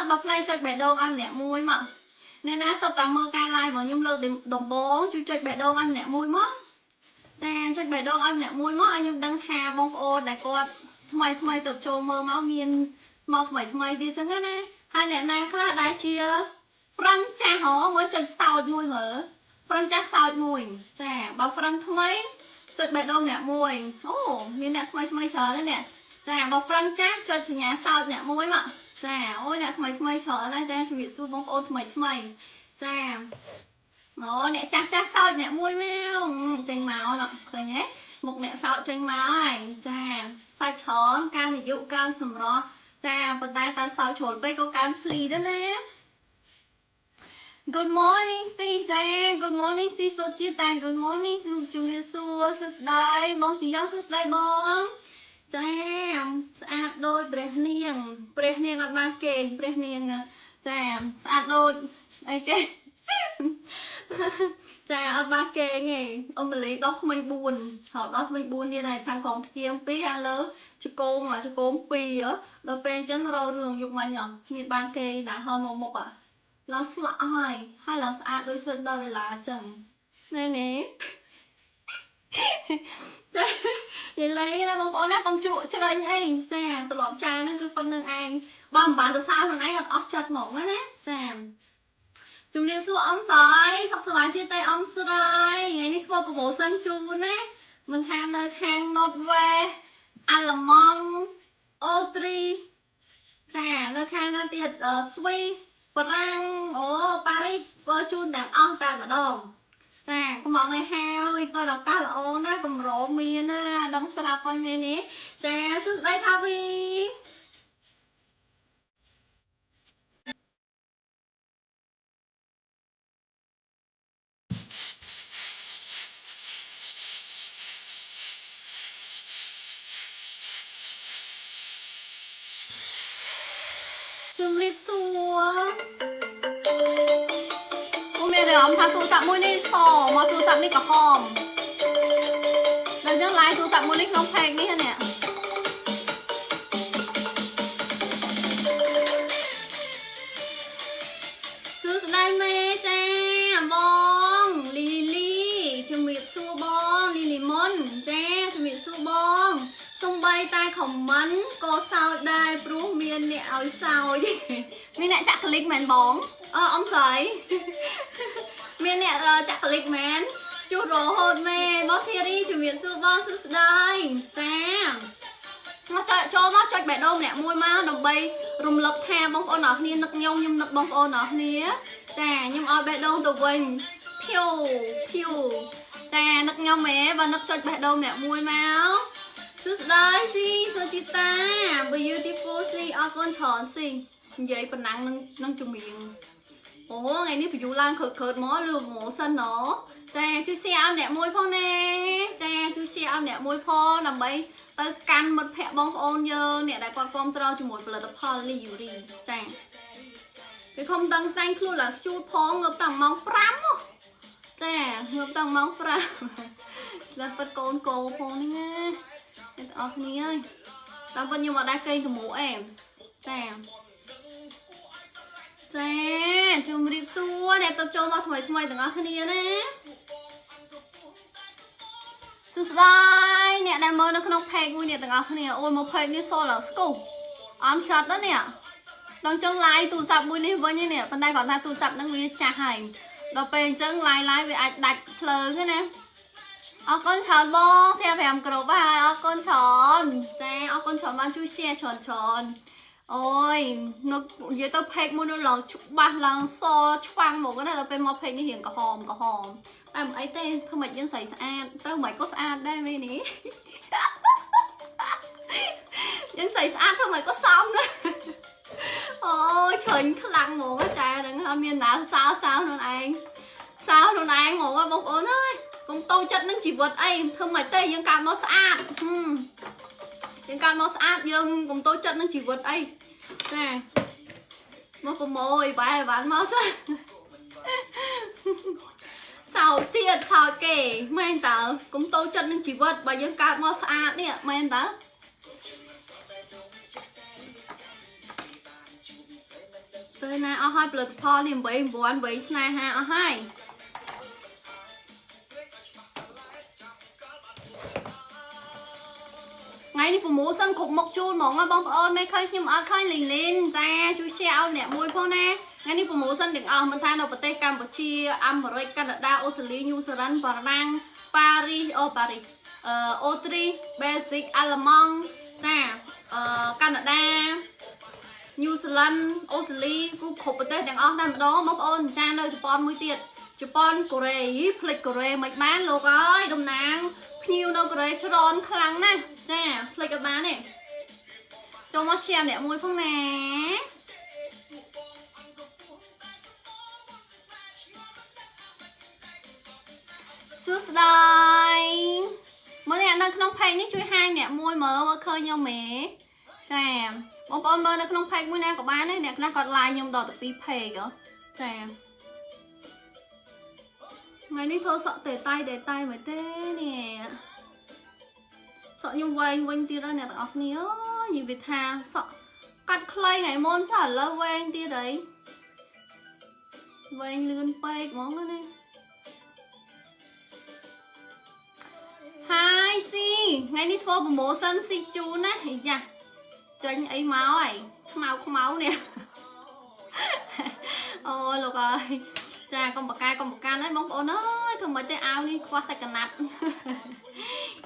ត់បើ play ចុចបេះដូងឲ្យម្នាក់មួយមកអ្នកណាទៅតាមមើលការ live របស់ខ្ញុំលើកដំបូងជួយចុចបេះដូងឲ្យម្នាក់មួយមកចាចុចបេះដូងឲ្យម្នាក់មួយមកឲ្យខ្ញុំដឹងថាបងប្អូនដែលគាត់ថ្មីថ្មីទៅចូលមើលមកមានមកថ្មីថ្មីទៀតចឹងណាហើយអ្នកណាខ្លះដែលជា friend ចាស់ហ៎មួយចុចសោចមួយមើល friend ចាស់សោចមួយចាបើ friend ថ្មីចុចបេះដូងអ្នកមួយអូមានអ្នកថ្មីថ្មីច្រើនណាស់អ្នកចាបើ friend ចាស់ចុចសញ្ញាសោចអ្នកមួយមកចាអូយអ្នកថ្មីថ្មីច្រើនណាស់ចាជំរាបសួរបងប្អូនថ្មីថ្មីចាអូអ្នកចាស់ចាស់សោចអ្នកមួយមកចេញមកណឃើញទេមុខអ្នកសោចចេញមកហើយចាសោចច្រើនកើនអាយុកើនសម្រស់ចាប៉ុន្តែតើសោចជ្រុលពេកក៏កើនភ្លីដែរណា Good morning ស៊ីចា Good morning ស៊ីសុជាតា Good morning ជំរាបសួរសួស្តីបងជាយ៉ាងសួស្តីបងចាស្អាតដូចព្រះនាងព្រះនាងអត់បានគេព្រះនាងចាស្អាតដូចអីគេចាអត់បានគេទេអ៊ំមលីដោះថ្មី4ហៅដោះថ្មី4ទៀតហើយខាងក្រោមធ្គាម2ខាងលើចកោមចកោម2ដល់ពេលអញ្ចឹងរករឿងយប់មិញមានបានគេដាក់ហៅមកមុខឡើងស្លាក់ហើយហើយឡើងស្អាតដូចសិនដល់ដុល្លារអញ្ចឹងណែនេះចានិយាយលេងណាបងប្អូនណាកុំជ្រក់ជ្រែងអីចាត្រឡប់ចាហ្នឹងគឺប៉ុណ្្នឹងឯងបើមិនបានទៅសើខ្លួនឯងអត់អស់ចិត្តហ្មងណាចាជំរាបសួរអំស្រីសុខសប្បាយជាទេអំស្រីថ្ងៃនេះធ្វើ promotion ជូនណាមិនថានៅខាង Northwest អាល្លឺម៉ង់អូទ្រីចានៅខាងណាទៀតស្វីបារាំងអូប៉ារីសធ្វើជូនទាំងអស់តែម្ដងចាកំងឲ្យហើយគាត់ឱកាសល្អណាស់កម្រមានណាដឹងស្រាប់ហើយមែនទេចាសួស្តីថាវីជំរាបសួរអូមានអារម្មណ៍ថាទូរស័ព្ទមួយនេះសមកទូរស័ព្ទនេះក្រហមដល់ចឹង live ទូរស័ព្ទមួយនេះក្នុង page នេះហ្នឹងសួស្តីមេចាបងលីលីជំរាបសួរបងលីលីមុនចាជំរាបសួរបងសំបីតែ comment ក៏សោចដែរព្រោះមានអ្នកឲ្យសោចមានអ្នកចាក់คลิกមែនបងអឺអំស្រីមានអ្នកចាក់คลิกមែនជួររហូតមេបងធីរីជំរាបសួរបងសួស្តីចាមកចុចចូលមកចុចបេះដូងម្នាក់មួយមកដើម្បីរំលឹកថាបងប្អូនអរគ្នានឹកខ្ញុំខ្ញុំនឹកបងប្អូនអរគ្នាចាខ្ញុំឲ្យបេះដូងទៅវិញភៀវភៀវចានឹកខ្ញុំហ៎បើនឹកចុចបេះដូងម្នាក់មួយមកសួស្តីស៊ីសុជីតា beautiful ស៊ីអរគុណច្រើនស៊ីនិយាយប៉ុណ្ណឹងនឹងជំរៀងអូថ្ងៃនេះបញ្យូឡើងខើតខើតមកលឺម៉ូសិនណចាជួយ share ឲ្យម្នាក់មួយផងណាចាជួយ share ឲ្យម្នាក់មួយផងដើម្បីទៅកាន់មិត្តភ័ក្តិបងប្អូនយើងអ្នកដែលគាត់គ្រប់គ្រងជាមួយផលិតផលលីយូរីចាគេខំតឹងតែងខ្លួនឡើងខ្ជូតផងងើបតាំងម៉ោង5ចាងើបតាំងម៉ោង5ស្ដាប់ពិតកូនកោផងនេះណាអ្នកទាំងអស់គ្នាអើយតាមពិតខ្ញុំអត់ដែរគេងកម្រអេចាចាជំរាបសួរអ្នកទៅចូលមកថ្មីថ្មីទាំងអស់គ្នាណាសួស្តីអ្នកដែលមើលនៅក្នុង page មួយនេះទាំងអស់គ្នាអូយមក page នេះសឡើងស្គូអន់ចាត់ណានេះដល់ចឹង live ទូរស័ព្ទមួយនេះវិញនេះប៉ុន្តែគាត់ថាទូរស័ព្ទហ្នឹងវាចាស់ហើយដល់ពេលអញ្ចឹង live live វាអាចដាច់ភ្លើងណាអរគុណច្រើនបង share 5គ្រប់ហើយអរគុណច្រើនចាអរគុណច្រើនបានជួយ share ច្រើនច្រើនអូយនៅនិយាយទៅ page មួយនោះឡើងច្បាស់ឡើងសឆ្វាំងមកណាដល់ពេលមក page នេះរៀងក្រហមក្រហមតែមិនអីទេធ្វើម៉េចយើងស្រីស្អាតទៅមិនក៏ស្អាតដែរមែននេះយើងស្រីស្អាតធ្វើម៉េចក៏សមណាអូយឆ្ងាញ់ខ្លាំងហ្មងចាហ្នឹងអត់មានណាសើសើខ្លួនឯងសើខ្លួនឯងហ្មងបងប្អូនអើយកុំតូចចិត្តនឹងជីវិតអីធ្វើម៉េចទេយើងកើតមកស្អាតយើងកើតមកស្អាតយើងកុំតូចចិត្តនឹងជីវិតអីចាមកប្រម៉ូយបែបានមកសិនសោកទៀតសោកគេមែនតើកុំតូចចិត្តនឹងជីវិតបើយើងកើតមកស្អាតនេះមែនតើ យណាអស់ហើយផលិតផលនេះ8 9 8ស្នេហាអស់ហើយថ្ងៃនេះ promotion គ្រប់មុខជូនហ្មងណាបងប្អូនមិនឃើញខ្ញុំអត់ឃើញលីងលីនចាជួយ share ឲ្យអ្នកមួយផងណាថ្ងៃនេះ promotion ទាំងអស់មិនថានៅប្រទេសកម្ពុជាអាមេរិកកាណាដាអូស្ត្រាលីញូហ្សេឡង់បារាំងប៉ារីសអូប៉ារីសអូទ្រីសបែលហ្សិកអាល្លឺម៉ង់ចាកាណាដា ញូហ្សេឡង់អូស្ត្រាលីគឺគ្រប់ប្រទេសទាំងអស់តែម្ដងបងប្អូនចានៅជប៉ុនមួយទៀតជប៉ុនកូរ៉េភ្លេចកូរ៉េមិនបានលោកអើយតំណាងភ្ញៀវនៅកូរ៉េច្រើនខ្លាំងណាស់ចាភ្លេចអត់បានទេចូលមក share អ្នកមួយផងណាសួស្តីមើលអ្នកនៅក្នុង page នេះជួយហាយអ្នកមួយមើលមើលឃើញខ្ញុំហ៎ចាបងប្អូនមើលនៅក្នុង page មួយណាក៏បានដែរអ្នកខ្លះគាត់ like ខ្ញុំដល់ទៅ2 page ហ៎ចាថ្ងៃនេះធ្វើសក់តេតៃតេតៃមកទេនេះសក់ខ្ញុំវែងវិញទៀតហើយអ្នកទាំងអស់គ្នាអូយនិយាយវាថាសក់កាត់ខ្លីថ្ងៃមុនសោះឥឡូវវែងទៀតហើយវែងលឿនពេកហ្មងណា Hi ស៊ីថ្ងៃនេះធ្វើ promotion ស៊ីជូនណាអាយ៉ាចេញអីមកហើយខ្មៅខ្មៅនេះ អូលោកអើយចាកុំបកកែកុំបកាន់ហើយបងប្អូនអើយធ្វើមិនទេអាវនេះខ្វះសាច់កណាត់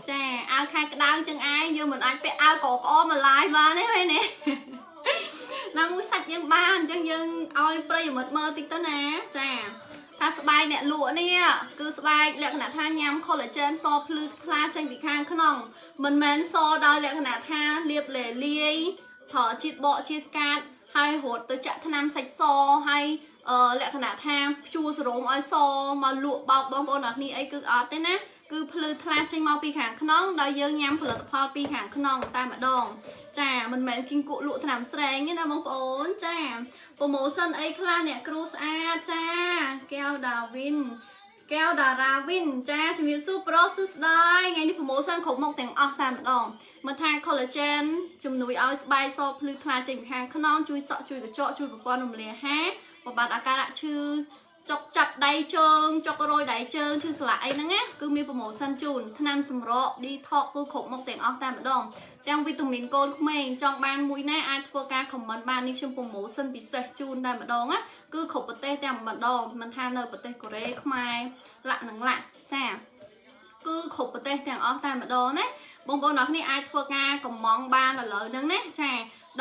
ចាអាវខែក្តៅចឹងឯងយើងមិនអាចពាក់អាវកក្អមមកឡាយបានទេមែនទេ ណាមួយសាច់យើងបានអញ្ចឹងយើងឲ្យប្រិយមិត្តមើលតិចទៅណាចាថាស្បែកអ្នកលក់នេះគឺស្បែកលក្ខណៈថាញ៉ាំ collagen សភ្លឺថ្លាចេញពីខាងក្នុងមិនមែនសដោយលក្ខណៈថាលាបលេលាយប្រើជាតិបកជាតិកាតហើយរត់ទៅចាក់ថ្នាំសាច់សហើយលក្ខណៈថាព្យួរសរោមឲ្យសមកលក់បោកបងប្អូនអរគ្នាអីគឺអត់ទេណាគឺភ្លឺថ្លាចេញមកពីខាងក្នុងដោយយើងញ៉ាំផលិតផលពីខាងក្នុងតែម្ដង ចាមិនមែនគីងគក់លក់ថ្នាំស្រេងទេណាបងប្អូនចា promotion អីខ្លះអ្នកគ្រូស្អាតចាកែវដាវីនកែវដារ៉ាវីនចាជំរាបសួរប្រុសសួស្តីថ្ងៃនេះ promotion គ្រប់មុខទាំងអស់តែម្ដងមិនថា collagen ជំនួយឲ្យស្បែកសភ្លឺថ្លាចេញពីខាងក្នុងជួយសក់ជួយកញ្ចក់ជួយប្រព័ន្ធរំលាយអាហារបំបត្តិអាការៈឈឺចុកចាប់ដៃជើងចុករយដៃជើងឈឺស្លាកអីហ្នឹងណាគឺមាន promotion ជូនថ្នាំសម្រក detox គឺគ្រប់មុខទាំងអស់តែម្ដងទាំងវីតាមីនកូនក្មេងចង់បានមួយណាអាចធ្វើការ comment បាននេះខ្ញុំ promotion ពិសេសជូនតែម្ដងណាគឺគ្រប់ប្រទេសតែម្ដងមិនថានៅប្រទេសកូរ៉េខ្មែរលាក់និងលាក់ចាគឺគ្រប់ប្រទេសទាំងអស់តែម្ដងណាបងប្អូនអរគ្នាអាចធ្វើការកំងបានឥឡូវហ្នឹងណាចា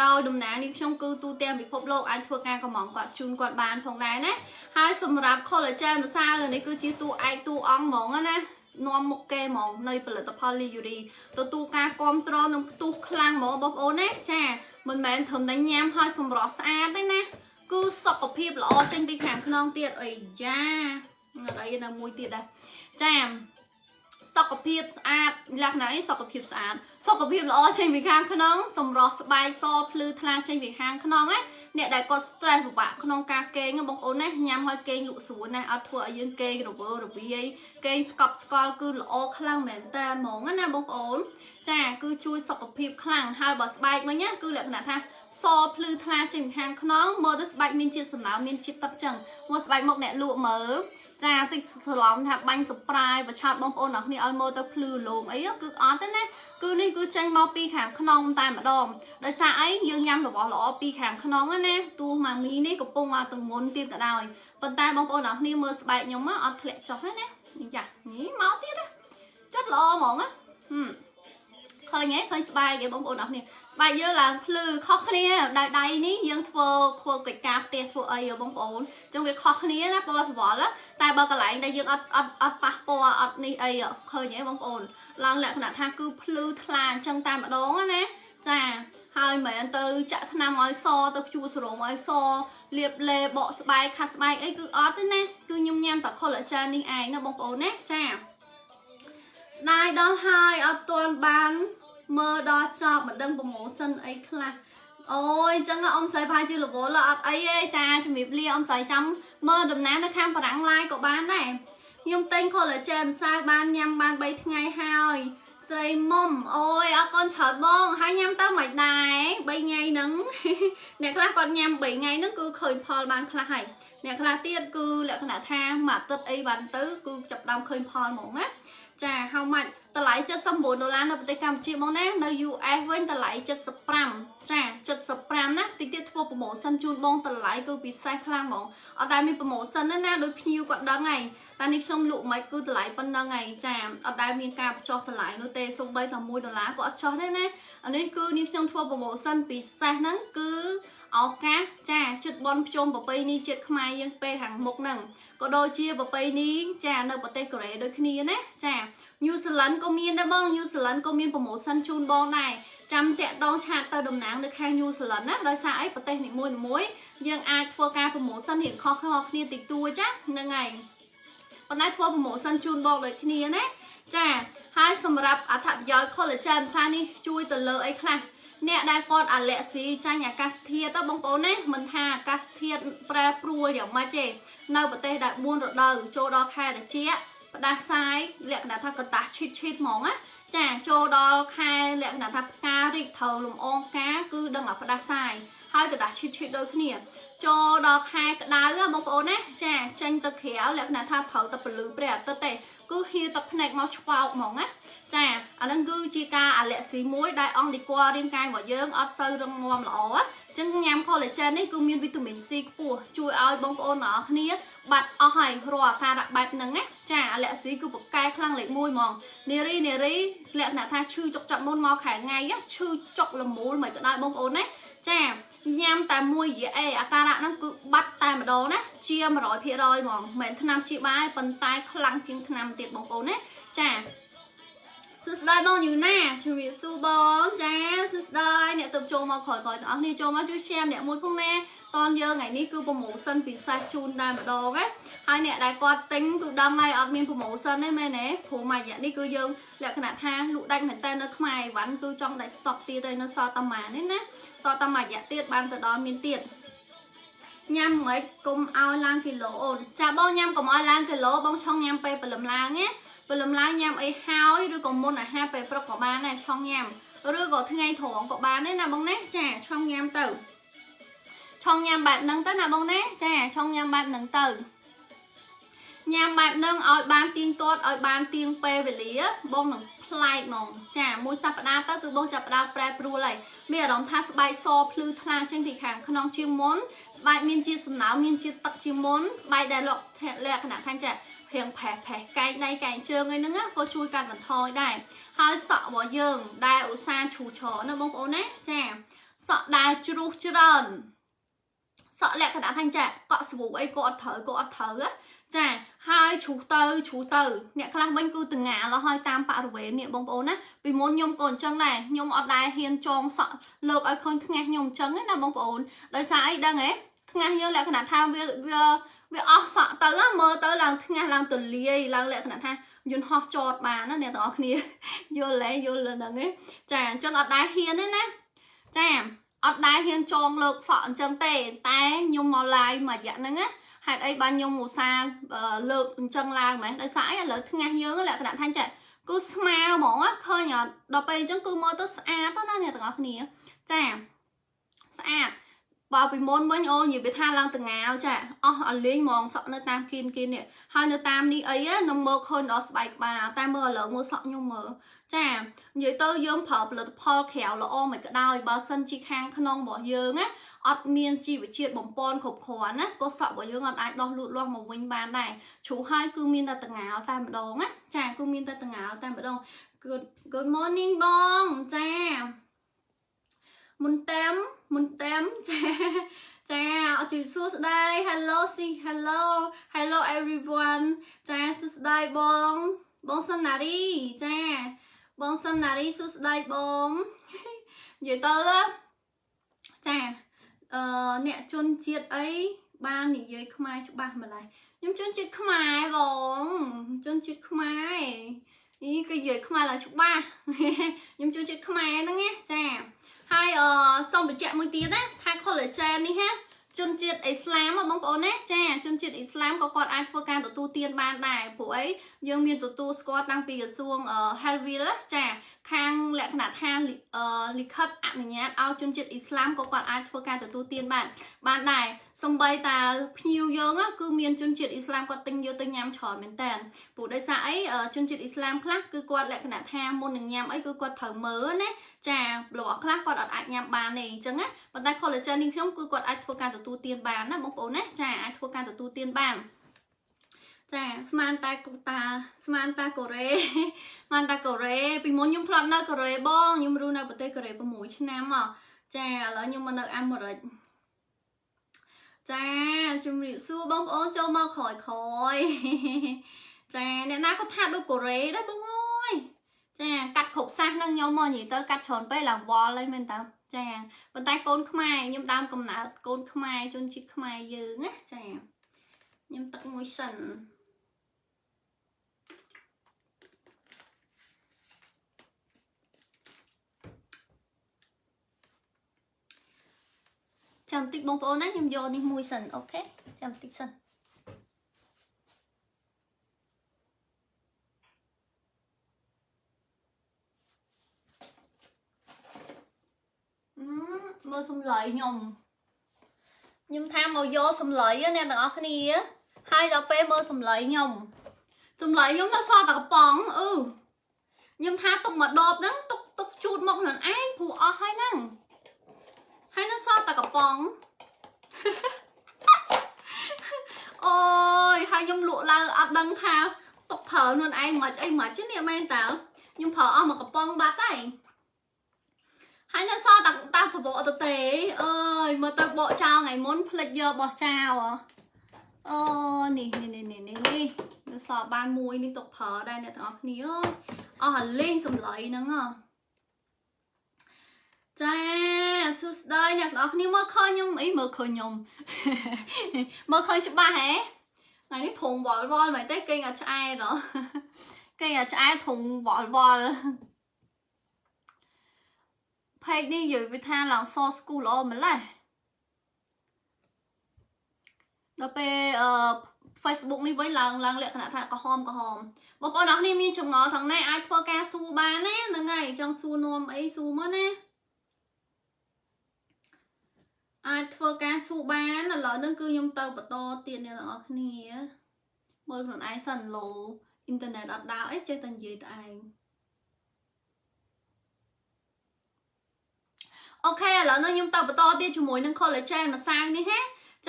ដោយតំណាងនេះខ្ញុំគឺទូទាំងពិភពលោកអាចធ្វើការកំងគាត់ជូនគាត់បានផងដែរណាហើយសម្រាប់ collagen ម្សៅនេះគឺជាតួឯកតួអង្គហ្មងណានាំមុខគេហ្មងនៃផលិតផល Liyuri ទទួលការគ្រប់គ្រងនិងផ្ទុះខ្លាំងហ្មងបងប្អូនណាចាមិនមែនត្រឹមតែញ៉ាំហើយសម្រស់ស្អាតទេណាគឺសុខភាពល្អចេញពីខាងក្នុងទៀតអីយ៉ាអត់អីនៅមួយទៀតដែរចាសុខភាពស្អាតលក្ខណៈអីសុខភាពស្អាតសុខភាពល្អចេញពីខាងក្នុងសម្រស់ស្បែកសភ្លឺថ្លាចេញពីខាងក្នុងណាអ្នកដែលគាត់ stress ពិបាកក្នុងការគេងបងប្អូនណាញ៉ាំហើយគេងលក់ស្រួលណាអត់ធ្វើឲ្យយើងគេងរវើរវាយគេងស្កប់ស្កល់គឺល្អខ្លាំងមែនតើហ្មងណាបងប្អូនចាគឺជួយសុខភាពខ្លាំងហើយបើស្បែកវិញណាគឺលក្ខណៈថាសភ្លឺថ្លាចេញពីខាងក្នុងមើលទៅស្បែកមានជាតិសំណើមមានជាតិទឹកចឹងមកស្បែកមុខអ្នកលក់មើលចាតិចច្រឡំថាបាញ់ surprise បឆោតបងប្អូនអរគ្នាឲ្យមើលទៅភ្លឺលោមអីគឺអត់ទេណាគឺនេះគឺចេញមកពីខាងក្នុងតែម្ដងដោយសារអីយើងញ៉ាំរបស់ល្អពីខាងក្នុងណាទោះម៉ាមីនេះកំពុងមកទងន់ទៀតក៏ដោយប៉ុន្តែបងប្អូនអរគ្នាមើលស្បែកខ្ញុំអត់ធ្លាក់ចុះទេណាយ៉ានេះមកទៀតណាចិត្តល្អហ្មងណាហឹមឃើញទេឃើញស្បែកគេបងប្អូនអរគ្នាស្បែកយើងឡើងភ្លឺខុសគ្នាដោយដៃនេះយើងធ្វើធ្វើកិច្ចការផ្ទះធ្វើអីបងប្អូនអញ្ចឹងវាខុសគ្នាណាពណ៌សវលតែបើកន្លែងដែលយើងអត់អត់អត់ប៉ះពណ៌អត់នេះអីឃើញទេបងប្អូនឡើងលក្ខណៈថាគឺភ្លឺថ្លាអញ្ចឹងតែម្ដងណាចាហើយមិនមែនទៅចាក់ថ្នាំឲ្យសទៅព្យួរសរោមឲ្យសលាបលេបកស្បែកខាត់ស្បែកអីគឺអត់ទេណាគឺខ្ញុំញ៉ាំតែ collagen នេះឯងណាបងប្អូនណាចាស្ដាយដល់ហើយអត់ទាន់បានមើលដល់ចប់មិនដឹង promotion អីខ្លះអូយអញ្ចឹងអ៊ំស្រីប្រហែលជារវល់អត់អីទេចាជំរាបលាអ៊ំស្រីចាំមើលតំណាងនៅខាងបារាំង live ក៏បានដែរខ្ញុំទិញ collagen ម្សៅបានញ៉ាំបាន3ថ្ងៃហើយ ស្រីមុំអូយអរគុណច្រើនបងហើយញ៉ាំទៅមិនដែរ3ថ្ងៃហ្នឹង អ្នកខ្លះគាត់ញ៉ាំ3ថ្ងៃហ្នឹងគឺឃើញផលបានខ្លះហើយអ្នកខ្លះទៀតគឺលក្ខណៈថាមួយអាទិត្យអីបានទៅគឺចាប់ផ្ដើមឃើញផលហ្មងណាចា how much តម្លៃ79ដុល្លារនៅប្រទេសកម្ពុជាបងណានៅ US វិញតម្លៃ75ចា75ណាតិចទៀតធ្វើ promotion ជូនបងតម្លៃគឺពិសេសខ្លាំងហ្មងអត់តែមាន promotion ទេណាដូចភ្ញៀវគាត់ដឹងហើយតែនេះខ្ញុំលក់មិនគឺតម្លៃប៉ុណ្ណឹងហើយចាអត់ដែលមានការបញ្ចុះតម្លៃនោះទេសូម្បីតែ1ដុល្លារក៏អត់ចុះដែរណាអានេះគឺនេះខ្ញុំធ្វើ promotion ពិសេសហ្នឹងគឺឱកាសចាជិតបនភ្ជុំប្រពៃណីជាតិខ្មែរយើងពេលខាងមុខហ្នឹងក៏ដូចជាប្រពៃណីចានៅប្រទេសកូរ៉េដូចគ្នាណាចា New Zealand ក៏មានដែរបង New Zealand ក៏មាន promotion ជូនបងដែរចាំតាក់តង chat ទៅតំណាងនៅខាង New Zealand ណាដោយសារអីប្រទេសនីមួយៗយើងអាចធ្វើការ promotion រៀងខុសៗគ្នាតិចតួចចាហ្នឹងហើយប៉ុន្តែធ្វើ promotion ជូនបងដូចគ្នាណាចាហើយសម្រាប់អត្ថប្រយោជន៍ collagen ផ្សារនេះជួយទៅលើអីខ្លះអ្នកដែលគាត់អាឡែស៊ីចាញ់អាកាសធាតុទៅបងប្អូនណាមិនថាអាកាសធាតុប្រែប្រួលយ៉ាងម៉េចទេនៅប្រទេសដែល4រដូវចូលដល់ខែត្រជាក់ផ្ដាសាយលក្ខណៈថាកតាឈិតឈិតហ្មងណាចាចូលដល់ខែលក្ខណៈថាផ្ការីកត្រូវលំអងផ្កាគឺដឹងអាផ្ដាសាយហើយកតាឈិតឈិតដូចគ្នាចូលដល់ខែក្តៅបងប្អូនណាចាចេញទៅក្រៅលក្ខណៈថាត្រូវតែពលឺព្រះអាទិត្យទេគឺហៀទឹកភ្នែកមកឆ្វោកហ្មងណាចាអាហ្នឹងគឺជាការអាឡែស៊ីមួយដែលអង្គឌីគ័ររាងកាយរបស់យើងអត់សូវរឹងមាំល្អអញ្ចឹងញ៉ាំ collagen នេះគឺមានវីតាមីន C ខ្ពស់ជួយឲ្យបងប្អូនទាំងអស់គ្នាបាត់អស់ហើយរាល់អាការៈបែបហ្នឹងណាចាអាឡែស៊ីគឺប្រកែខ្លាំងលេខ1ហ្មងនារីនារីលក្ខណៈថាឈឺចុកចាប់មុនមកខែថ្ងៃឈឺចុកលមូលមិនក៏ដោយបងប្អូនណាចាញ៉ាំតែមួយរយៈអេអាការៈហ្នឹងគឺបាត់តែម្ដងណាជា100%ហ្មងមិនមែនថ្នាំជាបាយប៉ុន្តែខ្លាំងជាងថ្នាំទៀតបងប្អូនណាចាសួស្តីបងយូណាជំរាបសួរបងចាសួស្តីអ្នកទៅចូលមកក្រោយៗទាំងអស់គ្នាចូលមកជួយ share ម្នាក់មួយផងណាតនយើងថ្ងៃនេះគឺ promotion ពិសេសជូនតែម្ដងណាហើយអ្នកដែលគាត់ទិញគឺដឹងហើយអត់មាន promotion ទេមែនទេព្រោះមួយរយៈនេះគឺយើងលក្ខណៈថាលក់ដាច់មែនតើនៅខ្មែរអីវ៉ាន់គឺចង់ដាច់ stock ទៀតហើយនៅសល់តាម៉ានេះណាតតមួយរយៈទៀតបានទៅដល់មានទៀតញ៉ាំមិនកុំឲ្យឡើងគីឡូអូនចាបងញ៉ាំកុំឲ្យឡើងគីឡូបងឆុងញ៉ាំពេលព្រលឹមឡើងណាព្រលឹមឡើងញ៉ាំអីហើយឬក៏មុនអាហារពេលព្រឹកក៏បានដែរឆុងញ៉ាំឬក៏ថ្ងៃត្រង់ក៏បានដែរណាបងណាចាឆុងញ៉ាំទៅឆុងញ៉ាំបែបហ្នឹងទៅណាបងណាចាឆុងញ៉ាំបែបហ្នឹងទៅញ៉ាំបែបហ្នឹងឲ្យបានទៀងទាត់ឲ្យបានទៀងពេលវេលាបងនឹងប្លែកហ្មងចាមួយសប្តាហ៍ទៅគឺបងចាប់ផ្ដើមប្រែប្រួលហើយមានអារម្មណ៍ថាស្បែកសភ្លឺថ្លាចេញពីខាងក្នុងជាងមុនស្បែកមានជាសំណើមមានជាទឹកជាងមុនស្បែកដែលលក់លក្ខណៈថាចារៀងផេះផេះកែងដៃកែងជើងអីហ្នឹងក៏ជួយកាត់បន្ថយដែរហើយសក់របស់យើងដែលឧស្សាហ៍ឈូឆរណាបងប្អូនណាចាសក់ដែលជ្រុះច្រើនសក់លក្ខណៈថាចាកក់ស្បូអីក៏អត់ត្រូវក៏អត់ត្រូវណាចាហើយជ្រុះទៅជ្រុះទៅអ្នកខ្លះវិញគឺតងាលហើយតាមបរិវេណនេះបងប្អូនណាពីមុនខ្ញុំក៏អញ្ចឹងដែរខ្ញុំអត់ដែលហ៊ានចងសក់លើកឲ្យឃើញថ្ងាសខ្ញុំអញ្ចឹងណាបងប្អូនដោយសារអីដឹងហ៎ថ្ងាសយើងលក្ខណៈថាវាវាវាអស់សក់ទៅមើលទៅឡើងថ្ងាសឡើងទលាយឡើងលក្ខណៈថាយន្តហោះចតបានណាអ្នកទាំងអស់គ្នាយល់ទេយល់លើហ្នឹងទេចាអញ្ចឹងអត់ដែលហ៊ានទេណាចាអត់ដែលហ៊ានចងលើកសក់អញ្ចឹងទេតែខ្ញុំមក live មួយរយៈហ្នឹងណាហេតុអីបានខ្ញុំឧស្សាហ៍លើកអញ្ចឹងឡើងម៉េះដោយសារអីឥឡូវថ្ងាសយើងលក្ខណៈថាចាគឺស្មើហ្មងឃើញអត់ដល់ពេលអញ្ចឹងគឺមើលទៅស្អាតណាអ្នកទាំងអស់គ្នាចាស្អាតបើពីមុនវិញអូនិយាយពីថាឡើងតងាវចាអស់អលេងហ្មងសក់នៅតាមគៀនគៀននេះហើយនៅតាមនេះអីនឹងមើលឃើញដល់ស្បែកក្បាលតែមើលឥឡូវមើលសក់ខ្ញុំមើលចានិយាយទៅយើងប្រើផលិតផលក្រៅល្អមិនក៏ដោយបើសិនជាខាងក្នុងរបស់យើងណាអត់មានជីវជាតិបំពន់គ្រប់គ្រាន់ណាក៏សក់របស់យើងអត់អាចដោះលូតលាស់មកវិញបានដែរជ្រុះហើយគឺមានតែតងាវតែម្ដងណាចាគឺមានតែតងាវតែម្ដង Good good morning បងចាមុនតាំមុនតាំចាចាអត់ជួយសួស្តី Hello ស៊ី Hello Hello everyone ចាសួស្តីបងបងសុនណារីចាបងសុនណារីសួស្តីបងនិយាយទៅចាអឺអ្នកជនជាតិអីបាននិយាយខ្មែរច្បាស់ម្ល៉េះខ្ញុំជនជាតិខ្មែរបងជនជាតិខ្មែរនេះគឺនិយាយខ្មែរឡើងច្បាស់ខ្ញុំជនជាតិខ្មែរហ្នឹងណាចាហើយអឺសូមបញ្ជាក់មួយទៀតណាថា collagen នេះណា ជនជាតិអ៊ីស្លាមបងប្អូនណាចាជនជាតិអ៊ីស្លាមក៏គាត់អាចធ្វើការទទួលទានបានដែរព្រោះអីយើងមានទទួលស្គាល់តាំងពីក្រសួង Health ចាខាងលក្ខណៈថាលិខិតអនុញ្ញាតឲ្យជនជាតិអ៊ីស្លាមក៏គាត់អាចធ្វើការទទួលទានបានដែរសំបីតាភ្ញៀវយើងគឺមានជនជាតិអ៊ីស្លាមគាត់ទិញយកទៅញ៉ាំច្រើនមែនតើព្រោះដោយសារអីជនជាតិអ៊ីស្លាមខ្លះគឺគាត់លក្ខណៈថាមុននឹងញ៉ាំអីគឺគាត់ត្រូវមើលណាចារបស់ខ្លះគាត់អត់អាចញ៉ាំបានទេអញ្ចឹងណាប៉ុន្តែ collagen នេះខ្ញុំគឺគាត់អាចធ្វើការទទួលទានបានណាបងប្អូនណាចាអាចធ្វើការទទួលទានបានចាស្មានតែកូតាស្មានតាកូរ៉េស្មានតាកូរ៉េពីមុនខ្ញុំធ្លាប់នៅកូរ៉េបងខ្ញុំរស់នៅប្រទេសកូរ៉េ6ឆ្នាំមកចាឥឡូវខ្ញុំមកនៅអាមេរិកចាជំរាបសួរបងប្អូនចូលមកក្រោយក្រោយចាអ្នកណាក៏ថាដូចកូរ៉េដែរបងអើយចាកាត់គ្រប់សាសនឹងខ្ញុំមកនិយាយទៅកាត់ច្រើនពេកឡើងវល់ហើយមែនតើចាប៉ុន្តែកូនខ្មែរខ្ញុំដើមកំណើតកូនខ្មែរជនជាតិខ្មែរយើងណាចាខ្ញុំទឹកមួយសិនចាំតិចបងប្អូនណាខ្ញុំយកនេះមួយសិន OK ចាំតិចសិនមើលសំឡីខ្ញុំខ្ញុំថាមកយកសំឡីអ្នកទាំងអស់គ្នាហើយដល់ពេលមើលសំឡីខ្ញុំសំឡីខ្ញុំនៅសល់តែកំប៉ុងអឺខ្ញុំថាទុកមកដបហ្នឹងទុកទុកជូតមកខ្លួនឯងព្រោះអស់ហើយហ្នឹងហើយនៅសល់តែកំប៉ុងអូយហើយខ្ញុំលក់ឡើងអត់ដឹងថាទុកប្រើខ្លួនឯងមិនអីមិនទេនេះមែនតើខ្ញុំប្រើអស់មកកំប៉ុងបាត់ហើយហើយនៅសល់តែតាសបកទៅទេអើយមើលទៅបកចោលថ្ងៃមុនភ្លេចយកបោះចោលអូនេះនេះនេះនេះនេះនៅសល់បានមួយនេះទុកប្រើដែរអ្នកទាំងអស់គ្នាអើយអស់លេងសំឡីហ្នឹងហ៎ចាសួស្តីអ្នកទាំងអស់គ្នាមើលឃើញខ្ញុំអីមើលឃើញខ្ញុំមើលឃើញច្បាស់ហ៎ថ្ងៃនេះធុងវល់វល់មិនទេគេងអត់ឆ្អែតហ៎គេងអត់ឆ្អែតធុងវល់វល់ page នេះនិយាយវាថាឡើងសស្គូល្អម្ល៉េះដល់ពេលអឺ Facebook នេះវិញឡើងឡើងលក្ខណៈថាក្រហមក្រហមបងប្អូនអរគ្នាមានចម្ងល់ថងណាអាចធ្វើការសួរបានណាហ្នឹងហើយចង់សួរនាំអីសួរមកណាអាចធ្វើការសួរបានឥឡូវហ្នឹងគឺខ្ញុំទៅបន្តទៀតអ្នកទាំងអស់គ្នាមើលខ្លួនឯងសិនឡូអ៊ីនធឺណិតអត់ដើរអីចេះតែនិយាយតែឯង OK ឥឡូវនេះខ្ញុំទៅបន្តទៀតជាមួយនឹង collagen ម្សៅនេះណា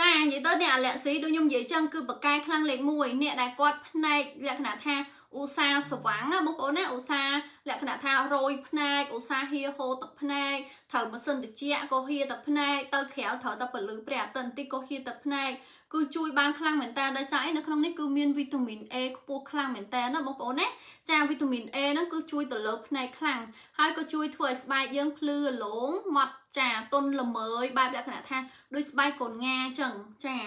ចានិយាយទៅអ្នកអាឡែស៊ីដូចខ្ញុំនិយាយចឹងគឺបកកែខ្លាំងលេខ1អ្នកដែលគាត់ភ្នែកលក្ខណៈថាឧស្សាហ៍ស្វាំងណាបងប្អូនណាឧស្សាហ៍លក្ខណៈថារយភ្នែកឧស្សាហ៍ហៀហូរទឹកភ្នែកត្រូវម៉ាស៊ីនត្រជាក់ក៏ហៀទឹកភ្នែកទៅក្រៅត្រូវតែពលឺព្រះអាទិត្យបន្តិចក៏ហៀទឹកភ្នែកគឺជួយបានខ្លាំងមែនតើដោយសារអីនៅក្នុងនេះគឺមានវីតាមីន A ខ្ពស់ខ្លាំងមែនតើណាបងប្អូនណាចាវីតាមីន A ហ្នឹងគឺជួយទៅលើភ្នែកខ្លាំងហើយក៏ជួយធ្វើឲ្យស្បែកយើងភ្លឺរលោងម៉ត់ចាទន់ល្មើយបែបលក្ខណៈថាដូចស្បែកកូនងាអញ្ចឹងចា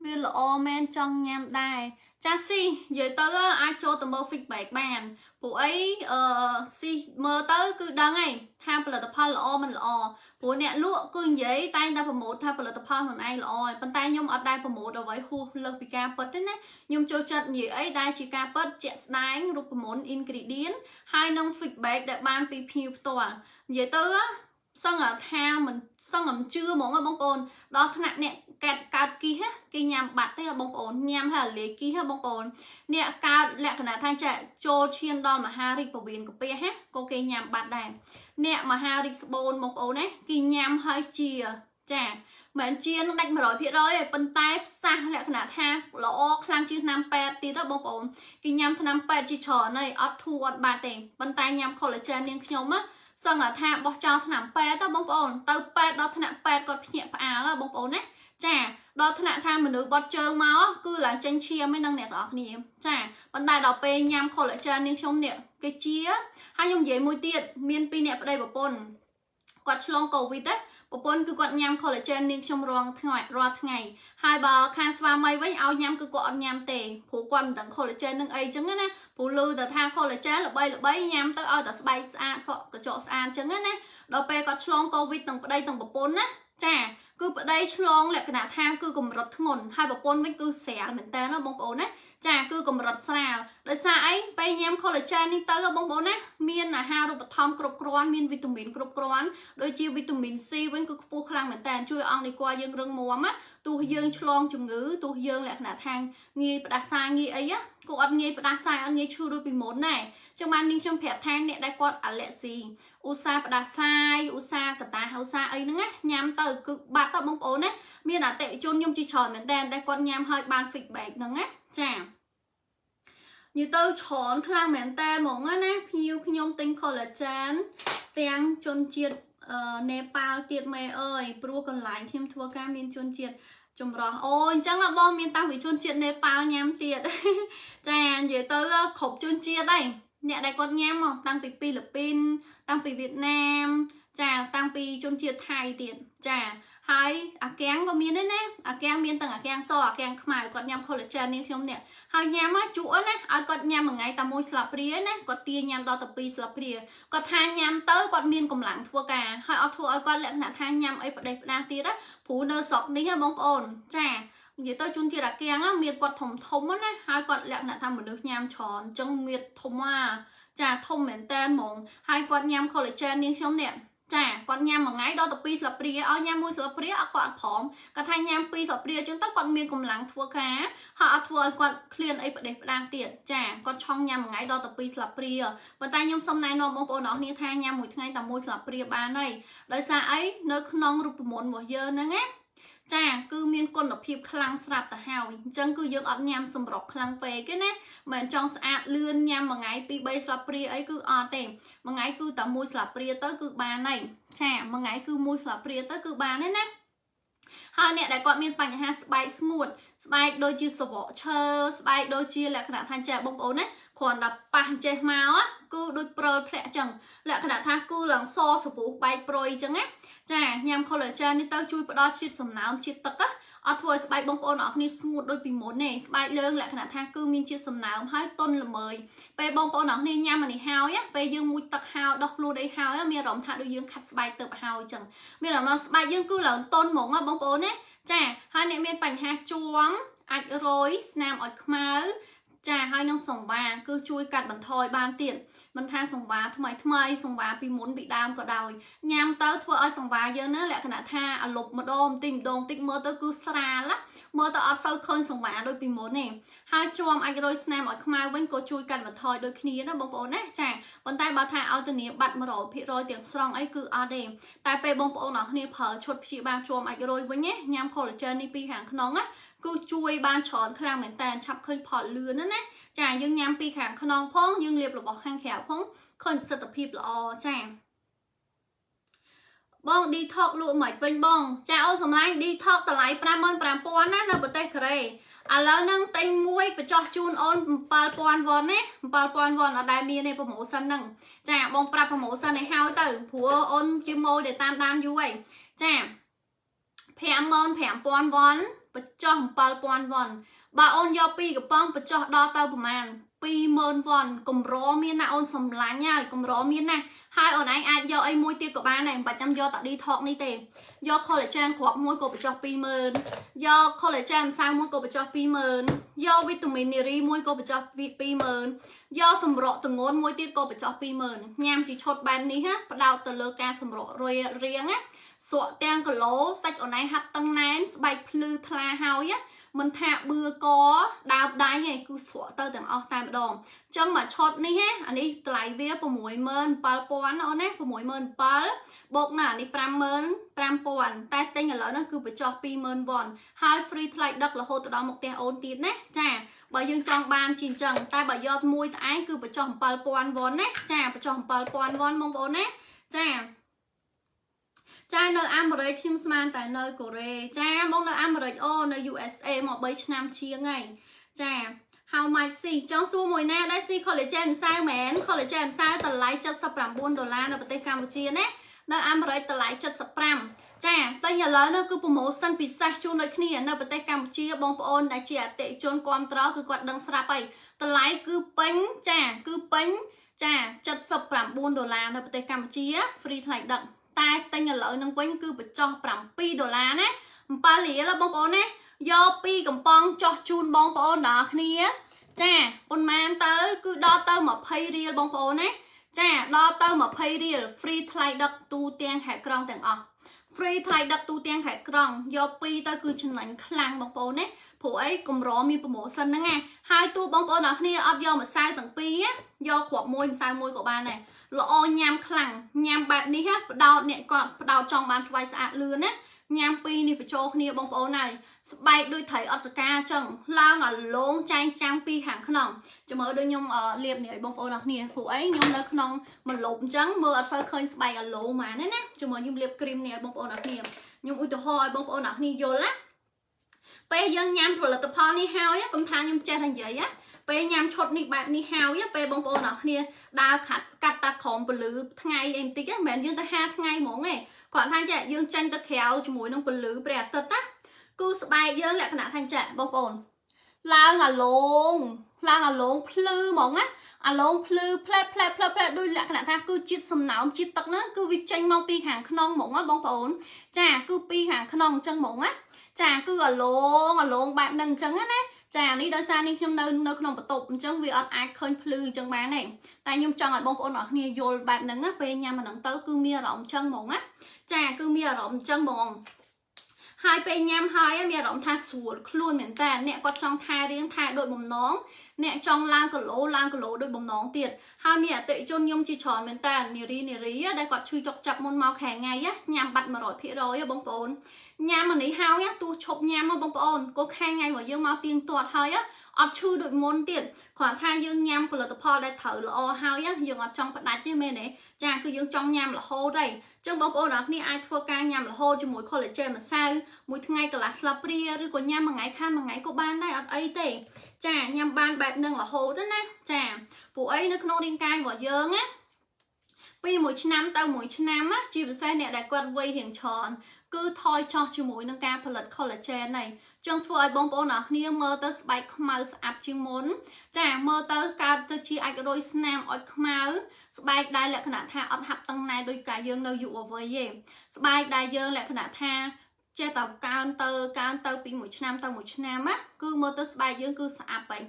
វាល្អមែនចង់ញ៉ាំដែរចាស៊ីនិយាយទៅអាចចូលទៅមើល feedback បានព្រោះអីអឺស៊ីមើលទៅគឺដឹងហើយថាផលិតផលល្អមិនល្អព្រោះអ្នកលក់គឺនិយាយតែងតែ promote ថាផលិតផលខ្លួនឯងល្អហើយប៉ុន្តែខ្ញុំអត់ដែល promote អ្វីហួសលើសពីការពិតទេណាខ្ញុំចូលចិត្តនិយាយអីដែលជាការពិតជាក់ស្ដែងរូបមន្ត ingredient ហើយនឹង feedback ដែលបានពីភ្ញៀវផ្ទាល់និយាយទៅសឹងថាមិនសឹងមិនជឿហ្មងបងប្អូនដល់ថ្នាក់អ្នកកើតកើតគីសគេញ៉ាំបាត់ទេបងប្អូនញ៉ាំហើយលាយគីសបងប្អូនអ្នកកើតលក្ខណៈថាចាចូលឈានដល់មហារាជពវៀនកាពះហ่ะក៏គេញ៉ាំបាត់ដែរអ្នកមហារាជស្បូនបងប្អូនណាគេញ៉ាំហើយជាចាមិនជានឹងដាច់100%ទេប៉ុន្តែផ្សះលក្ខណៈថាល្អខ្លាំងជាងថ្នាំពេទ្យទៀតបងប្អូនគេញ៉ាំថ្នាំពេទ្យជាច្រើនហើយអត់ធូរអត់បាត់ទេប៉ុន្តែញ៉ាំ collagen នាងខ្ញុំណាសឹងថាបោះចោលថ្នាំពេទ្យទៅបងប្អូនទៅពេទ្យដល់ថ្នាក់ពេទ្យគាត់ភ្ញាក់ផ្អើលបងប្អូនណាចាដល់ថ្នាក់ថាមនុស្សបត់ជើងមកគឺឡើងចេញឈាមឯនឹងអ្នកទាំងអស់គ្នាចាប៉ុន្តែដល់ពេលញ៉ាំ collagen នាងខ្ញុំនេះគេជាហើយខ្ញុំនិយាយមួយទៀតមានពីរអ្នកប្តីប្រពន្ធគាត់ឆ្លងកូវីដណា ប្រពន្ធគឺគាត់ញ៉ាំ collagen នាងខ្ញុំរាល់ថ្ងៃរាល់ថ្ងៃហើយបើខាងស្វាមីវិញឲ្យញ៉ាំគឺគាត់អត់ញ៉ាំទេព្រោះគាត់មិនដឹង collagen នឹងអីចឹងណាព្រោះឮតែថា collagen ល្បីល្បីញ៉ាំទៅឲ្យតែស្បែកស្អាតសក់កញ្ចក់ស្អាតចឹងណាដល់ពេលគាត់ឆ្លងកូវីដទាំងប្តីទាំងប្រពន្ធណាចាគឺប្តីឆ្លងលក្ខណៈថាគឺកម្រិតធ្ងន់ហើយប្រពន្ធវិញគឺស្រាលមែនតើណាបងប្អូនណាចាគឺកម្រិតស្រាលដោយសារអីពេលញ៉ាំ collagen នេះទៅបងប្អូនណាមានអាហារូបត្ថម្ភគ្រប់គ្រាន់មានវីតាមីនគ្រប់គ្រាន់ដូចជាវីតាមីន C វិញគឺខ្ពស់ខ្លាំងមែនតើជួយអង្គនៃគល់យើងរឹងមាំណាទោះយើងឆ្លងជំងឺទោះយើងលក្ខណៈថាងាយផ្ដាសាយងាយអីណាក៏អត់ងាយផ្ដាសាយអត់ងាយឈឺដូចពីមុនដែរចឹងបាននាងខ្ញុំប្រាប់ថាអ្នកដែលគាត់អាឡែស៊ីឧស្សាហ៍ផ្ដាសាយឧស្សាហ៍កតាឧស្សាហ៍អីហ្នឹងណាញ៉ាំទៅគឺបាត់ទៅបងប្អូនណាមានអតិថិជនខ្ញុំជាច្រើនមែនតើដែលគាត់ញ៉ាំហើយបាន feedback ហ្នឹងណាចានិយាយទៅច្រើនខ្លាំងមែនតើហ្មងណាភ្ញៀវខ្ញុំទិញ collagen ទាំងជនជាតិនេប៉ាល់ទៀតម៉ែអើយព្រោះកន្លែងខ្ញុំធ្វើការមានជនជាតិចម្រោះអូអញ្ចឹងបងមានតាំងពីជនជាតិនេប៉ាល់ញ៉ាំទៀតចានិយាយទៅគ្រប់ជនជាតិហើយអ្នកដែលគាត់ញ៉ាំមកតាំងពីហ្វីលីពីនតាំងពីវៀតណាមចាតាំងពីជនជាតិថៃទៀតចាហើយអាកាំងក៏មានដែរណាអាកាំងមានទាំងអាកាំងសអាកាំងខ្មៅគាត់ញ៉ាំ collagen នេះខ្ញុំនេះហើយញ៉ាំជក់ណាឲ្យគាត់ញ៉ាំមួយថ្ងៃតែមួយស្លាបព្រាណាគាត់ទាញ៉ាំដល់ទៅ2ស្លាបព្រាគាត់ថាញ៉ាំទៅគាត់មានកម្លាំងធ្វើការហើយអត់ធ្វើឲ្យគាត់លក្ខណៈថាញ៉ាំអីផ្ដេសផ្ដាសទៀតណាព្រោះនៅស្រុកនេះបងប្អូនចានិយាយទៅជនជាតិអាកាំងមានគាត់ធំធំណាហើយគាត់លក្ខណៈថាមនុស្សញ៉ាំច្រើនអញ្ចឹងមៀតធំអាចាធំមែនតើហ្មងហើយគាត់ញ៉ាំ collagen នាងខ្ញុំនេះចាគាត់ញ៉ាំមួយថ្ងៃដល់ទៅ2ស្លាបព្រាឲ្យញ៉ាំមួយស្លាបព្រាអត់គាត់អត់ព្រមគាត់ថាញ៉ាំ2ស្លាបព្រាអញ្ចឹងទៅគាត់មានកម្លាំងធ្វើការហើយអត់ធ្វើឲ្យគាត់ឃ្លានអីផ្ដេសផ្ដាសទៀតចាគាត់ឆុងញ៉ាំមួយថ្ងៃដល់ទៅ2ស្លាបព្រាប៉ុន្តែខ្ញុំសូមណែនាំបងប្អូនអរគ្នាថាញ៉ាំមួយថ្ងៃតែមួយស្លាបព្រាបានហើយដោយសារអីនៅក្នុងរូបមន្តរបស់យើងហ្នឹងណាចាគឺមានគុណភាពខ្លាំងស្រាប់ទៅហើយអញ្ចឹងគឺយើងអត់ញ៉ាំសម្រុកខ្លាំងពេកទេណាមិនចង់ស្អាតលឿនញ៉ាំមួយថ្ងៃ2 3ស្លាបព្រាអីគឺអត់ទេមួយថ្ងៃគឺតែមួយស្លាបព្រាទៅគឺបានហើយចាមួយថ្ងៃគឺមួយស្លាបព្រាទៅគឺបានហើយណាហើយអ្នកដែលគាត់មានបញ្ហាស្បែកស្ងួតស្បែកដូចជាសបកឈើស្បែកដូចជាលក្ខណៈថាចេះបងប្អូនណាគ្រាន់តែប៉ះចេះមកគឺដូចព្រិលធ្លាក់ចឹងលក្ខណៈថាគឺឡើងសសពុះបែកប្រុយចឹងណាចាញ៉ាំ collagen នេះទៅជួយផ្ដល់ជាតិសំណើមជាតិទឹកណាអត់ធ្វើឲ្យស្បែកបងប្អូនអរគ្នាស្ងួតដូចពីមុនទេស្បែកលើងលក្ខណៈថាគឺមានជាតិសំណើមហើយទន់ល្មើយពេលបងប្អូនអរគ្នាញ៉ាំអានេះហើយពេលយើងមុជទឹកហើយដោះខ្លួនអីហើយមានអារម្មណ៍ថាដូចយើងខាត់ស្បែកទៅហើយចឹងមានអារម្មណ៍ស្បែកយើងគឺឡើងទន់ហ្មងបងប្អូនណាចាហើយអ្នកមានបញ្ហាជាំអាចរយស្នាមឲ្យខ្មៅចាហើយនឹងសង្វាគឺជួយកាត់បន្ថយបានទៀតមិនថាសង្វាថ្មីថ្មីសង្វាពីមុនពីដើមក៏ដោយញ៉ាំទៅធ្វើឲ្យសង្វាយើងណាលក្ខណៈថាអាលុបម្ដងបន្តិចម្ដងតិចមើលទៅគឺស្រាលណាមើលទៅអត់សូវឃើញសង្វាដូចពីមុនទេហើយជាំអាចរយស្នាមឲ្យខ្មៅវិញក៏ជួយកាត់បន្ថយដូចគ្នាណាបងប្អូនណាចាប៉ុន្តែបើថាឲ្យធានាបាត់100%ទាំងស្រុងអីគឺអត់ទេតែពេលបងប្អូនអរគ្នាប្រើឈុតព្យាបាលជាំអាចរយវិញណាញ៉ាំ collagen នេះពីខាងក្នុងណាគឺជួយបានច្រើនខ្លាំងមែនតើឆាប់ឃើញផលលឿនណាណាចាយើងញ៉ាំពីខាងក្នុងផងយើងលាបរបស់ខាងក្រៅផងឃើញប្រសិទ្ធភាពល្អចាបង detox លក់មិនពេញបងចាអូនសម្លាញ់ detox តម្លៃ55000ណានៅប្រទេសកូរ៉េឥឡូវហ្នឹងទិញមួយបញ្ចុះជូនអូន7000វ៉ុនណា7000វ៉ុនអត់ដែលមានទេ promotion ហ្នឹងចាបងប្រាប់ promotion ឲ្យហើយទៅព្រោះអូនជាមួយដែលតាមដានយូរហើយចា55000វ៉ុនបញ្ចុះ7000វ៉ុនបើអូនយក2កំប៉ុងបញ្ចុះដល់ទៅប្រហែល20000វ៉ុនកម្រមានណាអូនសម្លាញ់ហើយកម្រមានណាហើយអូនឯងអាចយកអីមួយទៀតក៏បានដែរមិនបាច់ចាំយកតា detox នេះទេយក collagen គ្រាប់មួយក៏បញ្ចុះ20000យក collagen ម្សៅមួយក៏បញ្ចុះ20000យកវីតាមីននារីមួយក៏បញ្ចុះ20000យកសម្រក់ទងន់មួយទៀតក៏បញ្ចុះ20000ញ៉ាំជាឈុតបែបនេះណាផ្ដោតទៅលើការសម្រក់រាងណាស្រក់ទាំងគីឡូសាច់អូនឯងហាប់តឹងណែនស្បែកភ្លឺថ្លាហើយណាមិនថាបឿកដើមដៃទេគឺស្រក់ទៅទាំងអស់តែម្ដងអញ្ចឹងមួយឈុតនេះណាអានេះតម្លៃវា67000អូនណា67000បូកណាអានេះ55000តែទិញឥឡូវហ្នឹងគឺបញ្ចុះ20000វ៉ុនហើយ free ថ្លៃដឹករហូតទៅដល់មុខផ្ទះអូនទៀតណាចាបើយើងចង់បានជាអញ្ចឹងតែបើយកមួយត្អែងគឺបញ្ចុះ7000វ៉ុនណាចាបញ្ចុះ7000វ៉ុនបងប្អូនណាចាចានៅអាមេរិកខ្ញុំស្មានតែនៅកូរ៉េចាមកនៅអាមេរិកអូនៅ USA មក3ឆ្នាំជាងហើយចា How much ស៊ីចង់សួរមួយណាដែរស៊ី collagen ម្សៅមែន collagen ម្សៅតម្លៃ79ដុល្លារនៅប្រទេសកម្ពុជាណានៅអាមេរិកតម្លៃ75ចា ញឥឡូវនោះគឺ promotion ពិសេសជូនដូចគ្នានៅប្រទេសកម្ពុជាបងប្អូនដែលជាអតិថិជនគ្រប់ត្រគឺគាត់ដឹងស្រាប់ហើយតម្លៃគឺពេញចាគឺពេញចា79ដុល្លារនៅប្រទេសកម្ពុជា free ថ្លៃដឹកតែទិញឥឡូវនឹងវិញគឺបញ្ចុះ7ដុល្លារណា7រៀលបងប្អូនណាយកពីកំប៉ុងចោះជូនបងប្អូនដល់គ្នាចាប៉ុន្មានទៅគឺដល់ទៅ20រៀលបងប្អូនណាចាដល់ទៅ20រៀល free ថ្លៃដឹកទូទាំងខេត្តក្រុងទាំងអស់ free ថ្លៃដឹកទូទាំងខេត្តក្រុងយកពីរទៅគឺចំណេញខ្លាំងបងប្អូនណាព្រោះអីកម្រមាន promotion ហ្នឹងណាហើយទោះបងប្អូនអរគ្នាអត់យកម្សៅទាំងពីរណាយកគ្រាប់មួយម្សៅមួយក៏បានដែរល្អញ៉ាំខ្លាំងញ៉ាំបែបនេះណាផ្ដោតអ្នកគាត់ផ្ដោតចង់បានស្បែកស្អាតលឿនណាញ៉ាំពីរនេះបញ្ចូលគ្នាបងប្អូនហើយស្បែកដូចត្រីអត់សកាអញ្ចឹងឡើងអាលងចែងចាំងពីខាងក្នុងចាំមើលដូចខ្ញុំលាបនេះឲ្យបងប្អូនអរគ្នាព្រោះអីខ្ញុំនៅក្នុងមលប់អញ្ចឹងមើលអត់សូវឃើញស្បែកអាឡូហ្មងណាណាចាំមើលខ្ញុំលាបគ្រីមនេះឲ្យបងប្អូនអរគ្នាខ្ញុំឧទាហរណ៍ឲ្យបងប្អូនអរគ្នាយល់ណាពេលយើងញ៉ាំផលិតផលនេះហើយកុំថាខ្ញុំចេះតែនិយាយណាពេលញ៉ាំឈុតនេះបែបនេះហើយពេលបងប្អូនអរគ្នាដើរខាត់កាត់តាក្រមពលឺថ្ងៃអីបន្តិចហ្នឹងមិនមែនយើងទៅហាថ្ងៃហ្មងទេគាត់ថាចេះយើងចេញទៅក្រៅជាមួយនឹងពលឺព្រះអាទិត្យណាគឺស្បែកយើងលក្ខណៈថាចេះបងប្អូនឡើងអាឡងឡើងអាឡងភ្លឺហ្មងណាអាឡងភ្លឺផ្លែផ្លែផ្លែផ្លែដូចលក្ខណៈថាគឺជាតិសំណើមជាតិទឹកហ្នឹងគឺវាចេញមកពីខាងក្នុងហ្មងណាបងប្អូនចាគឺពីខាងក្នុងអញ្ចឹងហ្មងណាចាគឺអាឡងអាឡងបែបហ្នឹងអញ្ចឹងណាចានេះដោយសារនេះខ្ញុំនៅនៅក្នុងបន្ទប់អញ្ចឹងវាអត់អាចឃើញភ្លឺអញ្ចឹងបានទេតែខ្ញុំចង់ឲ្យបងប្អូនអរគ្នាយល់បែបហ្នឹងណាពេលញ៉ាំអាហ្នឹងទៅគឺមានអារម្មណ៍អញ្ចឹងហ្មងណាចាគឺមានអារម្មណ៍អញ្ចឹងហ្មងហើយពេលញ៉ាំហើយមានអារម្មណ៍ថាស្រួលខ្លួនមែនតើអ្នកគាត់ចង់ថែរាងថែដូចបំណងអ្នកចង់ឡើងគីឡូឡើងគីឡូដូចបំណងទៀតហើយមានអតិថិជនខ្ញុំជាច្រើនមែនតើនារីនារីដែលគាត់ឈឺចុកចាប់មុនមកខែថ្ងៃញ៉ាំបាត់100%បងប្អូនញ៉ាំអានេះហើយទោះឈប់ញ៉ាំមកបងប្អូនក៏ខែថ្ងៃរបស់យើងមកទៀងទាត់ហើយអត់ឈឺដូចមុនទៀតគ្រាន់ថាយើងញ៉ាំផលិតផលដែលត្រូវល្អហើយយើងអត់ចង់ផ្ដាច់ទេមែនទេចាគឺយើងចង់ញ៉ាំរហូតហើយចឹងបងប្អូនអរគ្នាអាចធ្វើការញ៉ាំរហូតជាមួយ collagen ម្សៅមួយថ្ងៃកន្លះស្លាបព្រាឬក៏ញ៉ាំមួយថ្ងៃខានមួយថ្ងៃក៏បានដែរអត់អីទេចាញ៉ាំបានបែបនឹងរហូតណាចាពួកអីនៅក្នុងរាងកាយរបស់យើងណាពីមួយឆ្នាំទៅមួយឆ្នាំណាជាពិសេសអ្នកដែលគាត់វ័យរៀងច្រើនគឺថយចោះជាមួយនឹងការផលិត collagen ហើយចង់ធ្វើឲ្យបងប្អូនអរគ្នាមើលទៅស្បែកខ្មៅស្អាប់ជាងមុនចាមើលទៅកើតទៅជាអាចរយស្នាមឲ្យខ្មៅស្បែកដែលលក្ខណៈថាអត់ហាប់តឹងណែដោយកាយើងនៅយុវវ័យទេស្បែកដែលយើងលក្ខណៈថាចេះតែកើនទៅកើនទៅពីមួយឆ្នាំទៅមួយឆ្នាំណាគឺមើលទៅស្បែកយើងគឺស្អាប់ហើយ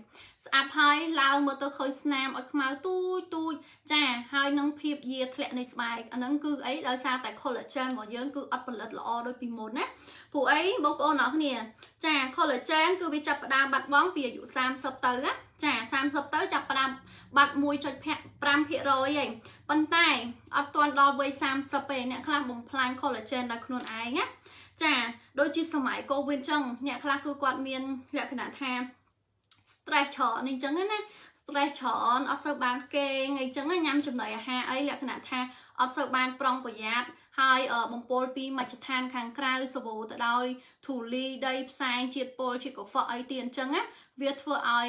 ស្អាប់ហើយឡើងមើលទៅឃើញស្នាមឲ្យខ្មៅទូចទូចចាហើយនឹងភាពយាធ្លាក់នៃស្បែកអាហ្នឹងគឺអីដោយសារតែ collagen របស់យើងគឺអត់ផលិតល្អដូចពីមុនណាព្រោះអីបងប្អូនអរគ្នាចា collagen គឺវាចាប់ផ្ដើមបាត់បង់ពីអាយុ30ទៅណាចា30ទៅចាប់ផ្ដើមបាត់1.5%ឯងប៉ុន្តែអត់ទាន់ដល់វ័យ30ទេអ្នកខ្លះបំផ្លាញ collagen ដោយខ្លួនឯងណាចាដូចជាសម័យកូវីដចឹងអ្នកខ្លះគឺគាត់មានលក្ខណៈថា stress ច្រើនអញ្ចឹងណា stress ច្រើនអត់សូវបានគេងអីចឹងញ៉ាំចំណីអាហារអីលក្ខណៈថាអត់សូវបានប្រុងប្រយ័ត្នហើយបំពុលពីមជ្ឈដ្ឋានខាងក្រៅសវោទៅដោយធូលីដីផ្សែងជាតិពុលជាតិកខ្វក់អីទៀតអញ្ចឹងណាវាធ្វើឲ្យ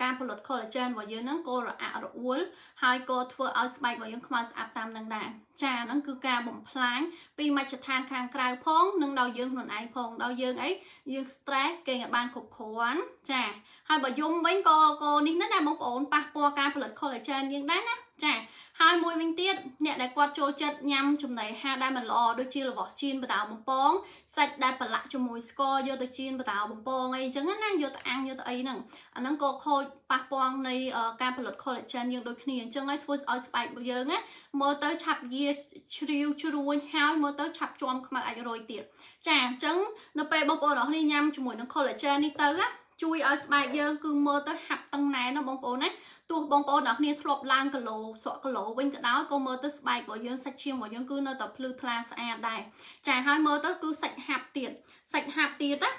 ការផលិត collagen របស់យើងហ្នឹងក៏រអាក់រអួលហើយក៏ធ្វើឲ្យស្បែករបស់យើងខ្មៅស្អាប់តាមនឹងដែរចាហ្នឹងគឺការបំផ្លាញពីមជ្ឈដ្ឋានខាងក្រៅផងនិងដល់យើងខ្លួនឯងផងដល់យើងអីយើង stress គេងឲ្យបានគ្រប់គ្រាន់ចាហើយបើយំវិញក៏ក៏នេះណាបងប្អូនប៉ះពាល់ការផលិត collagen យើងដែរណាចាហើយមួយវិញទៀតអ្នកដែលគាត់ចូលចិត្តញ៉ាំចំណីអាហារដែលមិនល្អដូចជារបស់ចៀនបដៅបំពងសាច់ដែលប្រឡាក់ជាមួយស្ករយកទៅចៀនបដៅបំពងអីចឹងណាយកទៅអាំងយកទៅអីហ្នឹងអាហ្នឹងក៏ខូចប៉ះពាល់នៃការផលិត collagen យើងដូចគ្នាអញ្ចឹងហើយធ្វើឲ្យស្បែករបស់យើងណាមើលទៅឆាប់យាជ្រាវជ្រួញហើយមើលទៅឆាប់ជាំខ្មៅអាចរយទៀតចាអញ្ចឹងនៅពេលបងប្អូនអរគ្នាញ៉ាំជាមួយនឹង collagen នេះទៅណាជួយឲ្យស្បែកយើងគឺមើលទៅហាប់តឹងណែនណាបងប្អូនណាទោះបងប្អូនអ្នកគ្នាធ្លាប់ឡើងគីឡូស្រកគីឡូវិញក៏ដោយក៏មើលទៅស្បែករបស់យើងសាច់ឈាមរបស់យើងគឺនៅតែភ្លឺថ្លាស្អាតដែរចាហើយមើលទៅគឺសាច់ហាប់ទៀតសាច់ហាប់ទៀតណា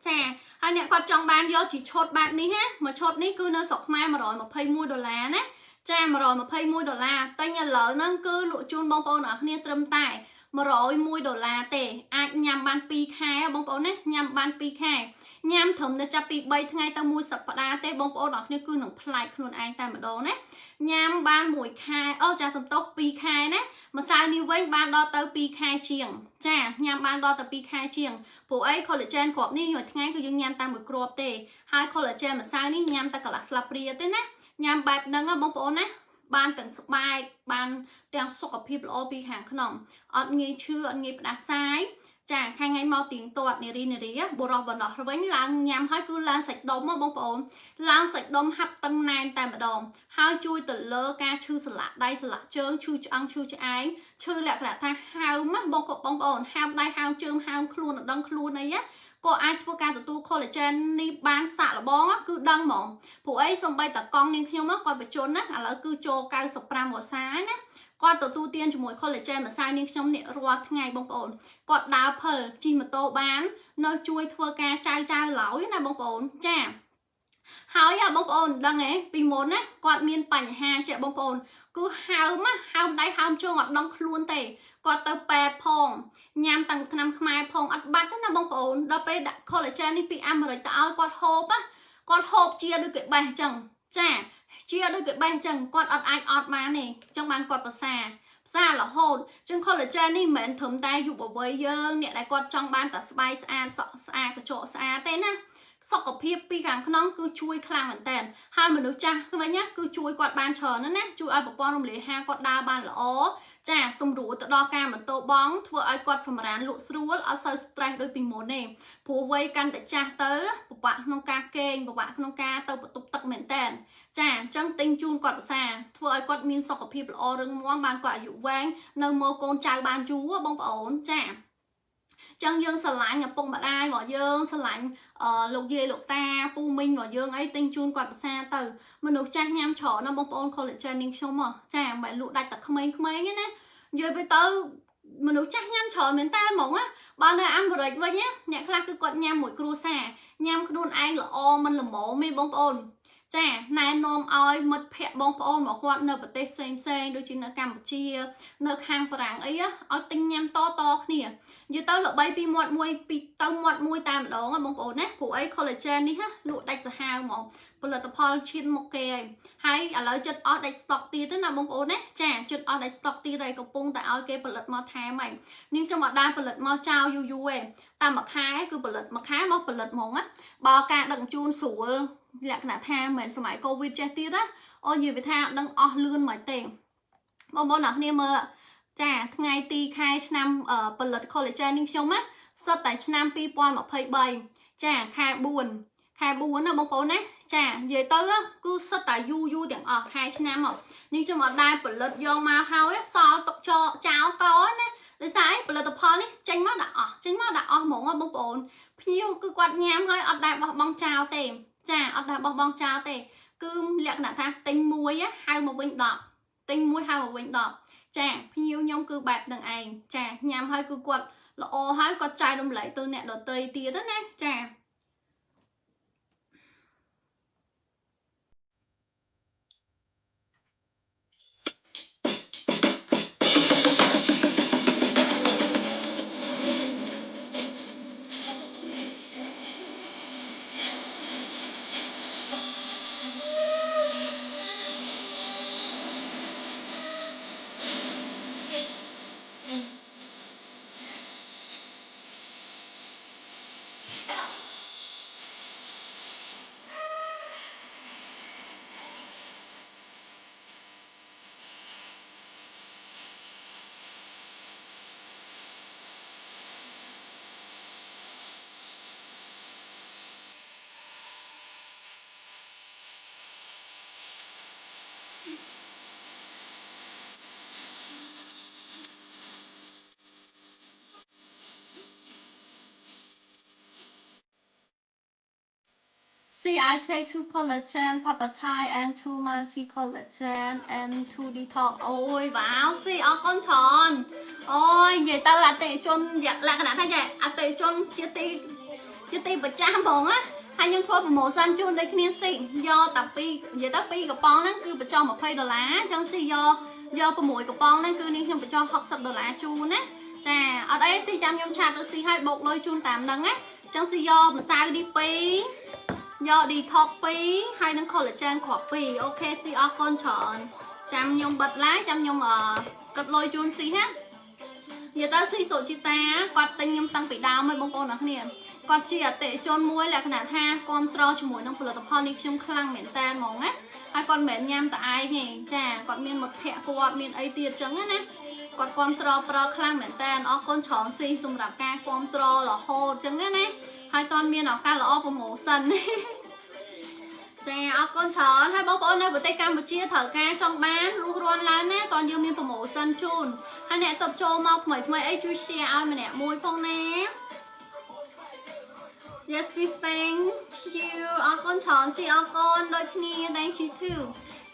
ចាហើយអ្នកគាត់ចង់បានយកជាឈុតបែបនេះណាមួយឈុតនេះគឺនៅស្រុកខ្មែរ121ដុល្លារណាចា121ដុល្លារទិញឥឡូវហ្នឹងគឺលក់ជូនបងប្អូនអ្នកគ្នាត្រឹមតែ101ដុល្លារទេអាចញ៉ាំ ញ៉ាំបាន2ខែបងប្អូនណាញ៉ាំបាន2ខែញ៉ាំត្រឹមតែចាប់ពី3ថ្ងៃទៅ1សប្តាហ៍ទេបងប្អូនអរគ្នាគឺនឹងប្លែកខ្លួនឯងតែម្ដងណាញ៉ាំបាន1ខែអូចាសំទោស2ខែណាម្សៅនេះវិញបានដល់ទៅ2ខែជាងចាញ៉ាំបានដល់ទៅ2ខែជាងព្រោះអី collagen គ្រាប់នេះមួយថ្ងៃគឺយើងញ៉ាំតែមួយគ្រាប់ទេហើយ collagen ម្សៅនេះញ៉ាំតែកន្លះស្លាបព្រាទេណាញ៉ាំបែបហ្នឹងបងប្អូនណាបានទាំងស្បែកបានទាំងសុខភាពល្អពីខាងក្នុងអត់ងាយឈឺអត់ងាយផ្ដាសាយចាខាងថ្ងៃមកទៀងទាត់នារីនារីបុរសបណ្ដោះវិញឡើងញ៉ាំហើយគឺឡើងសាច់ដុំបងប្អូនឡើងសាច់ដុំហាប់តឹងណែនតែម្ដងហើយជួយទៅលើការឈឺសន្លាក់ដៃសន្លាក់ជើងឈឺឆ្អឹងឈឺឆ្អែងឈឺលក្ខណៈថាហើមណាបងបងប្អូនហើមដៃហើមជើងហើមខ្លួនអត់ដឹងខ្លួនអីណាក៏អាចធ្វើការទទួល collagen នេះបានសាក់លបងគឺដឹងហ្មងព្រោះអីសំបីតកង់នាងខ្ញុំគាត់បញ្ជនណាឥឡូវគឺចូល95វស្សាណាគាត់ទទួលទានជាមួយ collagen ម្សៅនាងខ្ញុំនេះរាល់ថ្ងៃបងប្អូនគាត់ដើរពិលជិះម៉ូតូបាននៅជួយធ្វើការចៅចៅឡើយណាបងប្អូនចាហើយបងប្អូនដឹងទេពីមុនណាគាត់មានបញ្ហាចេះបងប្អូនគឺហើមហើមដៃហើមជើងអត់ដឹងខ្លួនទេគាត់ទៅពេទ្យផងញ៉ាំទាំងថ្នាំខ្មែរផងអត់បាត់ទេណាបងប្អូនដល់ពេលដាក់ collagen នេះពីអាមេរិកទៅឲ្យគាត់ហូបណាគាត់ហូបជាដូចគេបេះអញ្ចឹងចាជាដូចគេបេះអញ្ចឹងគាត់អត់អាចអត់បានទេអញ្ចឹងបានគាត់ប្រសាផ្សាររហូតចឹង collagen នេះមិនមែនត្រឹមតែយុវវ័យយើងអ្នកដែលគាត់ចង់បានតែស្បែកស្អាតសក់ស្អាតកញ្ចក់ស្អាតទេណាសុខភាពពីខាងក្នុងគឺជួយខ្លាំងមែនតើហើយមនុស្សចាស់វិញណាគឺជួយគាត់បានច្រើនណាស់ណាជួយឲ្យប្រព័ន្ធរំលាយអាហារគាត់ដើរបានល្អចាសម្រួលទៅដល់ការបន្ទោបងធ្វើឲ្យគាត់សម្រានលក់ស្រួលអត់សូវ stress ដូចពីមុនទេព្រោះវ័យកាន់តែចាស់ទៅពិបាកក្នុងការគេងពិបាកក្នុងការទៅបន្ទប់ទឹកមែនតើចាអញ្ចឹងទិញជូនគាត់ភាសាធ្វើឲ្យគាត់មានសុខភាពល្អរឹងមាំបានគាត់អាយុវែងនៅមើលកូនចៅបានយូរបងប្អូនចាចឹងយើងស្រឡាញ់ឪពុកម្ដាយរបស់យើងស្រឡាញ់លោកយាយលោកតាពូមីងរបស់យើងអីទិញជូនគាត់ភាសាទៅមនុស្សចាស់ញ៉ាំច្រើនណាបងប្អូន collagen នាងខ្ញុំហ៎ចាមិនមែនលក់ដាច់តែក្មេងៗទេណានិយាយទៅទៅមនុស្សចាស់ញ៉ាំច្រើនមែនតើហ្មងណាបើនៅអាមេរិកវិញណាអ្នកខ្លះគឺគាត់ញ៉ាំមួយគ្រួសារញ៉ាំខ្លួនឯងល្អមិនល្មមទេបងប្អូនចាណែនាំឲ្យមិត្តភ័ក្តិបងប្អូនរបស់គាត់នៅប្រទេសផ្សេងផ្សេងដូចជានៅកម្ពុជានៅខាងបារាំងអីឲ្យទិញញ៉ាំតតគ្នានិយាយទៅល្បីពីមាត់មួយពីទៅមាត់មួយតែម្ដងបងប្អូនណាព្រោះអី collagen នេះលក់ដាច់សាហាវហ្មងផលិតផលឈានមុខគេហើយហើយឥឡូវចិត្តអស់ដាច់ stock ទៀតណាបងប្អូនណាចាចិត្តអស់ដាច់ stock ទៀតហើយកំពុងតែឲ្យគេផលិតមកថែមហើយនាងខ្ញុំអត់បានផលិតមកចោលយូរយូរទេតាមមួយខែគឺផលិតមួយខែមកផលិតហ្មងណាបើការដឹកជញ្ជូនស្រួលលក្ខណៈថាមិនមែនសម័យកូវីដចេះទៀតណាអូនិយាយវាថាដឹងអស់លឿនមកទេបងប្អូនអ្នកគ្នាមើលចាថ្ងៃទីខែឆ្នាំផលិត collagen នេះខ្ញុំណាសុទ្ធតែឆ្នាំ2023ចាខែ4ខែ4ណាបងប្អូនណាចានិយាយទៅគឺសុទ្ធតែយូរយូរទាំងអស់ខែឆ្នាំមកនេះខ្ញុំអត់ដែលផលិតយកមកហើយសល់ទុកចោចោលកណាដោយសារអីផលិតផលនេះចេញមកដាក់អស់ចេញមកដាក់អស់ហ្មងបងប្អូនភ្ញៀវគឺគាត់ញ៉ាំហើយអត់ដែលបោះបង់ចោលទេចាអត់ដែលបោះបង់ចោលទេគឺលក្ខណៈថាទិញមួយហៅមកវិញ10ទិញមួយហៅមកវិញ10ចាភ្ញៀវខ្ញុំគឺបែបនឹងឯងចាញ៉ាំហើយគឺគាត់ល្អហើយគាត់ចែករំលែកទៅអ្នកដទៃទៀតណាចា See, I take two collagen, peptide, and two multi collagen, and two detox. អូយវ៉ាវស៊ីអរគុណច្រើនអូយនិយាយទៅអតិថិជនលក្ខណៈថាចេះអតិថិជនជាទីជាទីប្រចាំហ្មងណាហើយខ្ញុំធ្វើ promotion ជូនដូចគ្នាស៊ីយកតែពីរនិយាយទៅពីរកំប៉ុងហ្នឹងគឺបញ្ចុះ20ដុល្លារអញ្ចឹងស៊ីយកយក6កំប៉ុងហ្នឹងគឺនាងខ្ញុំបញ្ចុះ60ដុល្លារជូនណា ចាអត់អីស៊ីចាំខ្ញុំ chat ទៅស៊ីឲ្យបូកលុយជូនតាមហ្នឹងណាចឹងស៊ីយកម្សៅនេះ2យក detox 2ហើយនឹង collagen គ្រាប់2 OK ស៊ីអរគុណច្រើនចាំខ្ញុំបិទ live ចាំខ្ញុំអឺគិតលុយជូនស៊ីណានិយាយទៅស៊ីសុជីតាគាត់ទិញខ្ញុំតាំងពីដើមហើយបងប្អូនអរគ្នាគាត់ជាអតិថិជនមួយលក្ខណៈថាគ្រប់ត្រជាមួយនឹងផលិតផលនេះខ្ញុំខ្លាំងមែនតើហ្មងណាហើយគាត់មិនមែនញ៉ាំតែឯងទេចាគាត់មានមិត្តភ័ក្តិគាត់មានអីទៀតចឹងណាគាត់គ្រប់ត្រប្រើខ្លាំងមែនតើអរគុណច្រើនស៊ីសម្រាប់ការគ្រប់ត្ររហូតចឹងណាហើយតន់មានឱកាសល្អ promotion ចាអរគុណច្រើនហើយបងប្អូននៅប្រទេសកម្ពុជាត្រូវការចង់បានរស់រាន់ឡើងណាតន់យើងមាន promotion ជូនហើយអ្នកតបចូលមកថ្មីថ្មីអីជួយ share ឲ្យម្នាក់មួយផងណា Yes sis, thank you. អរគុណច្រើនស៊ីអរគុណដូចគ្នា thank you too.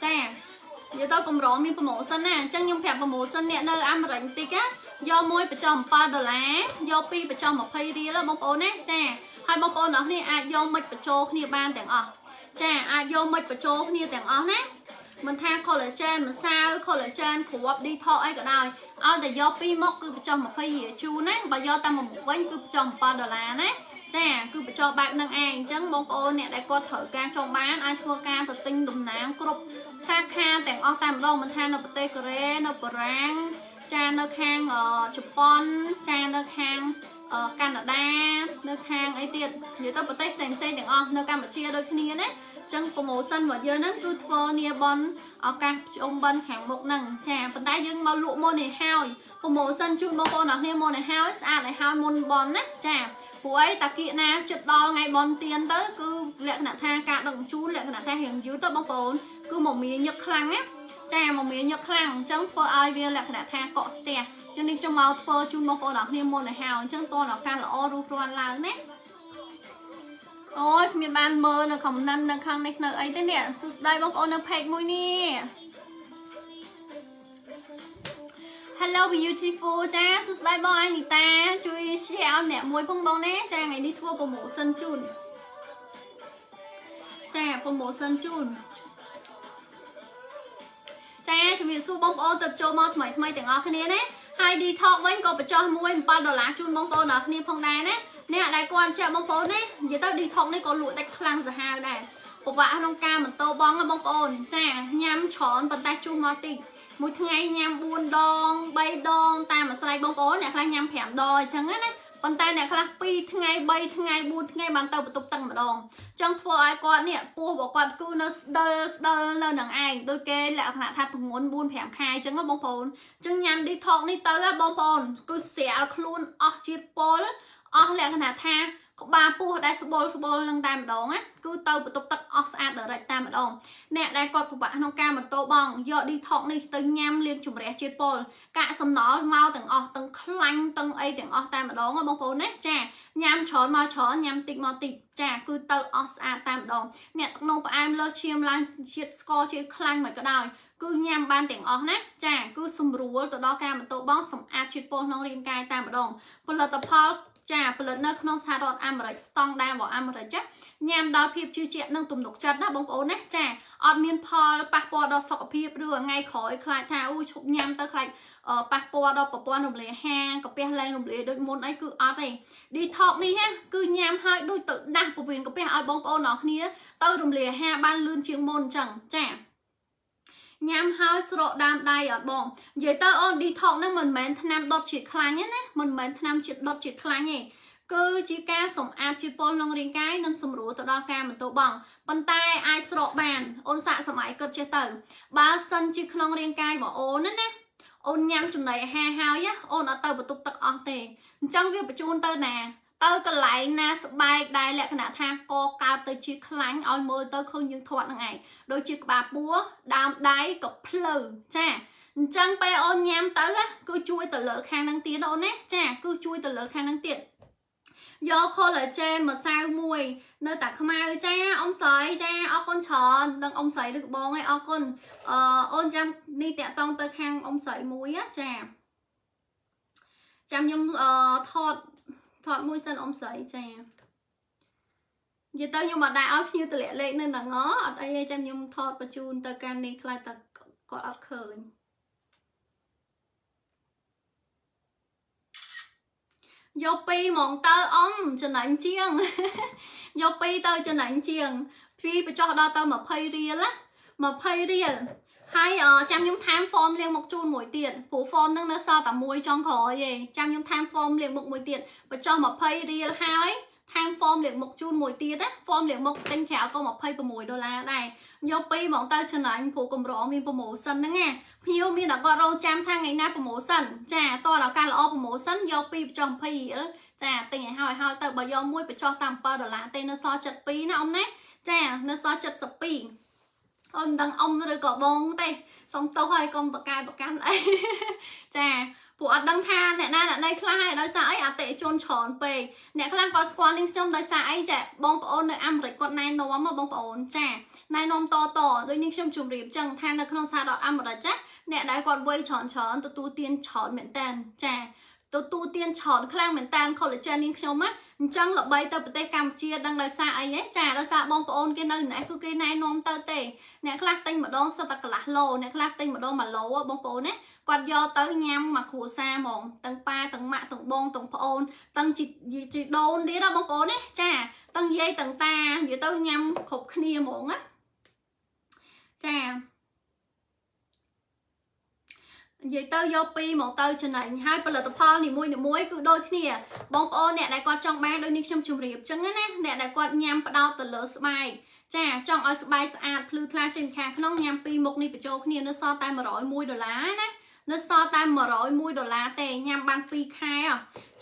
ចានិយាយទៅកម្រមាន promotion ណាអញ្ចឹងខ្ញុំប្រាប់ promotion អ្នកនៅអាមេរិកបន្តិចណាយកមួយបញ្ចុះ7ដុល្លារយកពីរបញ្ចុះ20រៀលបងប្អូនណាចាហើយបងប្អូនអរគ្នាអាចយកមិនបញ្ចូលគ្នាបានទាំងអស់ចាអាចយកមិនបញ្ចូលគ្នាទាំងអស់ណាមិនថា collagen ម្សៅ collagen គ្រាប់ detox អីក៏ដោយឲ្យតែយកពីរមុខគឺបញ្ចុះ20រៀលជូនណាបើយកតែមួយមុខវិញគឺបញ្ចុះ7ដុល្លារណាចាគឺបញ្ចុះបែបនឹងឯងអញ្ចឹងបងប្អូនអ្នកដែលគាត់ត្រូវការចង់បានអាចធ្វើការទៅទិញតំណាងគ្រប់សាខាទាំងអស់តែម្ដងមិនថានៅប្រទេសកូរ៉េនៅបារាំងចានៅខាងជប៉ុនចានៅខាងកាណាដានៅខាងអីទៀតនិយាយទៅប្រទេសផ្សេងផ្សេងទាំងអស់នៅកម្ពុជាដូចគ្នាណាចឹង promotion របស់យើងហ្នឹងគឺធ្វើនាបនឱកាសភ្ជុំបិណ្ឌខាងមុខហ្នឹងចាប៉ុន្តែយើងមកលក់មុននេះហើយ promotion ជូនបងប្អូនអរគ្នាមុននេះហើយស្អាតឲ្យហើយមុនបនណាចាព្រោះអីតាគៀកណាចិត្តដល់ថ្ងៃបនទៀនទៅគឺលក្ខណៈថាការដឹកជញ្ជូនលក្ខណៈថារៀងយឺតទៅបងប្អូនគឺមកមានញឹកខ្លាំងណាចាមកមានញឹកខ្លាំងអញ្ចឹងធ្វើឲ្យវាលក្ខណៈថាកកស្ទះចឹងនេះខ្ញុំមកធ្វើជូនបងប្អូនអរគ្នាមុនឲ្យហើយអញ្ចឹងតើឱកាសល្អរួសរាន់ឡើងណាអូយគ្មានបានមើលនៅ comment នៅខាងនេះនៅអីទេនេះសួស្តីបងប្អូននៅ page មួយនេះ Hello beautiful ចាសួស្តីបងអានីតាជួយ share ឲ្យអ្នកមួយផងបងណាចាថ្ងៃនេះធ្វើ promotion ជូនចា promotion ជូនចាជំរាបសួរបងប្អូនទៅចូលមកថ្មីថ្មីទាំងអស់គ្នាណាហើយ detox វិញក៏បញ្ចុះមួយ7ដុល្លារជូនបងប្អូនទាំងអស់គ្នាផងដែរណាអ្នកដែលគាត់ចាក់បងប្អូនណានិយាយទៅ detox នេះក៏លក់ដាច់ខ្លាំងសាហាវដែរពិបាកក្នុងការបន្តបងណាបងប្អូនចាញ៉ាំច្រើនប៉ុន្តែជុះមកតិចមួយថ្ងៃញ៉ាំ4ដង3ដងតាមអាស្រ័យបងប្អូនអ្នកខ្លះញ៉ាំ5ដងអញ្ចឹងណាប៉ុន្តែអ្នកខ្លះ2ថ្ងៃ3ថ្ងៃ4ថ្ងៃបានទៅបន្ទប់ទឹកម្ដងចង់ធ្វើឲ្យគាត់នេះពោះរបស់គាត់គឺនៅស្ដិលស្ដិលនៅនឹងឯងដូចគេលក្ខណៈថាទម្ងន់4 5ខែអញ្ចឹងណាបងប្អូនអញ្ចឹងញ៉ាំ detox នេះទៅបងប្អូនគឺស្រាលខ្លួនអស់ជាតិពុលអស់លក្ខណៈថាក្បាលពោះដែលស្បុលស្បុលនឹងតែម្ដងណាគឺទៅបន្ទប់ទឹកអស់ស្អាត direct តែម្ដងអ្នកដែលគាត់ពិបាកក្នុងការបន្តបងយក detox នេះទៅញ៉ាំលាងជម្រះជាតិពុលកាកសំណល់មកទាំងអស់ទាំងខ្លាញ់ទាំងអីទាំងអស់តែម្ដងណាបងប្អូនណាចាញ៉ាំច្រើនមកច្រើនញ៉ាំតិចមកតិចចាគឺទៅអស់ស្អាតតែម្ដងអ្នកទឹកនោមផ្អែមលើសឈាមឡើងជាតិស្ករជាតិខ្លាញ់មកក៏ដោយគឺញ៉ាំបានទាំងអស់ណាចាគឺសម្រួលទៅដល់ការបន្តបងសម្អាតជាតិពុលក្នុងរាងកាយតែម្ដងផលិតផលចាផលិតនៅក្នុងសហរដ្ឋអាមេរិកស្តង់ដាររបស់អាមេរិកចាញ៉ាំដោយភាពជឿជាក់និងទំនុកចិត្តណាបងប្អូនណាចាអត់មានផលប៉ះពាល់ដល់សុខភាពឬថ្ងៃក្រោយខ្លាចថាអូឈប់ញ៉ាំទៅខ្លាចប៉ះពាល់ដល់ប្រព័ន្ធរំលាយអាហារកាពះលែងរំលាយដូចមុនអីគឺអត់ទេ detox នេះណាគឺញ៉ាំហើយដូចទៅដាស់ពោះវៀនកាពះឲ្យបងប្អូនអរគ្នាទៅរំលាយអាហារបានលឿនជាងមុនអញ្ចឹងចាញ៉ាំហើយស្រកដើមដៃអត់បងនិយាយទៅអូន detox ហ្នឹងមិនមែនថ្នាំដុតជាតិខ្លាញ់ទេណាមិនមែនថ្នាំជាតិដុតជាតិខ្លាញ់ទេគឺជាការសម្អាតជាតិពុលក្នុងរាងកាយនិងសម្រួលទៅដល់ការបន្ទោបងប៉ុន្តែអាចស្រកបានអូនសាកសម័យគិតចេះទៅបើសិនជាក្នុងរាងកាយរបស់អូនណាអូនញ៉ាំចំណីអាហារហើយអូនអត់ទៅបន្ទប់ទឹកអស់ទេអញ្ចឹងវាបញ្ជូនទៅណាទៅកន្លែងណាស្បែកដែលលក្ខណៈថាកកើតទៅជាខ្លាញ់ឲ្យមើលទៅឃើញយើងធាត់ហ្នឹងឯងដូចជាក្បាលពោះដើមដៃក៏ភ្លៅចាអញ្ចឹងពេលអូនញ៉ាំទៅគឺជួយទៅលើខាងហ្នឹងទៀតអូនណាចាគឺជួយទៅលើខាងហ្នឹងទៀតយក collagen ម្សៅមួយនៅតែខ្មៅចាអ៊ំស្រីចាអរគុណច្រើននឹងអ៊ំស្រីឬក៏បងឯងអរគុណអឺអូនចាំនេះតាក់តងទៅខាងអ៊ំស្រីមួយចាចាំខ្ញុំអឺថតថតមួយសិនអ៊ំស្រីចានិយាយទៅខ្ញុំអត់ដែរឲ្យភ្ញៀវតម្លាក់លេខនៅហ្នឹងអត់អីទេចាំខ្ញុំថតបញ្ជូនទៅកាន់នេះខ្លាចតែគាត់អត់ឃើញ យកពីរហ្មងទៅអ៊ំចំណេញជាង យកពីរទៅចំណេញជាងពីរបញ្ចុះដល់ទៅ20រៀលណា20រៀលហើយចាំខ្ញុំថែម foam លាងមុខជូនមួយទៀតព្រោះ foam ហ្នឹងនៅសល់តែមួយចុងក្រោយឯងចាំខ្ញុំថែម foam លាងមុខមួយទៀតបញ្ចុះ20រៀលហើយថែម foam លាងមុខជូនមួយទៀតណា foam លាងមុខទិញក្រៅក៏26ដុល្លារដែរយកពីរហ្មងទៅចំណេញព្រោះកម្រមាន promotion ហ្នឹងណាភ្ញៀវមានតែគាត់រងចាំថាថ្ងៃណា promotion ចាតើដល់ការល្អ promotion យកពីរបញ្ចុះ20រៀលចាទិញឲ្យហើយហើយទៅបើយកមួយបញ្ចុះតាម7ដុល្លារទេនៅសល់72ណាអ៊ំណាចានៅសល់72អូនមិនដឹងអ៊ំឬក៏បងទេសុំទោសហើយកុំប្រកែប្រកាន់អី ចាពួកអត់ដឹងថាអ្នកណាអ្នកណីខ្លះហើយដោយសារអីអតិថិជនច្រើនពេកអ្នកខ្លះគាត់ស្គាល់នាងខ្ញុំដោយសារអីចាបងប្អូននៅអាមេរិកគាត់ណែនាំមកបងប្អូនចាណែនាំតតដូចនាងខ្ញុំជម្រាបចឹងថានៅក្នុងសហរដ្ឋអាមេរិកចាអ្នកដែលគាត់វ័យច្រើនច្រើនទទួលទានច្រើនមែនតើចាទទួលទានច្រើនខ្លាំងមែនតើ collagen នាងខ្ញុំណាអញ្ចឹងល្បីទៅប្រទេសកម្ពុជាដឹងដោយសារអីហ៎ចាដោយសារបងប្អូនគេនៅណេះគឺគេណែនាំទៅទេអ្នកខ្លះទិញម្ដងសិតតែកន្លះឡូអ្នកខ្លះទិញម្ដង1ឡូបងប្អូនណាគាត់យកទៅញ៉ាំមួយគ្រួសារហ្មងទាំងប៉ាទាំងម៉ាក់ទាំងបងទាំងប្អូនទាំងជីជីដូនទៀតណាបងប្អូនណាចាទាំងយាយទាំងតានិយាយទៅញ៉ាំគ្រប់គ្នាហ្មងណាចានិយាយទៅយកពីមកទៅចំណេញហើយផលិតផលនីមួយៗគឺដូចគ្នាបងប្អូនអ្នកដែលគាត់ចង់បានដូចនេះខ្ញុំជម្រាបចឹងណាអ្នកដែលគាត់ញ៉ាំផ្ដោតទៅលើស្បែកចាចង់ឲ្យស្បែកស្អាតភ្លឺថ្លាចេញពីខាងក្នុងញ៉ាំពីរមុខនេះបញ្ចូលគ្នានៅសល់តែ101ដុល្លារណានៅសល់តែ101ដុល្លារទេញ៉ាំបាន2ខែ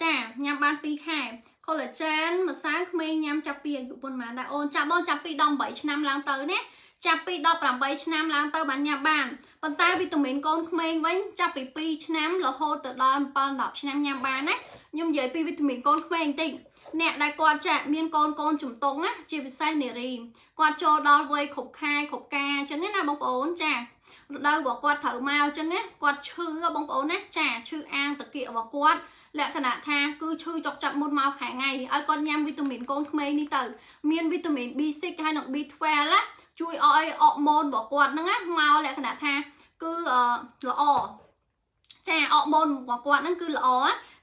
ចាញ៉ាំបាន2ខែ collagen ម្សៅក្មេងញ៉ាំចាប់ពីអាយុប៉ុន្មានដែរអូនចាប់បងចាប់ពី18ឆ្នាំឡើងទៅណាចាប់ពី18ឆ្នាំឡើងទៅបានញ៉ាំបានប៉ុន្តែវីតាមីនកូនក្មេងវិញចាប់ពី2ឆ្នាំរហូតទៅដល់7 10ឆ្នាំញ៉ាំបានណាខ្ញុំនិយាយពីវីតាមីនកូនក្មេងបន្តិចអ្នកដែលគាត់ចាក់មានកូនកូនជំទង់ណាជាពិសេសនារីគាត់ចូលដល់វ័យគ្រប់ខែគ្រប់ការអញ្ចឹងណាបងប្អូនចារដូវរបស់គាត់ត្រូវមកអញ្ចឹងណាគាត់ឈឺបងប្អូនណាចាឈឺអាងតាគៀករបស់គាត់លក្ខណៈថាគឺឈឺចុកចាប់មុនមកខែថ្ងៃឲ្យគាត់ញ៉ាំវីតាមីនកូនក្មេងនេះទៅមានវីតាមីន B6 ហើយនិង B12 ណាជួយឲ្យអរម៉ូនរបស់គាត់ហ្នឹងណាមកលក្ខណៈថាគឺល្អចាអរម៉ូនរបស់គាត់ហ្នឹងគឺល្អ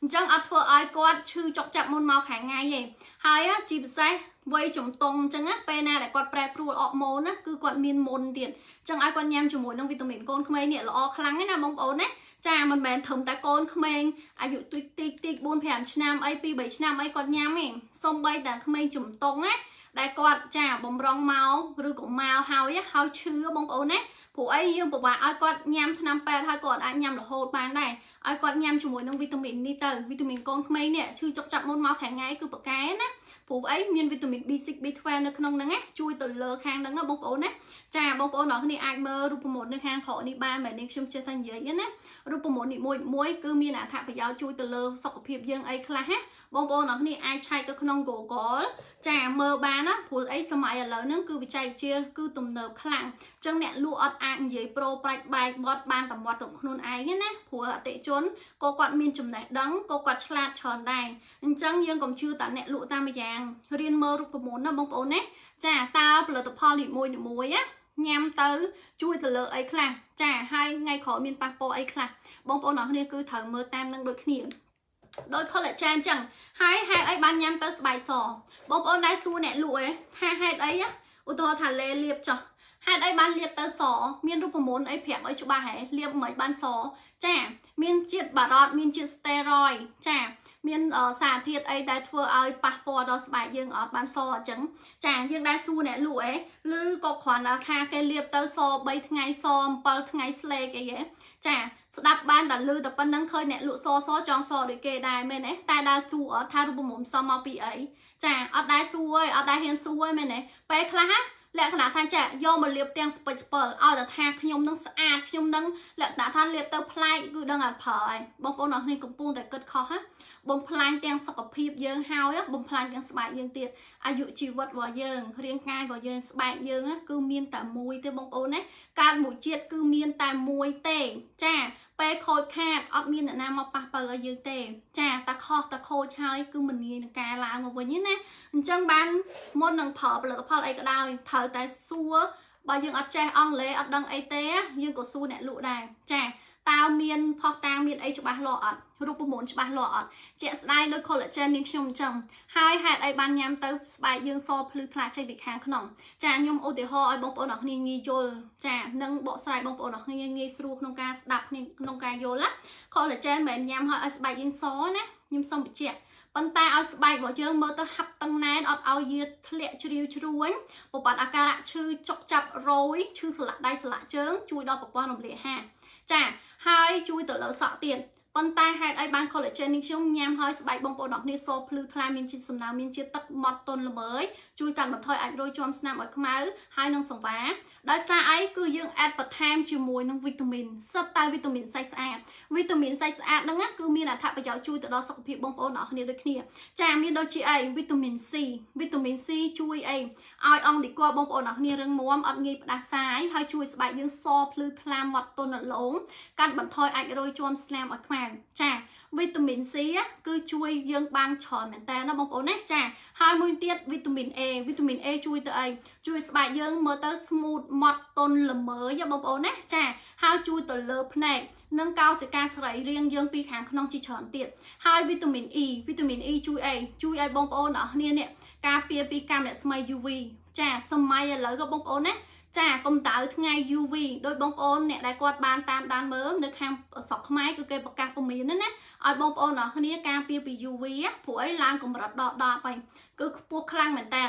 អញ្ចឹងអត់ធ្វើឲ្យគាត់ឈឺចុកចាប់មុនមកខែថ្ងៃទេហើយជាពិសេសវ័យជំទង់អញ្ចឹងណាពេលណាដែលគាត់ប្រែប្រួលអរម៉ូនណាគឺគាត់មានមុនទៀតអញ្ចឹងឲ្យគាត់ញ៉ាំជាមួយនឹងវីតាមីនកូនក្មេងនេះល្អខ្លាំងណាបងប្អូនណាចាមិនមែនត្រឹមតែកូនក្មេងអាយុតិចតិចតិច4 5ឆ្នាំអី2 3ឆ្នាំអីគាត់ញ៉ាំទេសំបីតែក្មេងជំទង់ណាដែលគាត់ចាបំរុងមកឬក៏មកហើយហើយឈឺបងប្អូនណាព្រោះអីយើងពិបាកឲ្យគាត់ញ៉ាំថ្នាំពេទ្យហើយគាត់អាចញ៉ាំរហូតបានដែរឲ្យគាត់ញ៉ាំជាមួយនឹងវីតាមីននេះទៅវីតាមីនកូនក្មេងនេះឈឺចុកចាប់មុនមកខាងថ្ងៃគឺប្រកែណាព្រោះអីមានវីតាមីន B6 B12 នៅក្នុងហ្នឹងណាជួយទៅលើខាងហ្នឹងណាបងប្អូនណាចាបងប្អូនទាំងគ្នាអាចមើលរូបមន្តនៅខាងក្រោយនេះបានមែននេះខ្ញុំចេះតែនិយាយណារូបមន្តនេះមួយមួយគឺមានអត្ថប្រយោជន៍ជួយទៅលើសុខភាពយើងអីខ្លះណាបងប្អូនទាំងគ្នាអាចឆែកទៅក្នុង Google ចាមើលបានណាព្រោះអីសម័យឥឡូវហ្នឹងគឺវិច័យវិទ្យាគឺទំនើបខ្លាំងអញ្ចឹងអ្នកលក់អត់អាចនិយាយប្រូប្រាច់បែកបត់បានតែមាត់ទៅខ្លួនឯងណាព្រោះអតិជនក៏គាត់មានចំណេះដឹងក៏គាត់ឆ្លាតច្រើនដែរអញ្ចឹងយើងកុំជឿតែអ្នកលក់តាមម្យ៉ាងរៀនមើលរូបមន្តណាបងប្អូនណាចាតើផលិតផលនីមួយៗណាញ៉ាំទៅជួយទៅលើអីខ្លះចាហើយថ្ងៃក្រោយមានប៉ះពាល់អីខ្លះបងប្អូនអរគ្នាគឺត្រូវមើលតាមនឹងដូចគ្នាដោយ collagen ចឹងហើយហេតុអីបានញ៉ាំទៅស្បែកសបងប្អូនដែរសួរអ្នកលក់ឯងថាហេតុអីឧទាហរណ៍ថាលេលាបចុះហេតុអីបានលាបទៅសមានរូបមន្តអីប្រាប់ឲ្យច្បាស់ហ៎លាបមិនបានសចាមានជាតិបារ៉តមានជាតិ steroid ចាមានសារធាតុអីដែលធ្វើឲ្យប៉ះពាល់ដល់ស្បែកយើងអត់បានសអញ្ចឹងចាយើងដែរសួរអ្នកលក់ឯងឬក៏គ្រាន់តែថាគេលាបទៅស3ថ្ងៃស7ថ្ងៃស្លេកអីហ៎ចាស្ដាប់បានតែលឺតែប៉ុណ្្នឹងឃើញអ្នកលក់សសចង់សដូចគេដែរមែនទេតែដើរសួរថារូបមន្តសមមកពីអីចាអត់ដែរសួរទេអត់ដែរហ៊ានសួរទេមែនទេពេលខ្លះណាលក្ខណៈថាចាយកមកលាបទាំងស្ពេចស្ពិលឲ្យតែថាខ្ញុំនឹងស្អាតខ្ញុំនឹងលក្ខណៈថាលាបទៅប្លែកគឺដឹងអត់ប្រើហើយបងប្អូនអរគ្នាកំពុងតែគិតខុសណាបំផ្លាញទាំងសុខភាពយើងហើយបំផ្លាញទាំងស្បែកយើងទៀតអាយុជីវិតរបស់យើងរាងកាយរបស់យើងស្បែកយើងគឺមានតែមួយទេបងប្អូនណាកើតមួយជាតិគឺមានតែមួយទេចាពេលខូចខាតអត់មានអ្នកណាមកប៉ះពៅឲ្យយើងទេចាតែខុសតែខូចហើយគឺមិនងាយនឹងការឡើងមកវិញទេណាអញ្ចឹងបានមុននឹងប្រើផលិតផលអីក៏ដោយត្រូវតែសួរបើយើងអត់ចេះអង់គ្លេសអត់ដឹងអីទេយើងក៏សួរអ្នកលក់ដែរចា តើមានផុសតាងមានអីច្បាស់លាស់អត់រូបមន្តច្បាស់លាស់អត់ជាក់ស្ដែងដោយ collagen នាងខ្ញុំអញ្ចឹងហើយហេតុអីបានញ៉ាំទៅស្បែកយើងសភ្លឺថ្លាចេញពីខាងក្នុងចាខ្ញុំឧទាហរណ៍ឲ្យបងប្អូនអរគ្នាងាយយល់ចានិងបកស្រាយបងប្អូនអរគ្នាងាយស្រួលក្នុងការស្ដាប់ក្នុងការយល់ណា collagen មិនមែនញ៉ាំឲ្យឲ្យស្បែកយើងសណាខ្ញុំសូមបញ្ជាក់ប៉ុន្តែឲ្យស្បែករបស់យើងមើលទៅហាប់តឹងណែនអត់ឲ្យយាធ្លាក់ជ្រាវជ្រួញប្រព័ន្ធអាការៈឈឺចុកចាប់រយឈឺសន្លាក់ដៃសន្លាក់ជើងជួយដល់ប្រព័ន្ធរំលាយអាហារចាហើយជួយទៅលើសក់ទៀតប៉ុន្តែហេតុអីបាន collagen នេះខ្ញុំញ៉ាំហើយស្បែកបងប្អូនអរគ្នាសភ្លឺថ្លាមានជាតិសំណើមមានជាតិទឹកម៉ត់ទន់ល្មើយជួយកាត់បន្ថយអាចរោយជាំស្នាមឲ្យខ្មៅហើយនឹងសង្វាដោយសារអីគឺយើង add បន្ថែមជាមួយនឹងវីតាមីនសិតតែវីតាមីនសាច់ស្អាតវីតាមីនសាច់ស្អាតហ្នឹងគឺមានអត្ថប្រយោជន៍ជួយទៅដល់សុខភាពបងប្អូនអរគ្នាដូចគ្នាចាមានដូចជាអីវីតាមីន C វីតាមីន C ជួយអីឲ្យអង្គឌីកបងប្អូនអរគ្នារឹងមាំអត់ងាយផ្ដាសាយហើយជួយស្បែកយើងសភ្លឺថ្លាម៉ត់ទន់រលោងកាត់បន្ថយអាចរោយជាំស្នាមឲ្យខ្មៅចាវីតាមីន C គឺជួយយើងបានច្រើនមែនតើណាបងប្អូនណាចាហើយមួយទៀតវីតាមីន A វីតាមីន A ជួយទៅអីជួយស្បែកយើងមើលទៅ smooth ម៉ត់ទន់ល្មើយបងប្អូនណាចាហើយជួយទៅលើភ្នែកនិងកោសិកាសរីរាង្គយើងពីខាងក្នុងជាច្រើនទៀតហើយវីតាមីន E វីតាមីន E ជួយអីជួយឲ្យបងប្អូនអរគ្នានេះការពារពីកាំរស្មី UV ចាសម័យឥឡូវក៏បងប្អូនណាចាកំដៅថ្ងៃ UV ដោយបងប្អូនអ្នកដែលគាត់បានតាមដានមើលនៅខាងស្រុកខ្មែរគឺគេប្រកាសពមៀនណាឲ្យបងប្អូនអរគ្នាការពារពី UV ព្រោះអីឡើងកម្រិតដល់10ហើយគឺខ្ពស់ខ្លាំងមែនតើ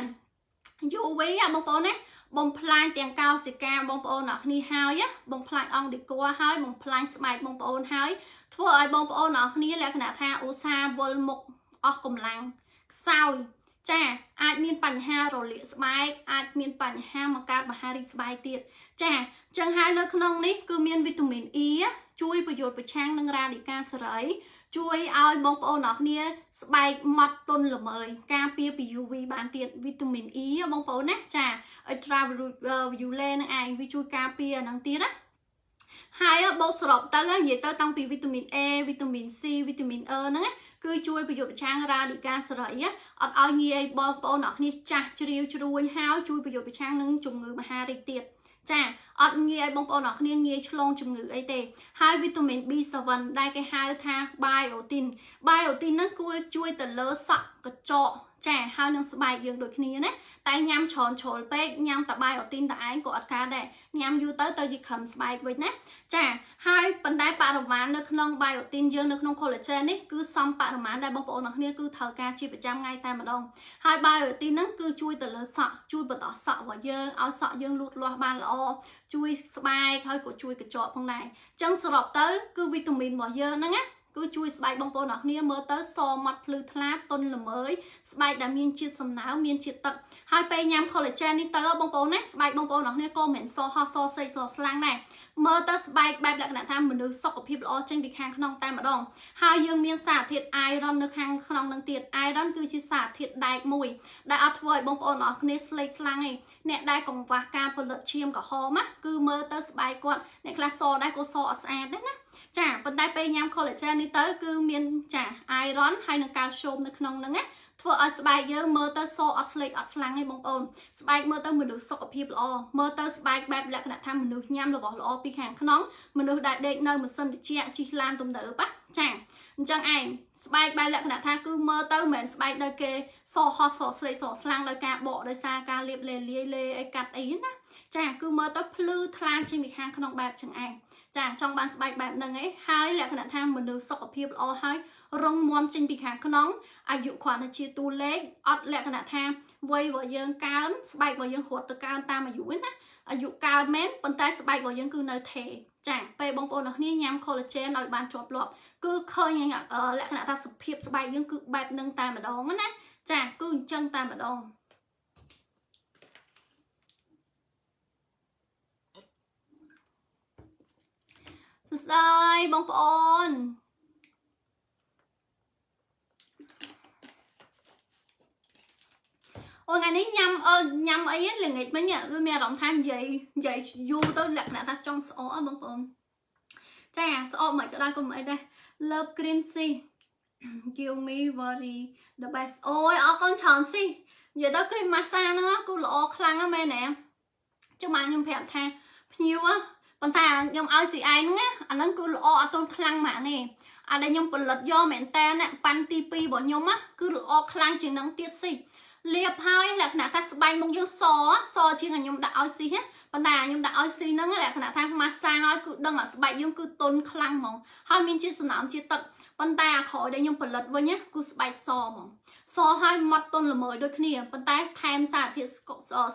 UV បងប្អូនណាបំផ្លាញទាំងកោសិកាបងប្អូនអរគ្នាហើយបំផ្លាញអង្គឌីកហើយបំផ្លាញស្បែកបងប្អូនហើយធ្វើឲ្យបងប្អូនអរគ្នាលក្ខណៈថាឧស្សាហ៍វិលមុខអស់កម្លាំងខ្សោយចាអាចមានបញ្ហារលាកស្បែកអាចមានបញ្ហាមកកើតមហារីកស្បែកទៀតចាចឹងហើយលើក្នុងនេះគឺមានវីតាមីន E ជួយប្រយុទ្ធប្រឆាំងនឹងរ៉ាឌីកាសេរីជួយឲ្យបងប្អូនអរគ្នាស្បែកម៉ត់ទន់ល្មើយការពារពី UV បានទៀតវីតាមីន E បងប្អូនណាចា ultraviolet នឹងឯងវាជួយការពារអាហ្នឹងទៀតណាហើយបូកសរុបទៅនិយាយទៅតាំងពីវីតាមីន A វីតាមីន C វីតាមីន E ហ្នឹងគឺជួយប្រយុទ្ធប្រឆាំងរ៉ាឌីកាសេរីអត់ឲ្យងាយបងប្អូនអរគ្នាចាស់ជ្រាវជ្រួញហើយជួយប្រយុទ្ធប្រឆាំងនឹងជំងឺមហារីកទៀតចាអត់ងាយឲ្យបងប្អូនអរគ្នាងាយឆ្លងជំងឺអីទេហើយវីតាមីន B7 ដែលគេហៅថា biotin biotin ហ្នឹងគួរជួយទៅលើសក់កញ្ចក់ចាហើយនឹងស្បែកយើងដូចគ្នាណាតែញ៉ាំច្រើនជ្រុលពេកញ៉ាំតែ biotin តែឯងក៏អត់កើតដែរញ៉ាំយូរទៅទៅជាខឹមស្បែកវិញណាចាហើយប៉ុន្តែបរិមាណនៅក្នុង biotin យើងនៅក្នុង collagen នេះគឺសមបរិមាណដែលបងប្អូនអរគ្នាគឺត្រូវការជាប្រចាំថ្ងៃតែម្ដងហើយ biotin ហ្នឹងគឺជួយទៅលើសក់ជួយបន្តសក់របស់យើងឲ្យសក់យើងលូតលាស់បានល្អជួយស្បែកហើយក៏ជួយកញ្ចក់ផងដែរអញ្ចឹងសរុបទៅគឺវីតាមីនរបស់យើងហ្នឹងណាគឺជួយស្បែកបងប្អូនអរគ្នាមើលទៅសម៉ត់ភ្លឺថ្លាទន់ល្មើយស្បែកដែលមានជាតិសំណើមមានជាតិទឹកហើយពេលញ៉ាំ collagen នេះទៅបងប្អូនណាស្បែកបងប្អូនអរគ្នាក៏មិនមែនសហោះសសេកសស្លាំងដែរមើលទៅស្បែកបែបលក្ខណៈថាមនុស្សសុខភាពល្អចេញពីខាងក្នុងតែម្ដងហើយយើងមានសារធាតុ iron នៅខាងក្នុងនឹងទៀត iron គឺជាសារធាតុដែកមួយដែលអត់ធ្វើឲ្យបងប្អូនអរគ្នាស្លេកស្លាំងទេអ្នកដែលកង្វះការផលិតឈាមក្រហមណាគឺមើលទៅស្បែកគាត់អ្នកខ្លះសដែរក៏សអត់ស្អាតដែរណាចាប៉ុន្តែពេលញ៉ាំ collagen នេះទៅគឺមានចា iron ហើយនិង calcium នៅក្នុងហ្នឹងណាធ្វើឲ្យស្បែកយើងមើលទៅសអត់ស្លេកអត់ស្លាំងទេបងប្អូនស្បែកមើលទៅមនុស្សសុខភាពល្អមើលទៅស្បែកបែបលក្ខណៈថាមនុស្សញ៉ាំរបស់ល្អពីខាងក្នុងមនុស្សដែលដេកនៅម៉ាស៊ីនត្រជាក់ជិះឡានទំនើបណាចាអញ្ចឹងឯងស្បែកបែបលក្ខណៈថាគឺមើលទៅមិនមែនស្បែកដោយគេសហោះសស្លេកសស្លាំងដោយការបកដោយសារការលាបលេលាយលេអីកាត់អីណាចាគឺមើលទៅភ្លឺថ្លាជាងពីខាងក្នុងបែបចឹងឯងចាចង់បានស្បែកបែបហ្នឹងឯងហើយលក្ខណៈថាមនុស្សសុខភាពល្អហើយរឹងមាំចេញពីខាងក្នុងអាយុគ្រាន់តែជាតួលេខអត់លក្ខណៈថាវ័យរបស់យើងកើនស្បែករបស់យើងរត់ទៅកើនតាមអាយុឯណាអាយុកើនមែនប៉ុន្តែស្បែករបស់យើងគឺនៅថេចាពេលបងប្អូនអរគ្នាញ៉ាំ collagen ឲ្យបានជាប់លាប់គឺឃើញលក្ខណៈថាសភាពស្បែកយើងគឺបែបហ្នឹងតែម្ដងណាចាគឺអញ្ចឹងតែម្ដងសួស្តីបងប្អូនអូថ្ងៃនេះញ៉ាំអឺញ៉ាំអីល្ងាចមិញវាមានអារម្មណ៍ថានិយាយនិយាយយូរទៅលក្ខណៈថាចង់ស្អកបងប្អូនចាស្អកមិនក៏ដោយក៏មិនអីដែរ Love cream sis, give me very the best អូយអរគុណច្រើនស៊ីនិយាយទៅ cream massage ហ្នឹងគឺល្អខ្លាំងណាស់មែនទេចាំបានខ្ញុំប្រាប់ថាភ្ញៀវ ប៉ុន្តែខ្ញុំឲ្យ CI ហ្នឹងណាអាហ្នឹងគឺល្អអត់ទន់ខ្លាំងម៉ាក់នេះអាដែលខ្ញុំផលិតយកមែនតើណាប៉ាន់ទី2របស់ខ្ញុំណាគឺល្អខ្លាំងជាងហ្នឹងទៀតស៊ីលាបហើយលក្ខណៈថាស្បែកមុខយើងសសជាងខ្ញុំដាក់ឲ្យស៊ីណាប៉ុន្តែខ្ញុំដាក់ឲ្យស៊ីហ្នឹងលក្ខណៈថាម៉ាស្សាហើយគឺដឹងអាស្បែកយើងគឺទន់ខ្លាំងហ្មងហើយមានជាសំណើមជាទឹកប៉ុន្តែអាក្រោយដែលខ្ញុំផលិតវិញណាគឺស្បែកសហ្មងសហើយម៉ត់ទន់ល្មើយដូចគ្នាប៉ុន្តែថែមសារធាតុ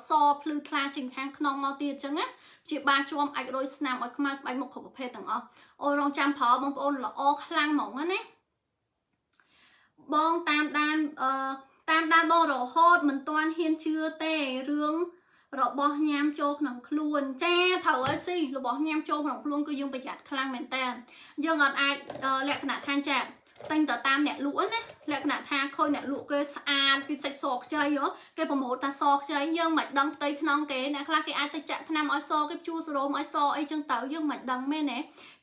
សភ្លឺថ្លាចេញខាងក្នុងមកទៀតអញ្ចឹងណាជាបាជាំអាចរយស្នាមឲ្យខ្មៅស្បែកមុខគ្រប់ប្រភេទទាំងអស់អូរងចាំប្រើបងប្អូនល្អខ្លាំងហ្មងណាបងតាមដានអឺតាមដានបងរហូតមិនទាន់ហ៊ានជឿទេរឿងរបស់ញ៉ាំចូលក្នុងខ្លួនចាត្រូវហើយស៊ីរបស់ញ៉ាំចូលក្នុងខ្លួនគឺយើងប្រយ័ត្នខ្លាំងមែនតើយើងអត់អាចលក្ខណៈថាចាទិញទៅតាមអ្នកលក់ណាលក្ខណៈថាឃើញអ្នកលក់គេស្អាតគេសាច់សខ្ចីហ៎គេ promote ថាសខ្ចីយើងមិនដឹងផ្ទៃក្នុងគេអ្នកខ្លះគេអាចទៅចាក់ថ្នាំឲ្យសគេជួសរោមឲ្យសអីចឹងទៅយើងមិនដឹងមែនទេ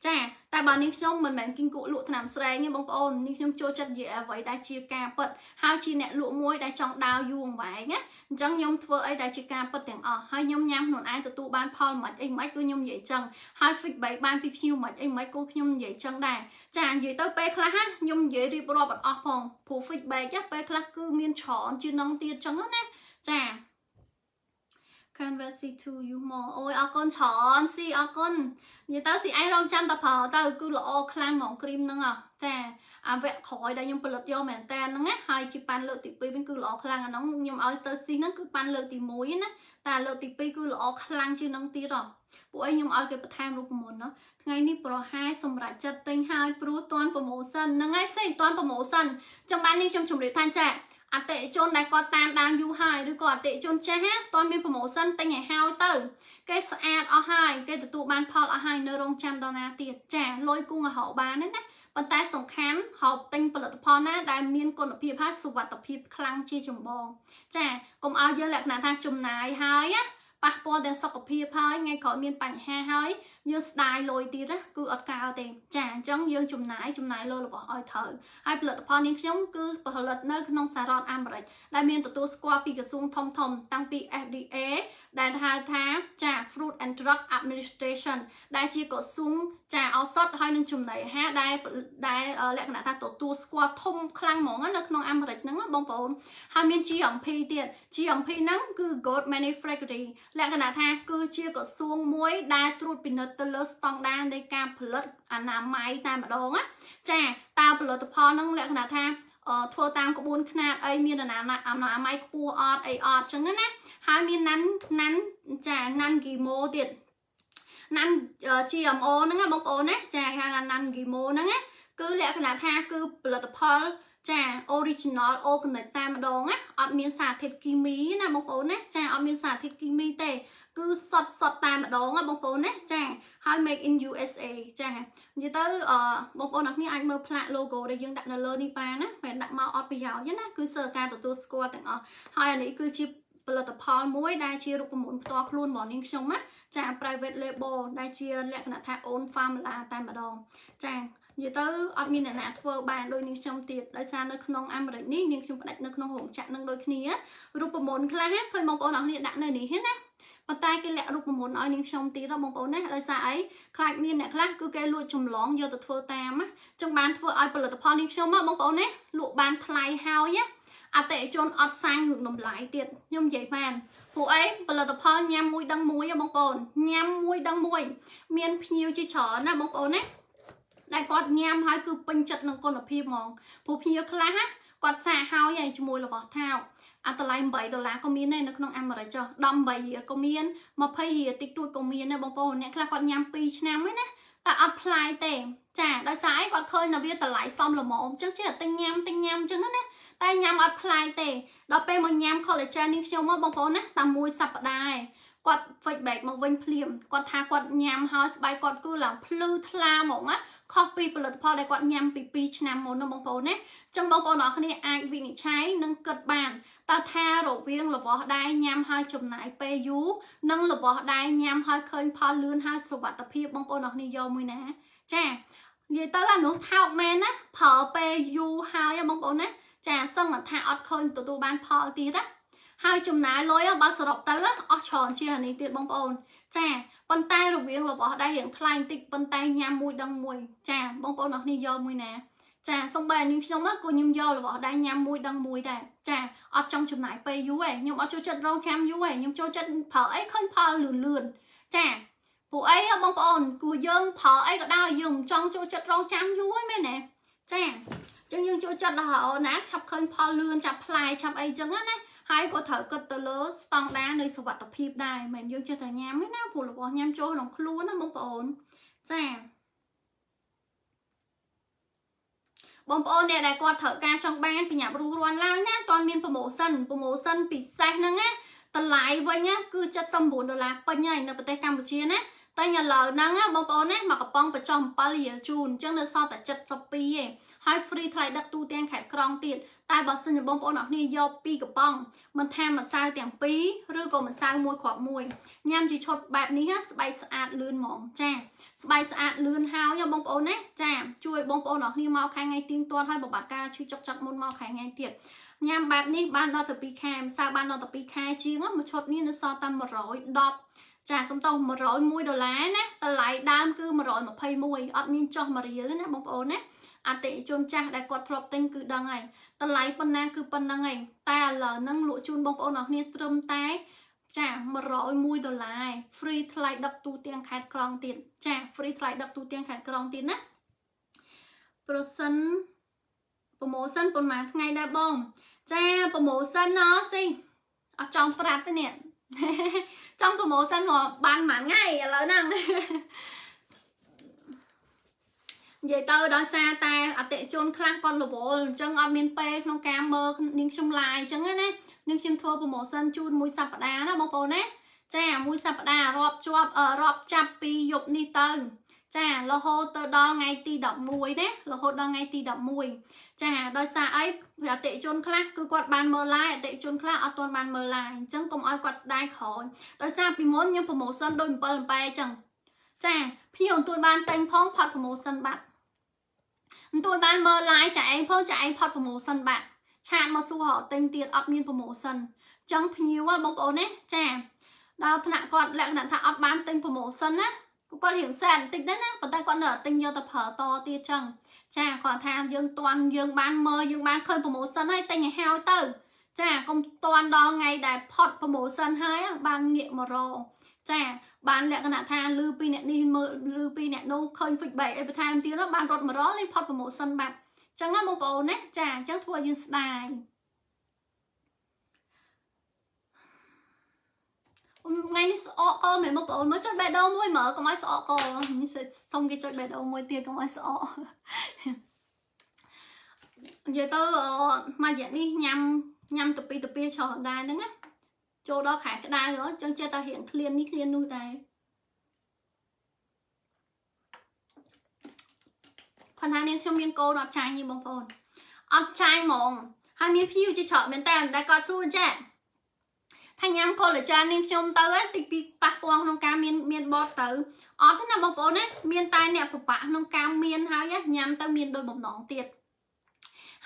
ចាតែបើនាងខ្ញុំមិនមែនគីងគក់លក់ថ្នាំស្រេងទេបងប្អូននាងខ្ញុំចូលចិត្តនិយាយអ្វីដែលជាការពិតហើយជាអ្នកលក់មួយដែលចង់ដើរយូរអង្វែងណាអញ្ចឹងខ្ញុំធ្វើអីដែលជាការពិតទាំងអស់ហើយខ្ញុំញ៉ាំខ្លួនឯងទទួលបានផលមិនអីមិនគឺខ្ញុំនិយាយចឹងហើយ feedback បានពីភ្ញៀវមិនអីមិនក៏ខ្ញុំនិយាយចឹងដែរចានិយាយទៅពេលខ្លះខ្ញុំនិយាយរៀបរាប់អត់អស់ផងព្រោះ feedback ពេលខ្លះគឺមានច្រើនជាងនឹងទៀតចឹងណាចា Can wait see to you more អូយអរគុណច្រើនស៊ីអរគុណនិយាយទៅស៊ីឯងរងចាំតែប្រើទៅគឺល្អខ្លាំងហ្មងគ្រីមហ្នឹងចាអាវគ្គក្រោយដែលខ្ញុំផលិតយកមែនតើហ្នឹងណាហើយជាប៉ាន់លើកទី2វិញគឺល្អខ្លាំងអាហ្នឹងខ្ញុំឲ្យទៅស៊ីហ្នឹងគឺប៉ាន់លើកទី1ណាតែលើកទី2គឺល្អខ្លាំងជាងហ្នឹងទៀតហ៎ពួកឯងខ្ញុំឲ្យគេបន្ថែមរូបមន្តណោះថ្ងៃនេះប្រហែលសម្រាប់ចិត្តទិញហើយព្រោះតាន់ promotion ហ្នឹងហើយសិតាន់ promotion ចឹងបាននេះខ្ញុំជម្រាបថាចាអតិថិជនដែលគាត់តាមដានយូរហើយឬក៏អតិថិជនចាស់តន់មាន promotion ទិញឲ្យហើយទៅគេស្អាតអស់ហើយគេទទួលបានផលអស់ហើយនៅរងចាំដល់ណាទៀតចាលុយគង់ឲ្យរកបានណាប៉ុន្តែសំខាន់ហូបទិញផលិតផលណាដែលមានគុណភាពហើយសុវត្ថិភាពខ្លាំងជាចម្បងចាកុំឲ្យយើងលក្ខណៈថាចំណាយហើយណាប៉ះពាល់ដល់សុខភាពហើយថ្ងៃក្រោយមានបញ្ហាហើយយើងស្ដាយលុយទៀតណាគឺអត់កើទេចាអញ្ចឹងយើងចំណាយចំណាយលើរបស់ឲ្យត្រូវហើយផលិតផលនេះខ្ញុំគឺផលិតនៅក្នុងសហរដ្ឋអាមេរិកដែលមានទទួលស្គាល់ពីក្រសួងធំធំតាំងពី FDA ដែលហៅថាចា Food and Drug Administration ដែលជាក្រសួងចាឱសថហើយនឹងចំណីអាហារដែលដែលលក្ខណៈថាទទួលស្គាល់ធំខ្លាំងហ្មងនៅក្នុងអាមេរិកហ្នឹងបងប្អូនហើយមាន GMP ទៀត GMP ហ្នឹងគឺ Good Manufacturing លក្ខណៈថាគឺជាក្រសួងមួយដែលត្រួតពិនិត្យទៅលើស្តង់ដារនៃការផលិតអនាម័យតែម្ដងណាចាតើផលិតផលហ្នឹងលក្ខណៈថាធ្វើតាមក្បួនខ្នាតអីមានអនាម័យខ្ពស់អត់អីអត់ចឹងណាហើយមាន non non ចា non GMO ទៀត non GMO ហ្នឹងណាបងប្អូនណាចាគេហៅថា non GMO ហ្នឹងណាគឺលក្ខណៈថាគឺផលិតផលចា original organic តែម្ដងណាអត់មានសារធាតុគីមីណាបងប្អូនណាចាអត់មានសារធាតុគីមីទេគឺសុតសុតតែម្ដងណាបងប្អូនណាចាហើយ make in USA ចានិយាយទៅអឺបងប្អូនអរគ្នាអាចមើលផ្លាក logo ដែលយើងដាក់នៅលើនេះបានណាមិនដាក់មកអត់ប្រយោជន៍ទេណាគឺសើការទទួលស្គាល់ទាំងអស់ហើយអានេះគឺជាផលិតផលមួយដែលជារូបមន្តផ្ទាល់ខ្លួនរបស់នាងខ្ញុំណាចា private label ដែលជាលក្ខណៈថា own formula តែម្ដងចានិយាយទៅអត់មានអ្នកណាធ្វើបានដូចនាងខ្ញុំទៀតដោយសារនៅក្នុងអាមេរិកនេះនាងខ្ញុំផ្ដាច់នៅក្នុងរោងចក្រនឹងដូចគ្នារូបមន្តខ្លះឃើញបងប្អូនអរគ្នាដាក់នៅនេះណាប៉ុន្តែគេលាក់រូបមន្តឲ្យនាងខ្ញុំទៀតបងប្អូនណាដោយសារអីខ្លាចមានអ្នកខ្លះគឺគេលួចចម្លងយកទៅធ្វើតាមណាចឹងបានធ្វើឲ្យផលិតផលនាងខ្ញុំបងប្អូនណាលក់បានថ្លៃហើយអតិថិជនអត់សាងរឿងតម្លៃទៀតខ្ញុំនិយាយបានព្រោះអីផលិតផលញ៉ាំមួយដឹងមួយបងប្អូនញ៉ាំមួយដឹងមួយមានភ្ញៀវជាច្រើនណាបងប្អូនណាដែលគាត់ញ៉ាំហើយគឺពេញចិត្តនឹងគុណភាពហ្មងព្រោះភ្ញៀវខ្លះណាគាត់សាកហើយហើយជាមួយរបស់ថោកអាតម្លៃ8ដុល្លារក៏មានដែរនៅក្នុងអាមេរិកចុះ18រៀលក៏មាន20រៀលតិចតួចក៏មានដែរបងប្អូនអ្នកខ្លះគាត់ញ៉ាំ2ឆ្នាំហើយណាតែអត់ផ្លាយទេចាដោយសារអីគាត់ឃើញថាវាតម្លៃសមល្មមអញ្ចឹងចេះតែទិញញ៉ាំទិញញ៉ាំអញ្ចឹងណាតែញ៉ាំអត់ផ្លាយទេដល់ពេលមកញ៉ាំ collagen នេះខ្ញុំមកបងប្អូនណាតែមួយសប្តាហ៍ឯងគាត់ feedback មកវិញភ្លាមគាត់ថាគាត់ញ៉ាំហើយស្បែកគាត់គឺឡើងភ្លឺថ្លាហ្មងណាខុសពីផលិតផលដែលគាត់ញ៉ាំពី2ឆ្នាំមុនណាបងប្អូនណាចឹងបងប្អូនអរគ្នាអាចវិនិច្ឆ័យនិងគិតបានតើថារវាងរបស់ដែរញ៉ាំហើយចំណាយពេលយូរនិងរបស់ដែរញ៉ាំហើយឃើញផលលឿនហើយសុវត្ថិភាពបងប្អូនអរគ្នាយកមួយណាចានិយាយទៅអានោះថោកមែនណាប្រើពេលយូរហើយបងប្អូនណាចាសឹងថាអត់ឃើញទទួលបានផលទៀតណាហ ហើយចំណាយលុយបើសរុបទៅអស់ច្រើនជាងអានេះទៀតបងប្អូនចាប៉ុន្តែរវាងរបស់ដែររៀងថ្លៃបន្តិចប៉ុន្តែញ៉ាំមួយដឹងមួយចាបងប្អូនអរគ្នាយកមួយណាចាសំបីនាងខ្ញុំក៏ខ្ញុំយករបស់ដែរញ៉ាំមួយដឹងមួយដែរចាអត់ចង់ចំណាយពេលយូរទេខ្ញុំអត់ចូលចិត្តរងចាំយូរទេខ្ញុំចូលចិត្តប្រើអីឃើញផលលឿនលឿនចាពួកអីបងប្អូនគួរយើងប្រើអីក៏ដោយយើងមិនចង់ចូលចិត្តរងចាំយូរទេមែនទេចាចឹងយើងចូលចិត្តរហូតណាឆាប់ឃើញផលលឿនចាប់ផ្លែឆាប់អីចឹងណាហើយក៏ត្រូវគិតទៅលើស្តង់ដារនៃសុវត្ថិភាពដែរមិនយើងចេះតែញ៉ាំទេណាព្រោះរបស់ញ៉ាំចូលក្នុងខ្លួនណាបងប្អូនចាបងប្អូនអ្នកដែលគាត់ត្រូវការចង់បានប្រញាប់រស់រាន់ឡើងណាតន់មាន promotion ពិសេសហ្នឹងណាតម្លៃវិញណាគឺ79ដុល្លារពេញហើយនៅប្រទេសកម្ពុជាណាតែឥឡូវហ្នឹងណាបងប្អូនណាមកកំប៉ុងបញ្ចុះ7រៀលជូនអញ្ចឹងនៅសល់តែ72ឯងហើយ free ថ្លៃដឹកទូទាំងខេត្តក្រុងទៀតតែបើសិនជាបងប្អូនអរគ្នាយក2កំប៉ុងមិនថាម្សៅទាំងពីរឬក៏ម្សៅមួយគ្រាប់មួយញ៉ាំជាឈុតបែបនេះណាស្បែកស្អាតលឿនហ្មងចាស្បែកស្អាតលឿនហើយបងប្អូនណាចាជួយបងប្អូនអរគ្នាមកខែថ្ងៃទៀងទាត់ហើយបំបត្តិការឈឺចុកចាប់មុនមកខែថ្ងៃទៀតញ៉ាំបែបនេះបានដល់ទៅ2ខែម្សៅបានដល់ទៅ2ខែជាងមួយឈុតនេះនៅសល់តែ110ចាសំទោស101ដុល្លារណាតម្លៃដើមគឺ121អត់មានចុះ1រៀលទេណាបងប្អូនណាអតិថិជនចាស់ដែលគាត់ធ្លាប់ទិញគឺដឹងហើយតម្លៃប៉ុណ្ណាគឺប៉ុណ្ណឹងហើយតែឥឡូវហ្នឹងលក់ជូនបងប្អូនអរគ្នាត្រឹមតែចា101ដុល្លារ free ថ្លៃដឹកទូទាំងខេត្តក្រុងទៀតចា free ថ្លៃដឹកទូទាំងខេត្តក្រុងទៀតណាប្រសិន promotion ប៉ុន្មានថ្ងៃដែរបងចា promotion ណស៊ីអត់ចង់ប្រាប់ទេនេះចង់ promotion មកបានមួយថ្ងៃឥឡូវហ្នឹងនិយាយទៅដោយសារតែអតិជនខ្លះគាត់រវល់អញ្ចឹងអត់មានពេលក្នុងការមើលនាងខ្ញុំ live អញ្ចឹងណានាងខ្ញុំធ្វើ promotion ជូនមួយសប្តាហ៍ណាបងប្អូនណាចាមួយសប្តាហ៍រាប់ជាប់រាប់ចាប់ពីយប់នេះទៅចារហូតទៅដល់ថ្ងៃទី11ណារហូតដល់ថ្ងៃទី11ចាដោយសារអីអតិជនខ្លះគឺគាត់បានមើល live អតិជនខ្លះអត់ទាន់បានមើល live អញ្ចឹងកុំឲ្យគាត់ស្ដាយក្រោយដោយសារពីមុនខ្ញុំ promotion ដូច7 7អញ្ចឹងចាភ្ញៀវទទួលបានតែងផងផុត promotion បាត់ទទួលបានមើល live ចាឯងផងចាឯងផុត promotion បាត់chat មកសួររកទិញទៀតអត់មាន promotion ចឹងភ្ញៀវបងប្អូនណាចាដល់ថ្នាក់គាត់លក្ខណៈថាអត់បានទិញ promotion ណាគាត់រៀងសែនបន្តិចដែរណាប៉ុន្តែគាត់នៅតែទិញយកទៅប្រើតទៀតចឹងចាគាត់ថាយើងតន់យើងបានមើលយើងបានឃើញ promotion ហើយទិញឲ្យហើយទៅចាកុំតន់ដល់ថ្ងៃដែលផុត promotion ហើយបានងាកមករចាបានលក្ខណៈថាលឺពីអ្នកនេះមើលលឺពីអ្នកនោះឃើញ feedback អីបន្ថែមទៀតបានរត់មករនេះផុត promotion បាត់ចឹងណាបងប្អូនណាចាអញ្ចឹងធ្វើឲ្យយើងស្ដាយថ្ងៃនេះស្អកកមែនបងប្អូនមើលចុចបេះដូងមួយមើលកុំឲ្យស្អកកនេះសុំគេចុចបេះដូងមួយទៀតកុំឲ្យស្អកនិយាយទៅមួយរយៈនេះញ៉ាំញ៉ាំតពីតពីច្រើនដែរហ្នឹងណាចូលដល់ខែក្តៅហ៎ចឹងចេះតែរៀងឃ្លាននេះឃ្លាននោះដែរគាត់ថានាងខ្ញុំមានកូនអត់ចាញ់ទេបងប្អូនអត់ចាញ់ហ្មងហើយមានភ្ញៀវជាច្រើនមែនតើតែគាត់សួរចាថាញ៉ាំ collagen នាងខ្ញុំទៅតិចពីប៉ះពាល់ក្នុងការមានមានបតទៅអត់ទេណាបងប្អូនណាមានតែអ្នកពិបាកក្នុងការមានហើយញ៉ាំទៅមានដោយបំណងទៀត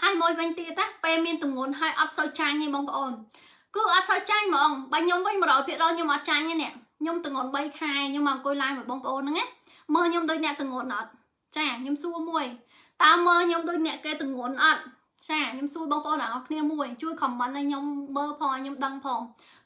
ហើយមួយវិញទៀតណាពេលមានទម្ងន់ហើយអត់សូវចាញ់ទេបងប្អូនគឺអត់សូវចាញ់ហ្មងបើខ្ញុំវិញ100%ខ្ញុំអត់ចាញ់ទេនេះខ្ញុំទម្ងន់3ខែខ្ញុំមកអង្គុយ live មួយបងប្អូនហ្នឹងណាមើលខ្ញុំដូចអ្នកទម្ងន់អត់ចាខ្ញុំសួរមួយតើមើលខ្ញុំដូចអ្នកគេទម្ងន់អត់ចាខ្ញុំសួរបងប្អូនទាំងអស់គ្នាមួយជួយ comment ឲ្យខ្ញុំមើលផងឲ្យខ្ញុំដឹងផង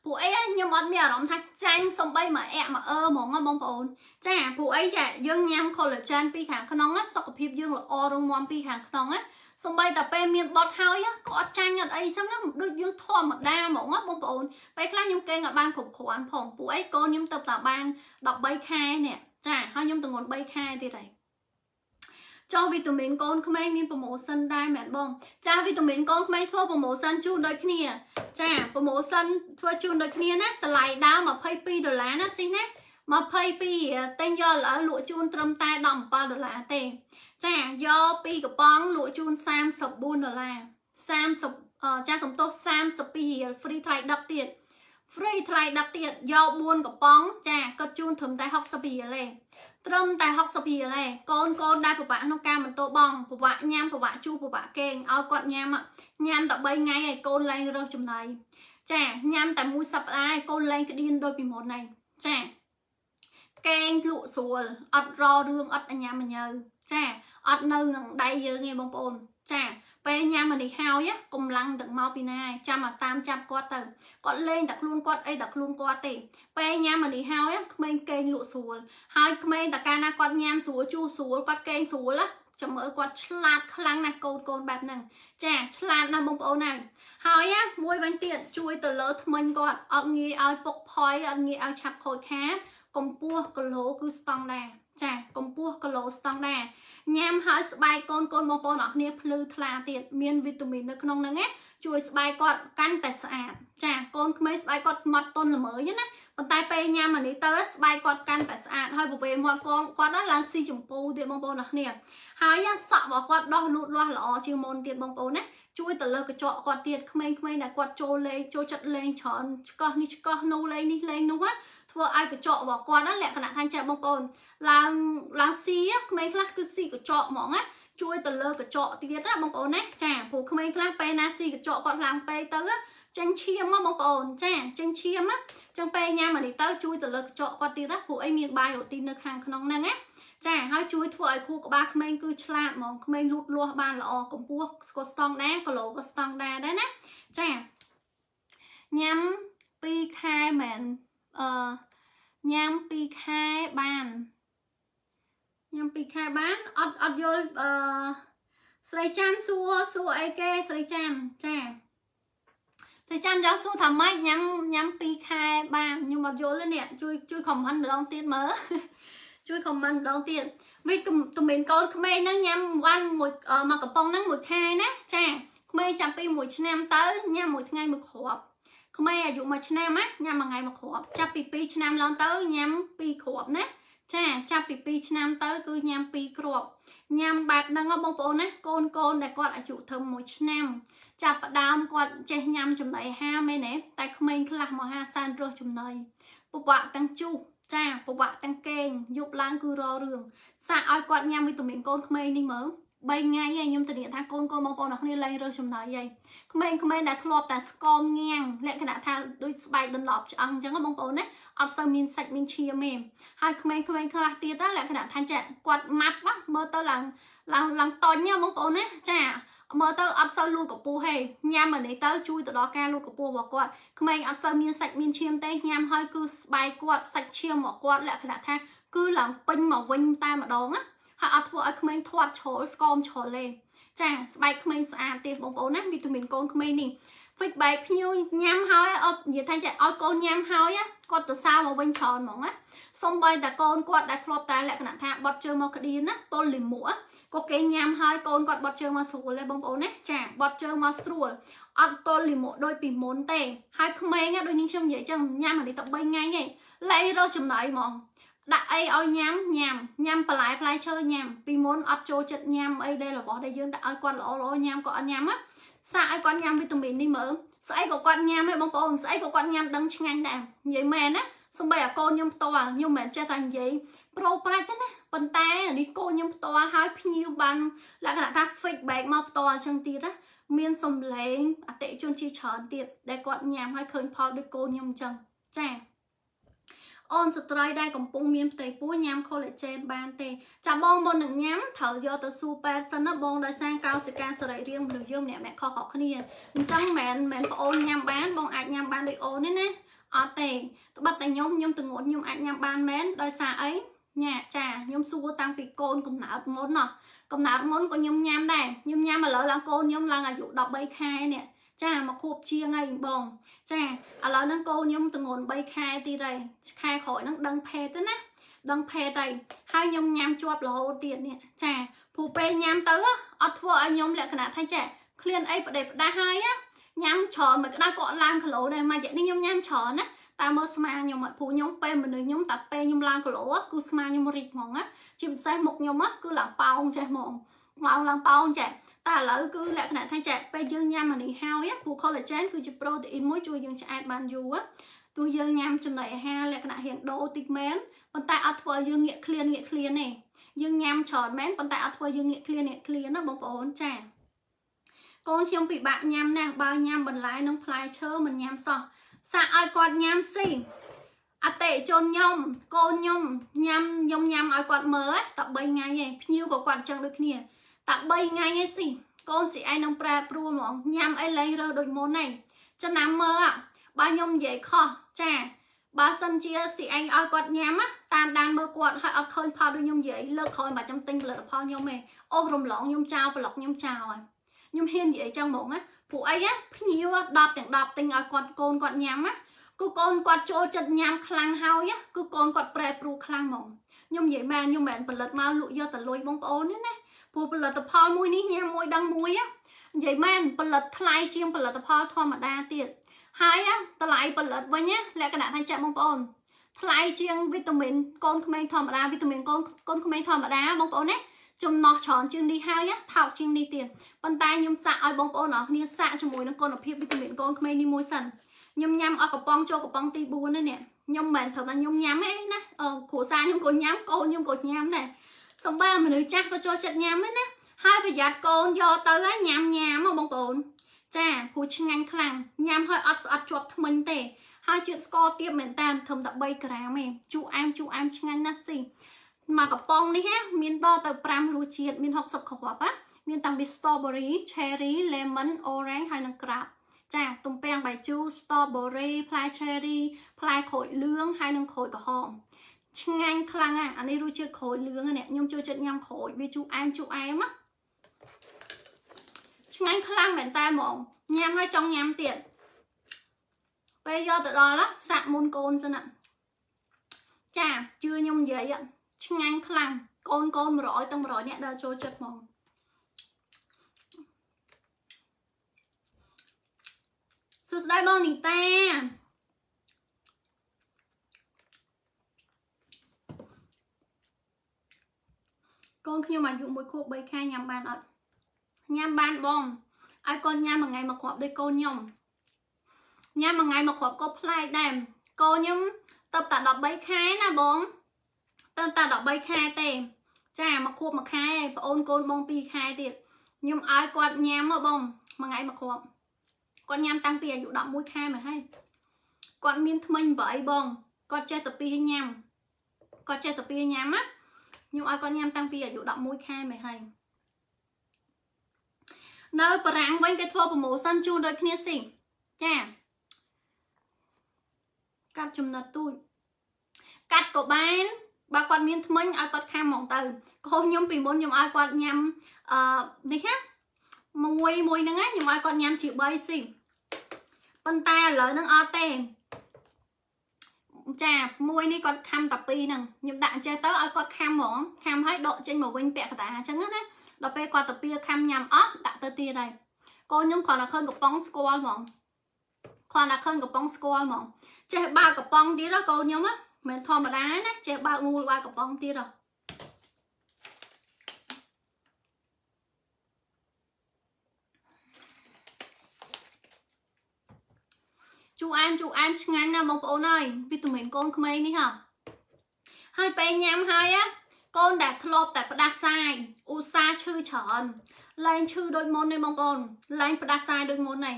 ពួកអីខ្ញុំអត់មានអារម្មណ៍ថាចាញ់សំបីមួយអែមួយអឺហ្មងបងប្អូនចាពួកអីចាយើងញ៉ាំ collagen ពីខាងក្នុងសុខភាពយើងល្អរឹងមាំពីខាងក្នុងណាសំបីតែពេលមានបត់ហើយក៏អត់ចាញ់អត់អីចឹងដូចយើងធម្មតាហ្មងបងប្អូនពេលខ្លះខ្ញុំគេងអត់បានគ្រប់គ្រាន់ផងពួកអីកូនខ្ញុំទៅតែបាន13ខែនេះចាហើយខ្ញុំទងន់3ខែទៀតហើយចុះវីតាមីនកូនក្មេងមាន promotion ដែរមែនបងចាវីតាមីនកូនក្មេងធ្វើ promotion ជូនដូចគ្នាចា promotion ធ្វើជូនដូចគ្នាណាតម្លៃដើម22ដុល្លារណាស៊ីណា22ទិញយកឥឡូវលក់ជូនត្រឹមតែ17ដុល្លារទេចាយកពីកំប៉ុងលក់ជូន34ដុល្លារ30ចាសំទោស32រៀល free ថ្លៃដឹកទៀត free ថ្លៃដឹកទៀតយក4កំប៉ុងចាគាត់ជូនត្រឹមតែ60រៀលទេត្រឹមតែ60រៀលទេកូនកូនដែលពិបាកក្នុងការបន្ទោបងពិបាកញ៉ាំពិបាកជូរពិបាកគេងឲ្យគាត់ញ៉ាំញ៉ាំតែ3ថ្ងៃហើយកូនឡើងរើសចំណី ចាញ៉ាំតែមួយសប្តាហ៍កូនលែងក្តៀនដូចពីមុនហើយចាកេងលក់ស្រួលអត់ររឿងអត់ញ៉ាំញើចាអត់នៅនឹងដៃយើងទេបងប្អូនចាពេលញ៉ាំអានេះហើយកម្លាំងទាំងមកពីណាចាំមកតាមចាប់គាត់ទៅគាត់លេងតែខ្លួនគាត់អីតែខ្លួនគាត់ទេពេលញ៉ាំអានេះហើយក្មេងកេងលក់ស្រួលហើយក្មេងតកាលណាគាត់ញ៉ាំស្រួលជួស្រួលគាត់កេងស្រួលណាចាំមើលគាត់ឆ្លាតខ្លាំងណាស់កូនកូនបែបហ្នឹងចាឆ្លាតណាស់បងប្អូនហើយហើយមួយវិញទៀតជួយទៅលើថ្មិញគាត់អត់ងាយឲ្យពុកផុយអត់ងាយឲ្យឆាប់ខូចខាតកម្ពស់គីឡូគឺស្តង់ដាចាកម្ពស់គីឡូស្តង់ដាញ៉ាំហើយស្បែកកូនកូនបងប្អូនអរគ្នាភ្លឺថ្លាទៀតមានវីតាមីននៅក្នុងហ្នឹងណាជួយស្បែកគាត់កាន់តែស្អាតចាកូនក្មេងស្បែកគាត់ម៉ត់តុនល្មើយណាប៉ុន្តែពេលញ៉ាំអានេះទៅស្បែកគាត់កាន់តែស្អាតហើយបវេមាត់កងគាត់ឡើងស៊ីចម្ពូទៀតបងប្អូនអរគ្នាហើយសក់របស់គាត់ដោះលូតលាស់ល្អជាងមុនទៀតបងប្អូនណាជួយទៅលើកញ្ចក់គាត់ទៀតក្មេងៗដែលគាត់ចូលលេងចូលចិត្តលេងច្រើនឆ្កោះនេះឆ្កោះនោះលេងនេះលេងនោះណាធ្វើឲ្យកញ្ចក់របស់គាត់ណាលក្ខណៈថាចេះបងប្អូនឡើងឡើងស៊ីក្មេងខ្លះគឺស៊ីកញ្ចក់ហ្មងណាជួយទៅលើកញ្ចក់ទៀតណាបងប្អូនណាចាព្រោះក្មេងខ្លះពេលណាស៊ីកញ្ចក់គាត់ឡើងពេកទៅចេញឈាមមកបងប្អូនចាចេញឈាមណាចឹងពេលញ៉ាំអានេះទៅជួយទៅលើកញ្ចក់គាត់ទៀតណាព្រោះអីមានបាយអូទីននៅខាងក្នុងហ្នឹងណាចាហើយជួយធ្វើឲ្យខួរក្បាលក្មេងគឺឆ្លាតហ្មងក្មេងលូតលាស់បានល្អកម្ពស់ក៏ស្តង់ដាគីឡូក៏ស្តង់ដាដែរណាចាញ៉ាំ2ខែមែនអឺញ៉ាំ2ខែបានញ៉ាំ2ខែបានអត់អត់យល់អឺស្រីច័ន្ទសួរសួរអីគេស្រីច័ន្ទចាស្រីច័ន្ទចង់សួរថាម៉េចញ៉ាំញ៉ាំ2ខែបានខ្ញុំអត់យល់ទេនេះជួយជួយ comment ម្ដងទៀតមើល ជួយ comment ម្ដងទៀតវីតាមីនកូនក្មេងហ្នឹងញ៉ាំវ៉ាន់មួយមួយកំប៉ុងហ្នឹងមួយខែណាចាក្មេងចាំពី1ឆ្នាំទៅញ៉ាំមួយថ្ងៃមួយគ្រាប់ក្មេងអាយុ1ឆ្នាំណាញ៉ាំមួយថ្ងៃមួយគ្រាប់ចាប់ពី2ឆ្នាំឡើងទៅញ៉ាំ2គ្រាប់ណាចាចាប់ពី2ឆ្នាំទៅគឺញ៉ាំ2គ្រាប់ញ៉ាំបែបហ្នឹងបងប្អូនណាកូនកូនដែលគាត់អាយុត្រឹម1ឆ្នាំចាប់ផ្ដើមគាត់ចេះញ៉ាំចំណីអាហារមែនទេតែក្មេងខ្លះមកហាសែនរើសចំណីពិបាកទាំងជុះចាពិបាកទាំងកេងយប់ឡើងគឺររឿងសាកឲ្យគាត់ញ៉ាំវីតាមីនកូនក្មេងនេះមើល3ថ្ងៃហើយខ្ញុំធានាថាកូនកូនបងប្អូនអរគ្នាលែងរើសចំណីហើយក្មេងៗដែលធ្លាប់តែស្គមងាំងលក្ខណៈថាដូចស្បែកដន្លប់ឆ្អឹងអញ្ចឹងបងប្អូនណាអត់សូវមានសាច់មានឈាមទេហើយក្មេងៗខ្លះទៀតលក្ខណៈថាចាគាត់ម៉ាប់មើលទៅឡើងឡើងឡើងតញបងប្អូនណាចាមើលទៅអត់សូវលូកពស់ទេញ៉ាំអានេះទៅជួយទៅដល់ការលូកពស់របស់គាត់ក្មេងអត់សូវមានសាច់មានឈាមទេញ៉ាំហើយគឺស្បែកគាត់សាច់ឈាមរបស់គាត់លក្ខណៈថាគឺឡើងពេញមកវិញតែម្ដងណាហើយអត់ធ្វើឲ្យក្មេងធាត់ជ្រុលស្គមជ្រុលទេចាស្បែកក្មេងស្អាតទៀតបងប្អូនណាវីតាមីនកូនក្មេងនេះ feedback ភ្ញៀវញ៉ាំហើយអត់និយាយថាចាឲ្យកូនញ៉ាំហើយគាត់ទៅសើមកវិញច្រើនហ្មងណាសំបីតែកូនគាត់ដែលធ្លាប់តែលក្ខណៈថាបត់ជើងមកក្តៀនណាទល់លិមួកក៏គេញ៉ាំហើយកូនគាត់បត់ជើងមកស្រួលទេបងប្អូនណាចាបត់ជើងមកស្រួលអត់ទល់លិមួកដូចពីមុនទេហើយក្មេងដូចនាងខ្ញុំនិយាយចឹងញ៉ាំអានេះតែ3ថ្ងៃទេលែងរកចំណីហ្មងដាក់អីឲ្យញ៉ាំញ៉ាំញ៉ាំបន្លែផ្លែឈើញ៉ាំពីមុនអត់ចូលចិត្តញ៉ាំអីដែលរបស់ដែលយើងដាក់ឲ្យគាត់ល្អល្អញ៉ាំក៏អត់ញ៉ាំណាសាកឲ្យគាត់ញ៉ាំវីតាមីននេះមើលស្អីក៏គាត់ញ៉ាំហ៎បងប្អូនស្អីក៏គាត់ញ៉ាំដឹងឆ្ងាញ់ដែរនិយាយមែនណាសំបីអាកូនខ្ញុំផ្ទាល់ខ្ញុំមិនមែនចេះតែនិយាយប្រូប្រាច់ទេណាប៉ុន្តែនេះកូនខ្ញុំផ្ទាល់ហើយភ្ញៀវបានលក្ខណៈថា feedback មកផ្ទាល់អញ្ចឹងទៀតណាមានសំឡេងអតិជនជាច្រើនទៀតដែលគាត់ញ៉ាំហើយឃើញផលដូចកូនខ្ញុំអញ្ចឹងចាអូនស្ត្រីដែលកំពុងមានផ្ទៃពោះញ៉ាំ collagen បានទេចាំបងមុននឹងញ៉ាំត្រូវយកទៅសួរពេទ្យសិនណាបងដោយសារកោសិកាសរីរាង្គមនុស្សយើងម្នាក់ម្នាក់ខុសៗគ្នាអញ្ចឹងមិនមែនប្អូនញ៉ាំបានបងអាចញ៉ាំបានដូចអូនទេណាអត់ទេត្បិតតែខ្ញុំខ្ញុំទងន់ខ្ញុំអាចញ៉ាំបានមែនដោយសារអីញ៉ាចាខ្ញុំសួរតាំងពីកូនកំណើតមុនណោះកំណើតមុនក៏ខ្ញុំញ៉ាំដែរខ្ញុំញ៉ាំឥឡូវឡើងកូនខ្ញុំឡើងអាយុ13ខែនេះចាមកខួបជាងហើយបងចាឥឡូវហ្នឹងកូនខ្ញុំទងន់3ខែទៀតហើយខែក្រោយហ្នឹងដឹងភេទទេណាដឹងភេទហើយហើយខ្ញុំញ៉ាំជាប់រហូតទៀតនេះចាព្រោះពេលញ៉ាំទៅអត់ធ្វើឲ្យខ្ញុំលក្ខណៈថាចាឃ្លានអីប្រដេប្រដាស់ហើយញ៉ាំច្រើនមិនក្តៅក៏អត់ឡើងគីឡូដែរមករយៈនេះខ្ញុំញ៉ាំច្រើនណាតែមើលស្មាខ្ញុំព្រោះខ្ញុំពេលមនុស្សខ្ញុំតែពេលខ្ញុំឡើងគីឡូគឺស្មាខ្ញុំរីកហ្មងណាជាពិសេសមុខខ្ញុំគឺឡើងប៉ោងចេះហ្មងឡើងឡើងប៉ោងចេះតែឥឡូវគឺលក្ខណៈថាចាពេលយើងញ៉ាំអានេះហើយព្រោះ collagen គឺជា protein មួយជួយយើងឆ្អែតបានយូរទោះយើងញ៉ាំចំណីអាហារលក្ខណៈរៀងដូរតិចមែនប៉ុន្តែអត់ធ្វើឲ្យយើងងាកឃ្លានងាកឃ្លានទេយើងញ៉ាំច្រើនមែនប៉ុន្តែអត់ធ្វើយើងងាកឃ្លានងាកឃ្លានណាបងប្អូនចា កូនខ្ញុំពិបាកញ៉ាំណាស់បើញ៉ាំបន្លែនិងផ្លែឈើមិនញ៉ាំសោះសាក់ឲ្យគាត់ញ៉ាំស៊ីអតិជនខ្ញុំកូនខ្ញុំញ៉ាំខ្ញុំញ៉ាំឲ្យគាត់មើលតែ3ថ្ងៃឯងភ្ញៀវក៏គាត់អញ្ចឹងដូចគ្នាតែ3ថ្ងៃឯងស៊ីកូនស៊ីឯងនឹងប្រែប្រួលហ្មងញ៉ាំអីលែងរើសដូចមុនឯងចំណាំមើលបើខ្ញុំនិយាយខុសចាបើសិនជាស៊ីឯងឲ្យគាត់ញ៉ាំតាមដានមើលគាត់ឲ្យអត់ឃើញផលដូចខ្ញុំនិយាយលើកក្រោយមិនបាច់ចាំទិញផលិតផលខ្ញុំទេអូសរំលងខ្ញុំចោលប្លុកខ្ញុំចោលហើយខ្ញុំហ៊ាននិយាយចឹងហ្មងណាព្រោះអីណាភ្ញៀវ10ទាំង10ទិញឲ្យគាត់កូនគាត់ញ៉ាំណាគឺកូនគាត់ចូលចិត្តញ៉ាំខ្លាំងហើយគឺកូនគាត់ប្រែប្រួលខ្លាំងហ្មងខ្ញុំនិយាយមែនខ្ញុំមិនមែនផលិតមកលក់យកតែលុយបងប្អូនទេណាព្រោះផលិតផលមួយនេះញ៉ាំមួយដឹងមួយនិយាយមែនផលិតថ្លៃជាងផលិតផលធម្មតាទៀតហើយតម្លៃផលិតវិញលក្ខណៈថាចាក់បងប្អូនថ្លៃជាងវីតាមីនកូនក្មេងធម្មតាវីតាមីនកូនក្មេងធម្មតាបងប្អូនណាចំណោះច្រើនជាងនេះហើយថោកជាងនេះទៀតប៉ុន្តែខ្ញុំសាក់ឲ្យបងប្អូនអរគ្នាសាក់ជាមួយនឹងគុណភាពវីតាមីនកូនក្មេងនេះមួយសិនខ្ញុំញ៉ាំអស់កំប៉ុងចូលកំប៉ុងទី4នេះខ្ញុំមិនមែនត្រឹមតែខ្ញុំញ៉ាំទេណាគ្រួសារខ្ញុំក៏ញ៉ាំកូនខ្ញុំក៏ញ៉ាំដែរសំបីមនុស្សចាស់ក៏ចូលចិត្តញ៉ាំដែរណាហើយប្រយ័ត្នកូនយកទៅញ៉ាំញ៉ាំហ៎បងប្អូនចាព្រោះឆ្ងាញ់ខ្លាំងញ៉ាំហើយអត់ស្អត់ជាប់ធ្មេញទេហើយជាតិស្ករទាបមែនតើត្រឹមតែ3ក្រាមទេជូរអែមជូរអែមឆ្ងាញ់ណាស់ស៊ីមកកំប៉ុងនេះណាមានដល់ទៅ5រសជាតិមាន60គ្រាប់ណាមានតាំងពី strawberry cherry lemon orange ហើយនិងក្រាបចាទំពាំងបាយជូរ strawberry ផ្លែ cherry ផ្លែក្រូចលឿងហើយនិងក្រូចក្រហមឆ្ងាញ់ខ្លាំងណាស់អានេះរសជាតិក្រូចលឿងនេះខ្ញុំចូលចិត្តញ៉ាំក្រូចវាជូរអែមជូរអែមណាឆ្ងាញ់ខ្លាំងមែនតើហ្មងញ៉ាំហើយចង់ញ៉ាំទៀតពេលយកទៅដល់សាក់មុនកូនសិនណាចាជឿខ្ញុំនិយាយឆ្ងាញ់ខ្លាំងកូនកូន100ទាំង100អ្នកដែលចូលចិត្តហ្មងសួស្តីបងនីតាកូនខ្ញុំអាយុ1ខួប3ខែញ៉ាំបានអត់ញ៉ាំបានបងឲ្យកូនញ៉ាំមួយថ្ងៃមួយគ្រាប់ដូចកូនខ្ញុំញ៉ាំមួយថ្ងៃមួយគ្រាប់ក៏ប្លែកដែរកូនខ្ញុំទៅតែ13ខែណាបងទៅតែ13ខែទេចាមួយខួបមួយខែប្អូនកូនបង2ខែទៀតខ្ញុំឲ្យគាត់ញ៉ាំហ៎បងមួយថ្ងៃមួយគ្រាប់គាត់ញ៉ាំតាំងពីអាយុ11ខែមកហើយគាត់មានធ្មេញ8បងគាត់ចេះតែពីញ៉ាំគាត់ចេះតែពីញ៉ាំណាខ្ញុំឲ្យគាត់ញ៉ាំតាំងពីអាយុ11ខែមកហើយនៅបារាំងវិញគេធ្វើ promotion ជូនដូចគ្នាស៊ីចាកាត់ចំណិតទូចកាត់ក៏បានបើគាត់មានធ្មេញឲ្យគាត់ខាំហ្មងទៅកូនខ្ញុំពីមុនខ្ញុំឲ្យគាត់ញ៉ាំអឺនេះណាមួយមួយហ្នឹងខ្ញុំឲ្យគាត់ញ៉ាំជា3ស៊ីប៉ុន្តែឥឡូវហ្នឹងអត់ទេចាមួយនេះគាត់ខំតែ2ហ្នឹងខ្ញុំដាក់អញ្ចេះទៅឲ្យគាត់ខំហ្មងខំឲ្យដកចេញមកវិញពាក់កណ្ដាលអញ្ចឹងណាដល់ពេលគាត់ទៅពៀខំញ៉ាំអស់ដាក់ទៅទៀតហើយកូនខ្ញុំគ្រាន់តែឃើញកំប៉ុងស្គាល់ហ្មងគ្រាន់តែឃើញកំប៉ុងស្គាល់ហ្មងចេះបើកកំប៉ុងទៀតកូនខ្ញុំណាមិនធម្មតាណាចេះបើកមូលបើកកំប៉ុងទៀតហ៎ជូរអែមជូរអែមឆ្ងាញ់ណាស់បងប្អូនអើយវីតាមីនកូនក្មេងនេះហ៎ហើយពេលញ៉ាំហើយណាកូនដែលធ្លាប់តែផ្ដាសាយឧស្សាហ៍ឈឺច្រើនលែងឈឺដូចមុនទេបងប្អូនលែងផ្ដាសាយដូចមុនទេ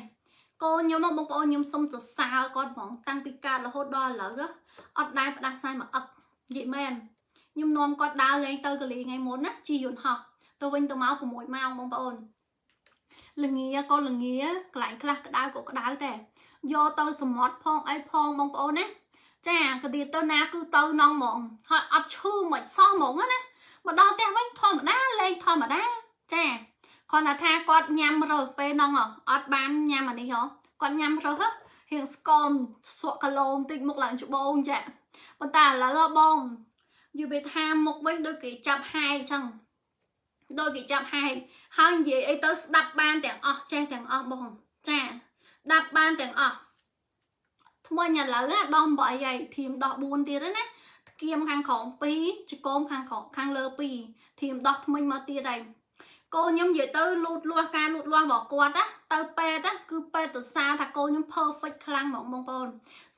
កូនខ្ញុំបងប្អូនខ្ញុំសុំសរសើរគាត់ហ្មងតាំងពីកើតរហូតដល់ឥឡូវអត់ដែលផ្ដាសាយមកអឹកនិយាយមែនខ្ញុំនាំគាត់ដើរលេងទៅកលីថ្ងៃមុនណាជិះយន្តហោះទៅវិញទៅមក6ម៉ោងបងប្អូនល្ងាក៏ល្ងាកន្លែងខ្លះក្តៅក៏ក្តៅដែរយកទៅសមុទ្រផងអីផងបងប្អូនណាចាកទៀតទៅណាគឺទៅនងហ្មងហើយអត់ឈឺមិនសោះហ្មងណាមកដល់ផ្ទះវិញធម្មតាលេងធម្មតាចាគ្រាន់តែថាគាត់ញ៉ាំរើសពេលនងអត់បានញ៉ាំអានេះហ៎គាត់ញ៉ាំរើសរៀងស្គមស្រក់គីឡូបន្តិចមុខឡើងច្បងចាប៉ុន្តែឥឡូវបងយល់វាថាមុខវិញដូចគេចាប់ហែកចឹងដូចគេចាប់ហែកហើយនិយាយអីទៅស្ដាប់បានទាំងអស់ចេះទាំងអស់បងចាដាប់បានទាំងអស់ថ្មិញឥឡូវដោះ8ហើយធៀមដោះ4ទៀតណាធៀមខាងក្រោម2ចកោមខាងក្រោមខាងលើ2ធៀមដោះថ្មិញមកទៀតហើយកូនខ្ញុំនិយាយទៅលូតលាស់ការលូតលាស់របស់គាត់ណាទៅពេទ្យណាគឺពេទ្យទៅសារថាកូនខ្ញុំ perfect ខ្លាំងហ្មងបងប្អូន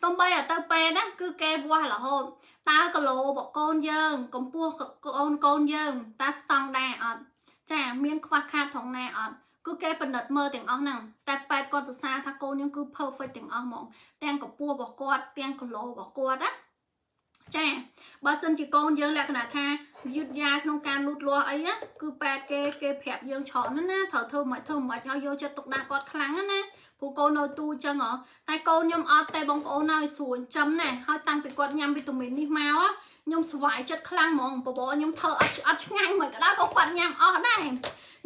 សំបីឲ្យទៅពេទ្យណាគឺគេវាស់រហូតតើគីឡូរបស់កូនយើងកម្ពស់កូនយើងតើស្តង់ដាអត់ចាមានខ្វះខាតត្រង់ណាអត់ គឺគេពិនិត្យមើលទាំងអស់ហ្នឹងតែប៉ែតគាត់សរសើរថាកូនខ្ញុំគឺ perfect ទាំងអស់ហ្មងទាំងកម្ពស់របស់គាត់ទាំងគីឡូរបស់គាត់ណាចាបើសិនជាកូនយើងលក្ខណៈថាយឺតយ៉ាវក្នុងការលូតលាស់អីណាគឺប៉ែតគេគេប្រាប់យើងច្រើនណាស់ណាត្រូវធ្វើមិនធ្វើមិនឲ្យយកចិត្តទុកដាក់គាត់ខ្លាំងណាព្រោះកូននៅទូចឹងហ៎តែកូនខ្ញុំអត់ទេបងប្អូនហើយស្រួលចំណាស់ហើយតាំងពីគាត់ញ៉ាំវីតាមីននេះមកខ្ញុំស្វាយចិត្តខ្លាំងហ្មងបបរខ្ញុំធ្វើអត់អត់ឆ្ងាញ់មិនក៏ដោយក៏គាត់ញ៉ាំអស់ដែរ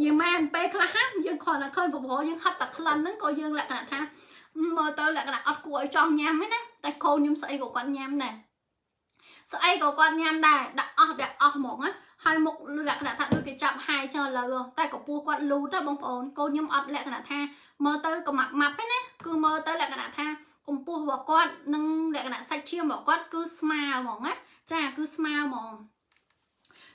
យើងមែនពេលខ្លះយើងគ្រាន់តែឃើញបបរយើងហិតតែក្លិនហ្នឹងក៏យើងលក្ខណៈថាមើលទៅលក្ខណៈអត់គួរឲ្យចង់ញ៉ាំទេណាតែកូនខ្ញុំស្អីក៏គាត់ញ៉ាំដែរស្អីក៏គាត់ញ៉ាំដែរដាក់អស់ដាក់អស់ហ្មងណាហើយមុខលក្ខណៈថាដូចគេចាប់ហាយចឹងឥឡូវតែកម្ពស់គាត់លូតទៅបងប្អូនកូនខ្ញុំអត់លក្ខណៈថាមើលទៅក៏ម៉ាប់ម៉ាប់ទេណាគឺមើលទៅលក្ខណៈថាកម្ពស់របស់គាត់និងលក្ខណៈសាច់ឈាមរបស់គាត់គឺស្មើហ្មងណាចាគឺស្មើហ្មង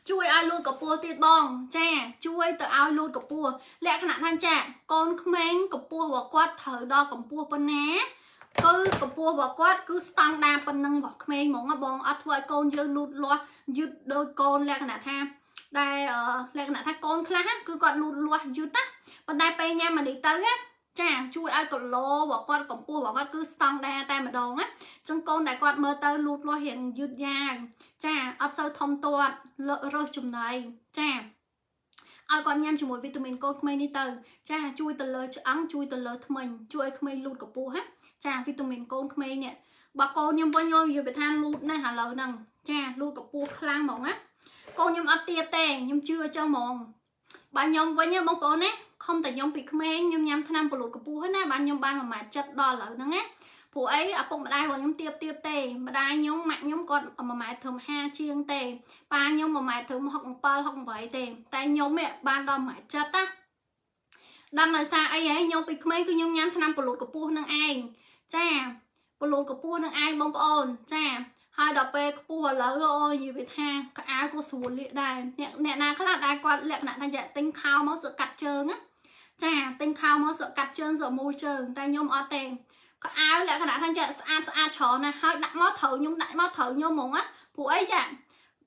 ជួយឲ្យលូតកម្ពស់ទៀតបងចាជួយទៅឲ្យលូតកម្ពស់លក្ខណៈថាចាកូនក្មេងកម្ពស់របស់គាត់ត្រូវដល់កម្ពស់ប៉ុណ្ណាគឺកម្ពស់របស់គាត់គឺស្តង់ដារប៉ុណ្ណឹងរបស់ក្មេងហ្មងបងអត់ធ្វើឲ្យកូនយើងលូតលាស់យឺតដូចកូនលក្ខណៈថាដែលលក្ខណៈថាកូនខ្លះគឺគាត់លូតលាស់យឺតណាប៉ុន្តែពេលញ៉ាំអានេះទៅណាចាជួយឲ្យគីឡូរបស់គាត់កម្ពស់របស់គាត់គឺស្តង់ដារតែម្ដងណាចឹងកូនដែលគាត់មើលទៅលូតលាស់រៀងយឺតយ៉ាវចាអត់សូវធំធាត់លើរើសចំណីចាឲ្យគាត់ញ៉ាំជាមួយវីតាមីនកូនក្មេងនេះទៅចាជួយទៅលើឆ្អឹងជួយទៅលើធ្មេញជួយឲ្យក្មេងលូតកម្ពស់ណាចាវីតាមីនកូនក្មេងនេះបើកូនខ្ញុំវិញខ្ញុំនិយាយថាលូតណាស់ឥឡូវហ្នឹងចាលូតកម្ពស់ខ្លាំងហ្មងណាកូនខ្ញុំអត់ទៀបទេខ្ញុំជឿអញ្ចឹងហ្មងបើខ្ញុំវិញណាបងប្អូនណាខំតែខ្ញុំពីក្មេងខ្ញុំញ៉ាំថ្នាំពលូតកម្ពស់ណាបានខ្ញុំបាន1ម៉ែត្រ70ដល់ឥឡូវហ្នឹងណាព្រោះអីឪពុកម្ដាយរបស់ខ្ញុំទៀបទៀបទេម្ដាយខ្ញុំម៉ាក់ខ្ញុំគាត់1ម៉ែត្រត្រឹម50ជាងទេប៉ាខ្ញុំ1ម៉ែត្រត្រឹម67 68ទេតែខ្ញុំបានដល់1ម៉ែត្រ70ណាដឹងដោយសារអីហីខ្ញុំពីក្មេងគឺខ្ញុំញ៉ាំថ្នាំពលូតកម្ពស់នឹងឯងចាពលូតកម្ពស់នឹងឯងបងប្អូនចាហើយដល់ពេលខ្ពស់ឥឡូវអូយនិយាយថាក្អៅក៏ស្រួលលាកដែរអ្នកអ្នកណាខ្លះដែលគាត់លក្ខណៈថាយ៉ាទិញខោមកសឹកកាត់ជើងណាចាទិញខោមកសឹកកាត់ជើងសឹកមូលជើងតែខ្ញុំអត់ទេក្អៅលក្ខណៈថាចាស្អាតស្អាតច្រើនណាស់ហើយដាក់មកត្រូវខ្ញុំដាក់មកត្រូវខ្ញុំហ្មងណាព្រោះអីចា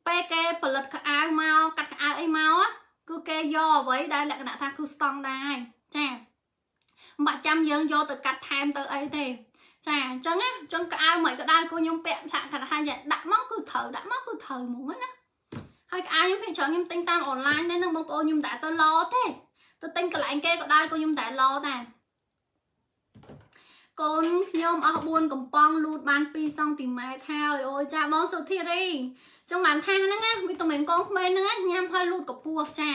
ពេលគេផលិតក្អៅមកកាត់ក្អៅអីមកគឺគេយកអ្វីដែលលក្ខណៈថាគឺស្តង់ដារចាមិនបាច់ចាំយើងយកទៅកាត់ថែមទៅអីទេចាអញ្ចឹងណាអញ្ចឹងក្អៅមិនក៏ដោយក៏ខ្ញុំពាក់ថាថាដាក់មកគឺត្រូវដាក់មកគឺត្រូវហ្មងណាហើយក្អៅខ្ញុំពេលច្រើនខ្ញុំទិញតាមអនឡាញទេនឹងបងប្អូនខ្ញុំតែទៅឡទេទៅទិញកន្លែងគេក៏ដោយក៏ខ្ញុំតែឡដែរកូនខ្ញុំអស់4កំប៉ុងលូតបាន2សង់ទីម៉ែត្រហើយអូយចាបងសុធារីចង់បានថាហ្នឹងណាវីតាមីនកូនក្មេងហ្នឹងញ៉ាំឲ្យលូតកម្ពស់ចា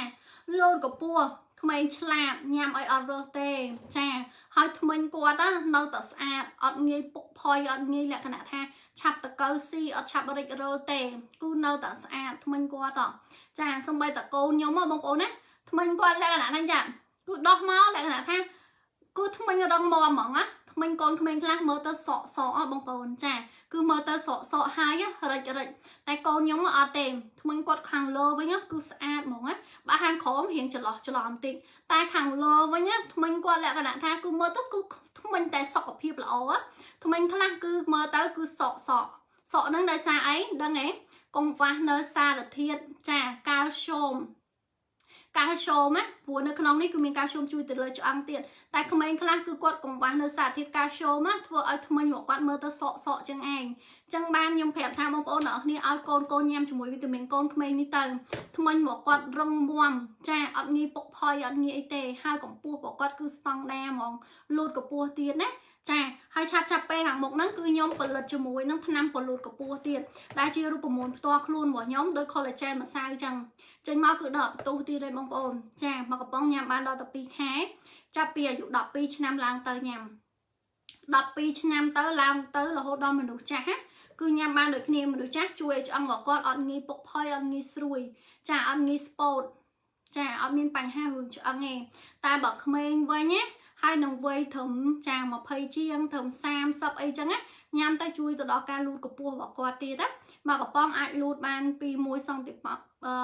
លូតកម្ពស់ក្មេងឆ្លាតញ៉ាំឲ្យអត់រើសទេចាហើយធ្មេញគាត់ណានៅតែស្អាតអត់ងាយពុកផុយអត់ងាយលក្ខណៈថាឆាប់តកៅស៊ីអត់ឆាប់រិចរិលទេគឺនៅតែស្អាតធ្មេញគាត់ចាសំបីតកូនខ្ញុំបងប្អូនណាធ្មេញគាត់លក្ខណៈថាចាគឺដោះមកលក្ខណៈថាគឺធ្មេញរឹងមាំហ្មងណាធ្មេញកូនក្មេងខ្លះមើលទៅសក់សក់បងប្អូនចាគឺមើលទៅសក់សក់ហើយរិចរិចតែកូនខ្ញុំអត់ទេធ្មេញគាត់ខាងលើវិញគឺស្អាតហ្មងណាបើខាងក្រោមរៀងចន្លោះច្រឡំតិចតែខាងលើវិញធ្មេញគាត់លក្ខណៈថាគឺមើលទៅគឺធ្មេញតែសុខភាពល្អធ្មេញខ្លះគឺមើលទៅគឺសក់សក់សក់ហ្នឹងដោយសារអីដឹងទេកុំវ៉ាស់នៅសារធាតុចាកាល់ស្យូមកាល់ស្យូមណាព្រោះនៅក្នុងនេះគឺមានកាល់ស្យូមជួយទៅលើឆ្អឹងទៀតតែក្មេងខ្លះគឺគាត់កង្វះនៅសារធាតុកាល់ស្យូមណាធ្វើឲ្យធ្មេញរបស់គាត់មើលទៅសក់សក់ចឹងឯងចឹងបានខ្ញុំប្រាប់ថាបងប្អូនទាំងអស់គ្នាឲ្យកូនកូនញ៉ាំជាមួយវីតាមីនកូនក្មេងនេះទៅធ្មេញរបស់គាត់រឹងមាំចាអត់ងាយពុកផុយអត់ងាយអីទេហើយកម្ពស់របស់គាត់គឺស្តង់ដាហ្មងលូតកម្ពស់ទៀតណាចាហើយឆាប់ឆាប់ពេលខាងមុខហ្នឹងគឺខ្ញុំផលិតជាមួយនឹងថ្នាំពលូតកម្ពស់ទៀតដែលជារូបមន្តផ្ទាល់ខ្លួនរបស់ខ្ញុំដោយ collagen ម្សៅចឹងចេញមកគឺដល់បន្ទុះទៀតហើយបងប្អូនចាមកកំប៉ុងញ៉ាំបានដល់ទៅ2ខែចាប់ពីអាយុ12ឆ្នាំឡើងទៅញ៉ាំ12ឆ្នាំទៅឡើងទៅរហូតដល់មនុស្សចាស់ណាគឺញ៉ាំបានដូចគ្នាមនុស្សចាស់ជួយឲ្យឆ្អឹងរបស់គាត់អត់ងាយពុកផុយអត់ងាយស្រួយចាអត់ងាយស្ពោតចាអត់មានបញ្ហារឿងឆ្អឹងទេតែបើក្មេងវិញណាហើយនឹងវ័យត្រឹមចា20ជាងត្រឹម30អីចឹងណាញ៉ាំទៅជួយទៅដល់ការលូតកម្ពស់របស់គាត់ទៀតណាមកកំប៉ុងអាចលូតបានពី1សង់ទីម៉ែត្រ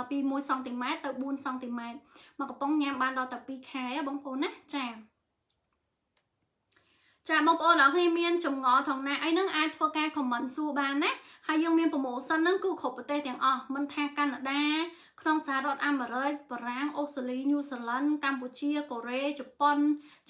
ពី1សង់ទីម៉ែត្រទៅ4សង់ទីម៉ែត្រមកកំប៉ុងញ៉ាំបានដល់តែ2ខែបងប្អូនណាចា ចាបងប្អូនអរគ្នាមានចម្ងល់ថងណាអីហ្នឹងអាចធ្វើការ comment សួរបានណាហើយយើងមាន promotion ហ្នឹងគឺគ្រប់ប្រទេសទាំងអស់មិនថាកាណាដាក្នុងសហរដ្ឋអាមេរិកបារាំងអូស្ត្រាលីញូហ្សេឡង់កម្ពុជាកូរ៉េជប៉ុន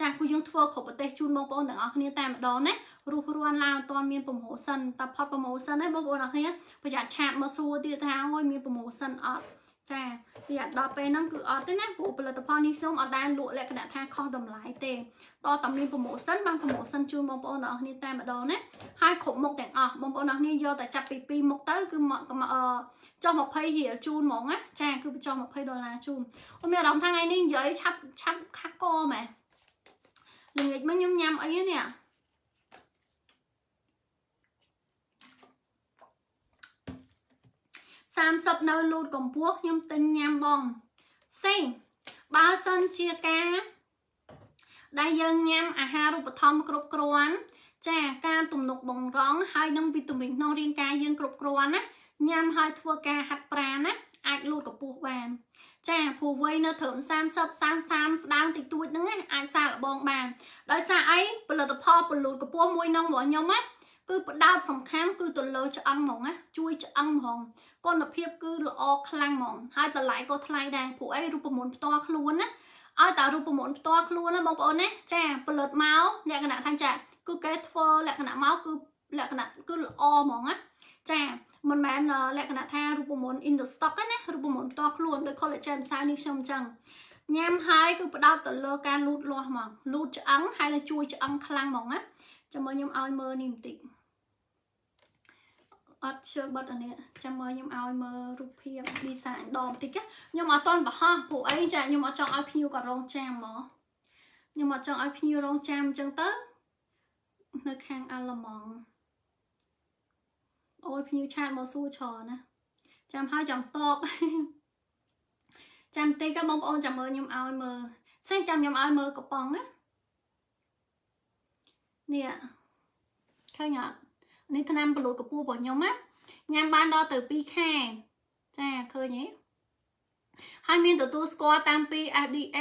ចាគឺយើងធ្វើគ្រប់ប្រទេសជូនបងប្អូនទាំងអស់គ្នាតែម្ដងណារុះរាន់ឡើងអត់ទាន់មាន promotion តែផុត promotion ហ្នឹងបងប្អូនអរគ្នាប្រយ័ត្ន chat មកសួរទៀតថាអូយមាន promotion អត់ចាប្រយ័ត្នដល់ពេលហ្នឹងគឺអត់ទេណាព្រោះផលិតផលនេះខ្ញុំអត់ដែលលក់លក្ខណៈថាខុសតម្លៃទេតតែមាន promotion បាន promotion ជូនបងប្អូនទាំងអស់គ្នាតែម្ដងណាហើយគ្រប់មុខទាំងអស់បងប្អូនទាំងអស់គ្នាយកតែចាប់ពី2មុខទៅគឺមកអឺចុះ20រៀលជូនហ្មងណាចាគឺបញ្ចុះ20ដុល្លារជូនអូមានអារម្មណ៍ថាថ្ងៃនេះនិយាយឆាប់ឆាប់ខាស់កម៉ែល្ងាចមិញខ្ញុំញ៉ាំអីនេះ30នៅលូតកម្ពស់ខ្ញុំទិញញ៉ាំបងសេងបើសិនជាការដែលយើងញ៉ាំអាហារូបត្ថម្ភគ្រប់គ្រាន់ចាការទំនុកបំរុងហើយនឹងវីតាមីនក្នុងរាងកាយយើងគ្រប់គ្រាន់ណាញ៉ាំហើយធ្វើការហាត់ប្រាណណាអាចលូតកម្ពស់បានចាព្រោះវ័យនៅត្រឹម30 30ស្ដើងតិចតួចហ្នឹងណាអាចសាកល្បងបានដោយសារអីផលិតផលពលូតកម្ពស់មួយនងរបស់ខ្ញុំណាគឺផ្ដោតសំខាន់គឺទៅលើឆ្អឹងហ្មងណាជួយឆ្អឹងហ្មងគុណភាពគឺល្អខ្លាំងហ្មងហើយតម្លៃក៏ថ្លៃដែរព្រោះអីរូបមន្តផ្ទាល់ខ្លួនណាឲ្យតែរូបមន្តផ្ទាល់ខ្លួនណាបងប្អូនណាចាផលិតមកលក្ខណៈថាចាគឺគេធ្វើលក្ខណៈមកគឺលក្ខណៈគឺល្អហ្មងណាចាមិនមែនលក្ខណៈថារូបមន្ត in the stock ទេណារូបមន្តផ្ទាល់ខ្លួនដូច collagen ម្សៅនេះខ្ញុំអញ្ចឹងញ៉ាំហើយគឺផ្ដោតទៅលើការលូតលាស់ហ្មងលូតឆ្អឹងហើយនឹងជួយឆ្អឹងខ្លាំងហ្មងណាចាំមើលខ្ញុំឲ្យមើលនេះបន្តិចអត់ជឿបិទអានេះចាំមើលខ្ញុំឲ្យមើលរូបភាព design ដងបន្តិចខ្ញុំអត់តន់បង្ហោះពួកអីចាខ្ញុំអត់ចង់ឲ្យភ្ញៀវគាត់រងចាំហ្មងខ្ញុំអត់ចង់ឲ្យភ្ញៀវរងចាំអញ្ចឹងទៅនៅខាងអាល្លឺម៉ង់អូយភ្ញៀវ chat មកសួរច្រើនណាចាំហើយចាំតបចាំតិចក៏បងប្អូនចាំមើលខ្ញុំឲ្យមើលសេះចាំខ្ញុំឲ្យមើលកំប៉ុងណានេះឃើញអត់នេះថ្នាំបលូតកពស់របស់ខ្ញុំណាញ៉ាំបានដល់ទៅ2ខែចាឃើញទេហើយមានទទួលស្គាល់តាំងពី FDA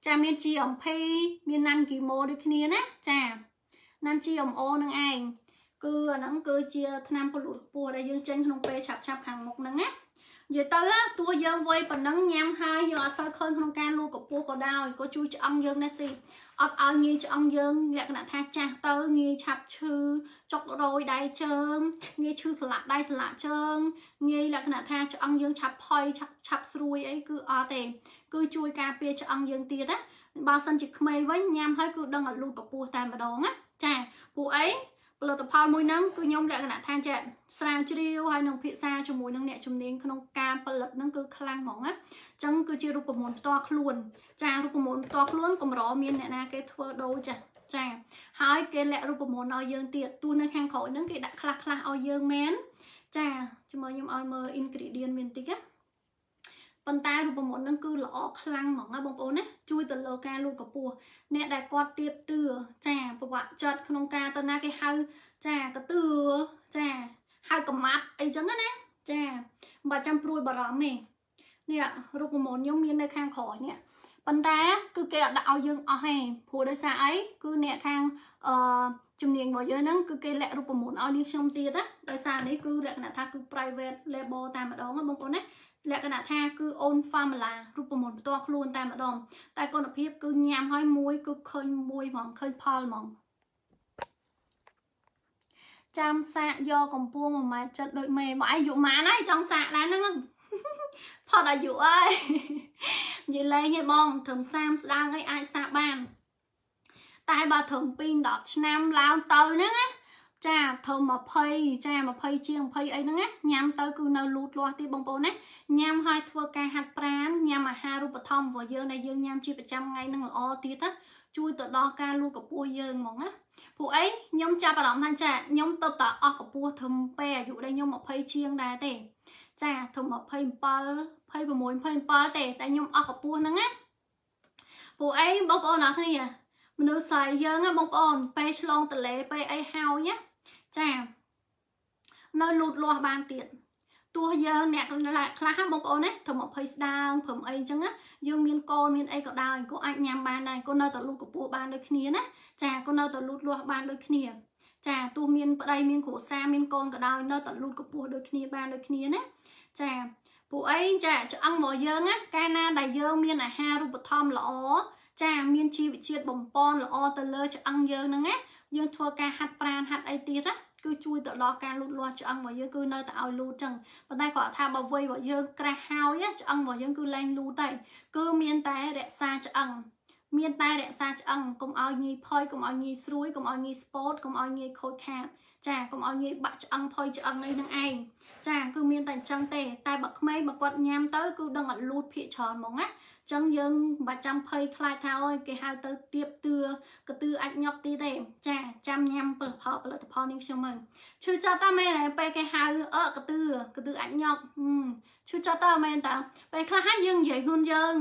ចាមាន GMP មាន Non GMO ដូចគ្នាណាចា Non GMO នឹងឯងគឺអាហ្នឹងគឺជាថ្នាំពលូតខ្ពស់ដែលយើងចេញក្នុងពេលឆាប់ឆាប់ខាងមុខហ្នឹងណានិយាយទៅទោះយើងវ័យប៉ុណ្ណឹងញ៉ាំហើយយើងអត់សូវឃើញក្នុងការលូតកម្ពស់ក៏ដោយក៏ជួយឆ្អឹងយើងដែរស៊ីអត់ឲ្យងាយឆ្អឹងយើងលក្ខណៈថាចាស់ទៅងាយឆាប់ឈឺចុករយដៃជើងងាយឈឺសន្លាក់ដៃសន្លាក់ជើងងាយលក្ខណៈថាឆ្អឹងយើងឆាប់ផុយឆាប់ឆាប់ស្រួយអីគឺអត់ទេគឺជួយការពារឆ្អឹងយើងទៀតណាបើសិនជាក្មេងវិញញ៉ាំហើយគឺដឹងឲ្យលូតកម្ពស់តែម្ដងណាចាពួកអីផលិតផលមួយហ្នឹងគឺខ្ញុំលក្ខណៈថាចេះស្រាវជ្រាវហើយនឹងភាសាជាមួយនឹងអ្នកជំនាញក្នុងការផលិតហ្នឹងគឺខ្លាំងហ្មងណាអញ្ចឹងគឺជារូបមន្តផ្ទាល់ខ្លួនចារូបមន្តផ្ទាល់ខ្លួនកម្រមានអ្នកណាគេធ្វើដូចចាចាហើយគេលាក់រូបមន្តឲ្យយើងទៀតទោះនៅខាងក្រោយហ្នឹងគេដាក់ខ្លះខ្លះឲ្យយើងមែនចាចាំខ្ញុំឲ្យមើល ingredient មានតិចណាប៉ុន្តែរូបមន្តហ្នឹងគឺល្អខ្លាំងហ្មងណាបងប្អូនណាជួយទៅលើការលូតកម្ពស់អ្នកដែលគាត់ទៀបទឿចាប្រវត្តិចិត្តក្នុងការទៅណាគេហៅចាកទឿចាហៅកំម៉ាប់អីចឹងណាចាមិនបាច់ចាំព្រួយបារម្ភទេនេះរូបមន្តខ្ញុំមាននៅខាងក្រោយនេះប៉ុន្តែគឺគេអត់ដាក់ឲ្យយើងអស់ទេព្រោះដោយសារអីគឺអ្នកខាងអឺជំនាញរបស់យើងហ្នឹងគឺគេលាក់រូបមន្តឲ្យនាងខ្ញុំទៀតណាដោយសារនេះគឺលក្ខណៈថាគឺ private label តែម្ដងណាបងប្អូនណាលក្ខណៈថាគឺ own formula រូបមន្តផ្ទាល់ខ្លួនតែម្ដងតែគុណភាពគឺញ៉ាំហើយមួយគឺឃើញមួយហ្មងឃើញផលហ្មងចាំសាកយកកំពួង1ម៉ែត្រចិត្តដូចមេបើឯងយុម៉ានហើយចង់សាកដែរហ្នឹងផុតអាយុអើយនិយាយលេងឯងបងត្រឹម30ស្ដើងអីអាចសាកបានតែបើត្រឹម2 10ឆ្នាំឡើងទៅហ្នឹងណាចាត្រឹម20ចា20ជាង20អីហ្នឹងណាញ៉ាំទៅគឺនៅលូតលាស់ទៀតបងប្អូនណាញ៉ាំហើយធ្វើការហាត់ប្រាណញ៉ាំអាហារូបត្ថម្ភរបស់យើងដែលយើងញ៉ាំជាប្រចាំថ្ងៃនឹងល្អទៀតណាជួយទៅដល់ការលូតកម្ពស់យើងហ្មងណាពួកអីខ្ញុំចាប់អារម្មណ៍ថាចាខ្ញុំទៅតែអស់កម្ពស់ត្រឹមពេលអាយុដែលខ្ញុំ20ជាងដែរទេចាត្រឹម27 26 27ទេតែខ្ញុំអស់កម្ពស់ហ្នឹងណាពួកអីបងប្អូនអរគ្នាមនុស្សស្រីយើងណាបងប្អូនពេលឆ្លងទលេពេលអីហើយណាចានៅលូតលាស់បានទៀត ទោះយើងអ្នកខ្លះបងប្អូនណាធ្វើ20ស្ដើងព្រមអីអញ្ចឹងណាយើងមានកូនមានអីក៏ដោយក៏អាចញ៉ាំបានដែរក៏នៅតែលូតកម្ពស់បានដូចគ្នាណាចាក៏នៅតែលូតលាស់បានដូចគ្នាចាទោះមានប្តីមានគ្រួសារមានកូនក៏ដោយនៅតែលូតកម្ពស់ដូចគ្នាបានដូចគ្នាណាចាពួកអីចាឆ្អឹងរបស់យើងណាកាលណាដែលយើងមានអាហារូបត្ថម្ភល្អចាមានជីវជាតិបំពន់ល្អទៅលើឆ្អឹងយើងហ្នឹងណាយើងធ្វើការហាត់ប្រាណហាត់អីទៀតណាគឺជួយទៅដល់ការលូតលាស់ឆ្អឹងរបស់យើងគឺនៅតែឲ្យលូតចឹងប៉ុន្តែគាត់ថាបើវ័យរបស់យើងក្រាស់ហើយឆ្អឹងរបស់យើងគឺលែងលូតតែគឺមានតែរក្សាឆ្អឹងមានតែរក្សាឆ្អឹងកុំឲ្យងាយផុយកុំឲ្យងាយស្រួយកុំឲ្យងាយស្ពោតកុំឲ្យងាយខូចខាតចាកុំឲ្យងាយបាក់ឆ្អឹងផុយឆ្អឹងអីនឹងឯងចាគឺមានតែអញ្ចឹងទេតែបើក្មេងបើគាត់ញ៉ាំទៅគឺដឹងអត់លូតភាកច្រើនហ្មងណាចឹងយើងមិនបាច់ចាំភ័យខ្លាចថាអូយគេហៅទៅទៀបទឿកទឿអាចញាប់ទីទេចាចាំញ៉ាំផលិតផលនេះខ្ញុំហ្នឹងឈឺចិត្តតាមែនទេពេលគេហៅអឺកទឿកទឿអាចញាប់ឈឺចិត្តតាមែនតាពេលខ្លះហើយយើងនិយាយខ្លួនយើង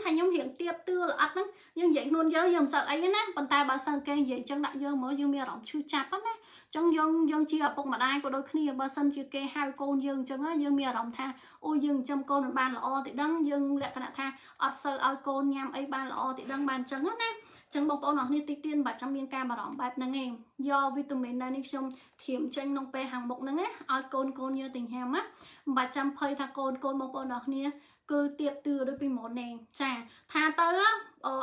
ថាខ្ញុំរៀងទៀបទឿល្អិតហ្នឹងយើងនិយាយខ្លួនយើងយើងមិនសូវអីណាប៉ុន្តែបើសិនគេនិយាយចឹងដាក់យើងមកយើងមានអារម្មណ៍ឈឺចាប់ណាចឹងយើងជាឪពុកម្ដាយក៏ដូចគ្នាបើសិនជាគេហៅកូនយើងចឹងយើងមានអារម្មណ៍ថាអូយើងចិញ្ចឹមកូនមិនបានល្អទេដឹងយើងលក្ខណៈថាអត់សូវឲ្យកូនញ៉ាំអីបានល្អទេដឹងបានចឹងណាចឹងបងប្អូនអរគ្នាតិចទៀតមិនបាច់ចាំមានការបារម្ភបែបហ្នឹងទេយកវីតាមីនដែលនេះខ្ញុំធៀមចេញក្នុងពេលខាងមុខហ្នឹងណាឲ្យកូនកូនយកទៅញ៉ាំណាមិនបាច់ចាំភ័យថាកូនកូនបងប្អូនអរគ្នាគឺទៀបទឿដូចពីមុនទេចាថាទៅ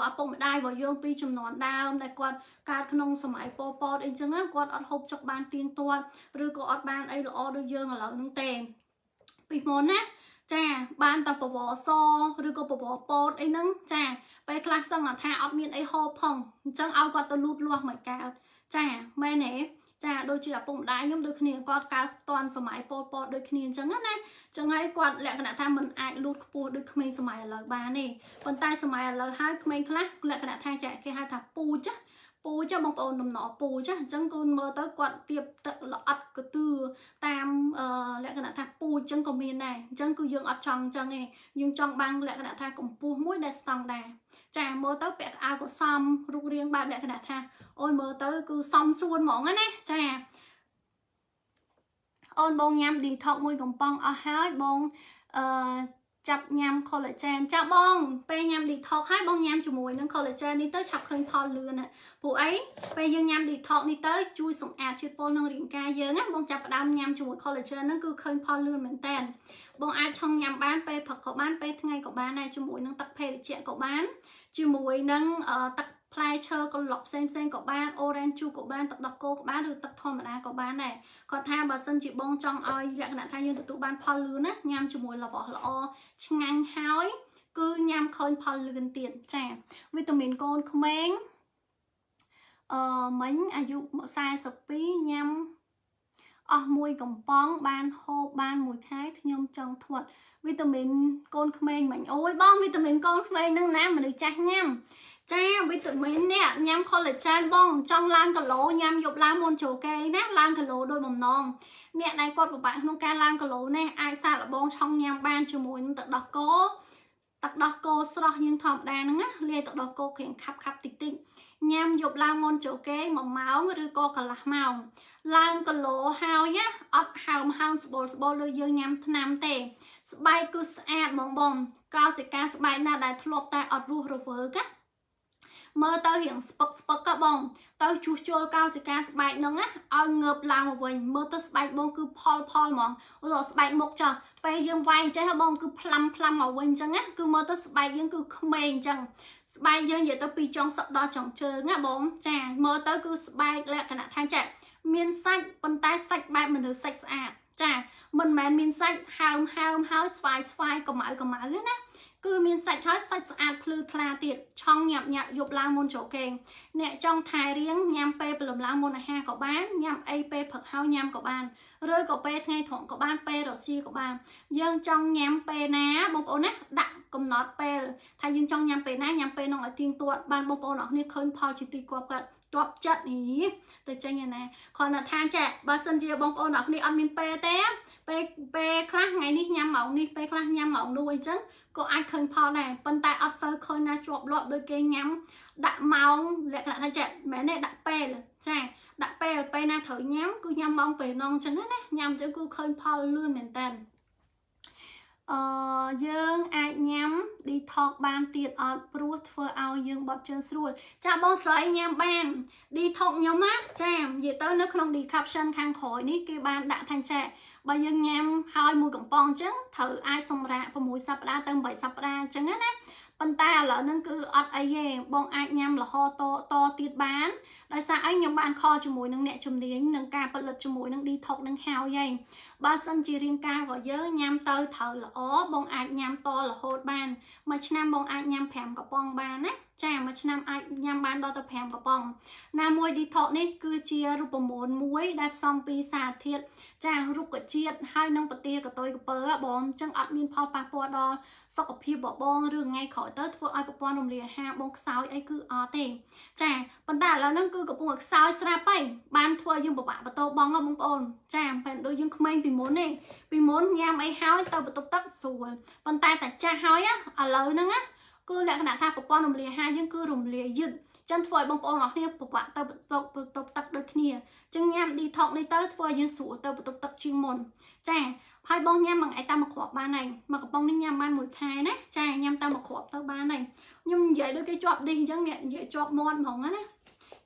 ឪពុកម្ដាយរបស់យើងពីចំនួនដើមដែលគាត់កើតក្នុងសម័យប៉ុលពតអីចឹងគាត់អត់ហូបចុកបានទៀងទាត់ឬក៏អត់បានអីល្អដូចយើងឥឡូវហ្នឹងទេពីមុនណាចាបានតែពវសឬក៏ពវពោតអីហ្នឹងចាពេលខ្លះសឹងថាអត់មានអីហូបផងអញ្ចឹងឲ្យគាត់ទៅលូតលាស់មិនកើតចាមែនទេចាដូចជាឪពុកម្ដាយខ្ញុំដូចគ្នាគាត់កើតស្ទាន់សម័យប៉ុលពតដូចគ្នាអញ្ចឹងណាចឹងហើយគាត់លក្ខណៈថាមិនអាចលូតខ្ពស់ដូចក្មេងសម័យឥឡូវបានទេប៉ុន្តែសម័យឥឡូវហើយក្មេងខ្លះលក្ខណៈថាចាគេហៅថាពូជពូជបងប្អូនដំណពូជអញ្ចឹងគឺមើលទៅគាត់ទៀបទឹកល្អិតកទឿតាមលក្ខណៈថាពូជអញ្ចឹងក៏មានដែរអញ្ចឹងគឺយើងអត់ចង់អញ្ចឹងទេយើងចង់បានលក្ខណៈថាកម្ពស់មួយដែលស្តង់ដាចាមើលទៅពាក់កៅអៅក៏សមរូបរាងបែបលក្ខណៈថាអូយមើលទៅគឺសមសួនហ្មងណាចាអូនបងញ៉ាំ detox មួយកំប៉ុងអស់ហើយបងអឺចាប់ញ៉ាំ collagen ចាប់បងពេលញ៉ាំ detox ហើយបងញ៉ាំជាមួយនឹង collagen នេះទៅឆាប់ឃើញផលលឿនណាព្រោះអីពេលយើងញ៉ាំ detox នេះទៅជួយសម្អាតជាតិពុលក្នុងរាងកាយយើងណាបងចាប់ផ្ដើមញ៉ាំជាមួយ collagen ហ្នឹងគឺឃើញផលលឿនមែនតើបងអាចឆុងញ៉ាំបានពេលព្រឹកក៏បានពេលថ្ងៃក៏បានដែរជាមួយនឹងទឹកភេសជ្ជៈក៏បានជាមួយនឹងទឹកផ្លែឈើកន្លប់ផ្សេងផ្សេងក៏បាន orange juice ក៏បានទឹកដោះគោក៏បានឬទឹកធម្មតាក៏បានដែរគាត់ថាបើសិនជាបងចង់ឲ្យលក្ខណៈថាយើងទទួលបានផលលឿនណាញ៉ាំជាមួយរបស់ល្អឆ្ងាញ់ហើយគឺញ៉ាំឃើញផលលឿនទៀតចាវីតាមីនកូនក្មេងអឺមិញអាយុ42ញ៉ាំអស់មួយកំប៉ុងបានហូបបានមួយខែខ្ញុំចង់ធាត់វីតាមីនកូនក្មេងមិញអូយបងវីតាមីនកូនក្មេងនឹងណាមនុស្សចាស់ញ៉ាំចាវីតាមីននេះញ៉ាំ collagen បងចង់ឡើងគីឡូញ៉ាំយប់ឡើងមុនចូលគេងណាឡើងគីឡូដោយបំណងអ្នកដែលគាត់ពិបាកក្នុងការឡើងគីឡូនេះអាចសាកល្បងឆុងញ៉ាំបានជាមួយនឹងទឹកដោះគោទឹកដោះគោស្រស់យើងធម្មតាហ្នឹងណាលាយទឹកដោះគោក្រៀងខាប់ខាប់តិចតិចញ៉ាំយប់ឡើងមុនចូលគេង1ម៉ោងឬក៏កន្លះម៉ោងឡើងគីឡូហើយណាអត់ហើមហើមស្បូលស្បូលដូចយើងញ៉ាំថ្នាំទេស្បែកគឺស្អាតបងបងកោសិកាស្បែកណាដែលធ្លាប់តែអត់រស់រវើកណាមើលទៅរៀងស្ពឹកស្ពឹកក៏បងទៅជួសជុលកោសិកាស្បែកហ្នឹងណាឲ្យងើបឡើងមកវិញមើលទៅស្បែកបងគឺផលផលហ្មងឧទាហរណ៍ស្បែកមុខចោះពេលយើងវាយចេះបងគឺផ្លាំផ្លាំមកវិញអញ្ចឹងណាគឺមើលទៅស្បែកយើងគឺក្មេងអញ្ចឹងស្បែកយើងនិយាយទៅពីចុងសក់ដល់ចុងជើងណាបងចាមើលទៅគឺស្បែកលក្ខណៈថាចាមានសាច់ប៉ុន្តែសាច់បែបមនុស្សសាច់ស្អាតចាមិនមែនមានសាច់ហើមហើមហើយស្វាយស្វាយកម្ៅកម្ៅទេណាគឺមានសាច់ហើយសាច់ស្អាតភ្លឺថ្លាទៀតឆង់ញាប់ញាក់យប់ឡើងមុនចូលគេងអ្នកចង់ថែរៀងញ៉ាំពេលព្រលឹមឡើងមុនអាហារក៏បានញ៉ាំអីពេលព្រឹកហើយញ៉ាំក៏បានឬក៏ពេលថ្ងៃត្រង់ក៏បានពេលរសៀលក៏បានយើងចង់ញ៉ាំពេលណាបងប្អូនណាដាក់កំណត់ពេលថាយើងចង់ញ៉ាំពេលណាញ៉ាំពេលនោះឲ្យទៀងទាត់បានបងប្អូនអរគ្នាឃើញផលជាទីគាប់គាត់ជាប់ចិត្តនេះទៅចេញឯណាគ្រាន់តែថាចេះបើសិនជាបងប្អូនអរគ្នាអត់មានពេលទេពេលពេលខ្លះថ្ងៃនេះញ៉ាំម៉ោងនេះពេលខ្លះញ៉ាំម៉ោងនោះអីចឹងក៏អាចឃើញផលដែរប៉ុន្តែអត់សូវឃើញណាជាប់លាប់ដោយគេញ៉ាំដាក់ម៉ោងលក្ខណៈថាចេះមែនទេដាក់ពេលចាដាក់ពេលពេលណាត្រូវញ៉ាំគឺញ៉ាំម៉ោងពេលនងចឹងណាញ៉ាំចឹងគឺឃើញផលលឿនមែនតើ។ អឺយើងអាចញ៉ាំ detox បានទៀតអត់ព្រោះធ្វើឲ្យយើងបត់ជើងស្រួលចាបងស្រីញ៉ាំបាន detox ខ្ញុំណាចានិយាយទៅនៅក្នុង description ខាងក្រោយនេះគេបានដាក់ថាចាបើយើងញ៉ាំហើយមួយកំប៉ុងអញ្ចឹងត្រូវអាចសម្រាក6សប្តាហ៍ទៅ8សប្តាហ៍អញ្ចឹងណាប៉ុន្តែឥឡូវហ្នឹងគឺអត់អីទេបងអាចញ៉ាំរហូតតទៀតបានដោយសារអីខ្ញុំបាន call ជាមួយនឹងអ្នកជំនាញនឹងការផលិតជាមួយនឹង detox នឹងហើយហើយបើសិនជារាងកាយរបស់យើងញ៉ាំទៅត្រូវល្អបងអាចញ៉ាំតរហូតបានមួយឆ្នាំបងអាចញ៉ាំ5កំប៉ុងបានណាចាមួយឆ្នាំអាចញ៉ាំបានដល់ទៅ5កំប៉ុងណាមួយ detox នេះគឺជារូបមន្តមួយដែលផ្សំពីសារធាតុចារុក្ខជាតិហើយនិងពទាកតុយកពើបងអញ្ចឹងអត់មានផលប៉ះពាល់ដល់សុខភាពរបស់បងឬថ្ងៃក្រោយទៅធ្វើឲ្យប្រព័ន្ធរំលាយអាហារបងខ្សោយអីគឺអត់ទេចាប៉ុន្តែឥឡូវហ្នឹងគឺកំពុងតែខ្សោយស្រាប់ហើយបានធ្វើឲ្យយើងពិបាកបន្ទោបងបងប្អូនចាមិនដូចយើងក្មេងពីមុនទេពីមុនញ៉ាំអីហើយទៅបន្ទប់ទឹកស្រួលប៉ុន្តែតែចាស់ហើយឥឡូវហ្នឹងណាគឺលក្ខណៈថាប្រព័ន្ធរំលាយអាហារយើងគឺរំលាយយឺតចឹងធ្វើឲ្យបងប្អូនអរគ្នាពិបាកទៅបន្ទប់បន្ទប់ទឹកដូចគ្នាចឹងញ៉ាំ detox នេះទៅធ្វើឲ្យយើងស្រួលទៅបន្ទប់ទឹកជាងមុនចាហើយបងញ៉ាំមួយថ្ងៃតាមមួយគ្រាប់បានហើយមួយកំប៉ុងនេះញ៉ាំបានមួយខែណាចាញ៉ាំតាមមួយគ្រាប់ទៅបានហើយខ្ញុំនិយាយដូចគេជាប់ឌីសអញ្ចឹងនិយាយជាប់មាត់ហ្មងណា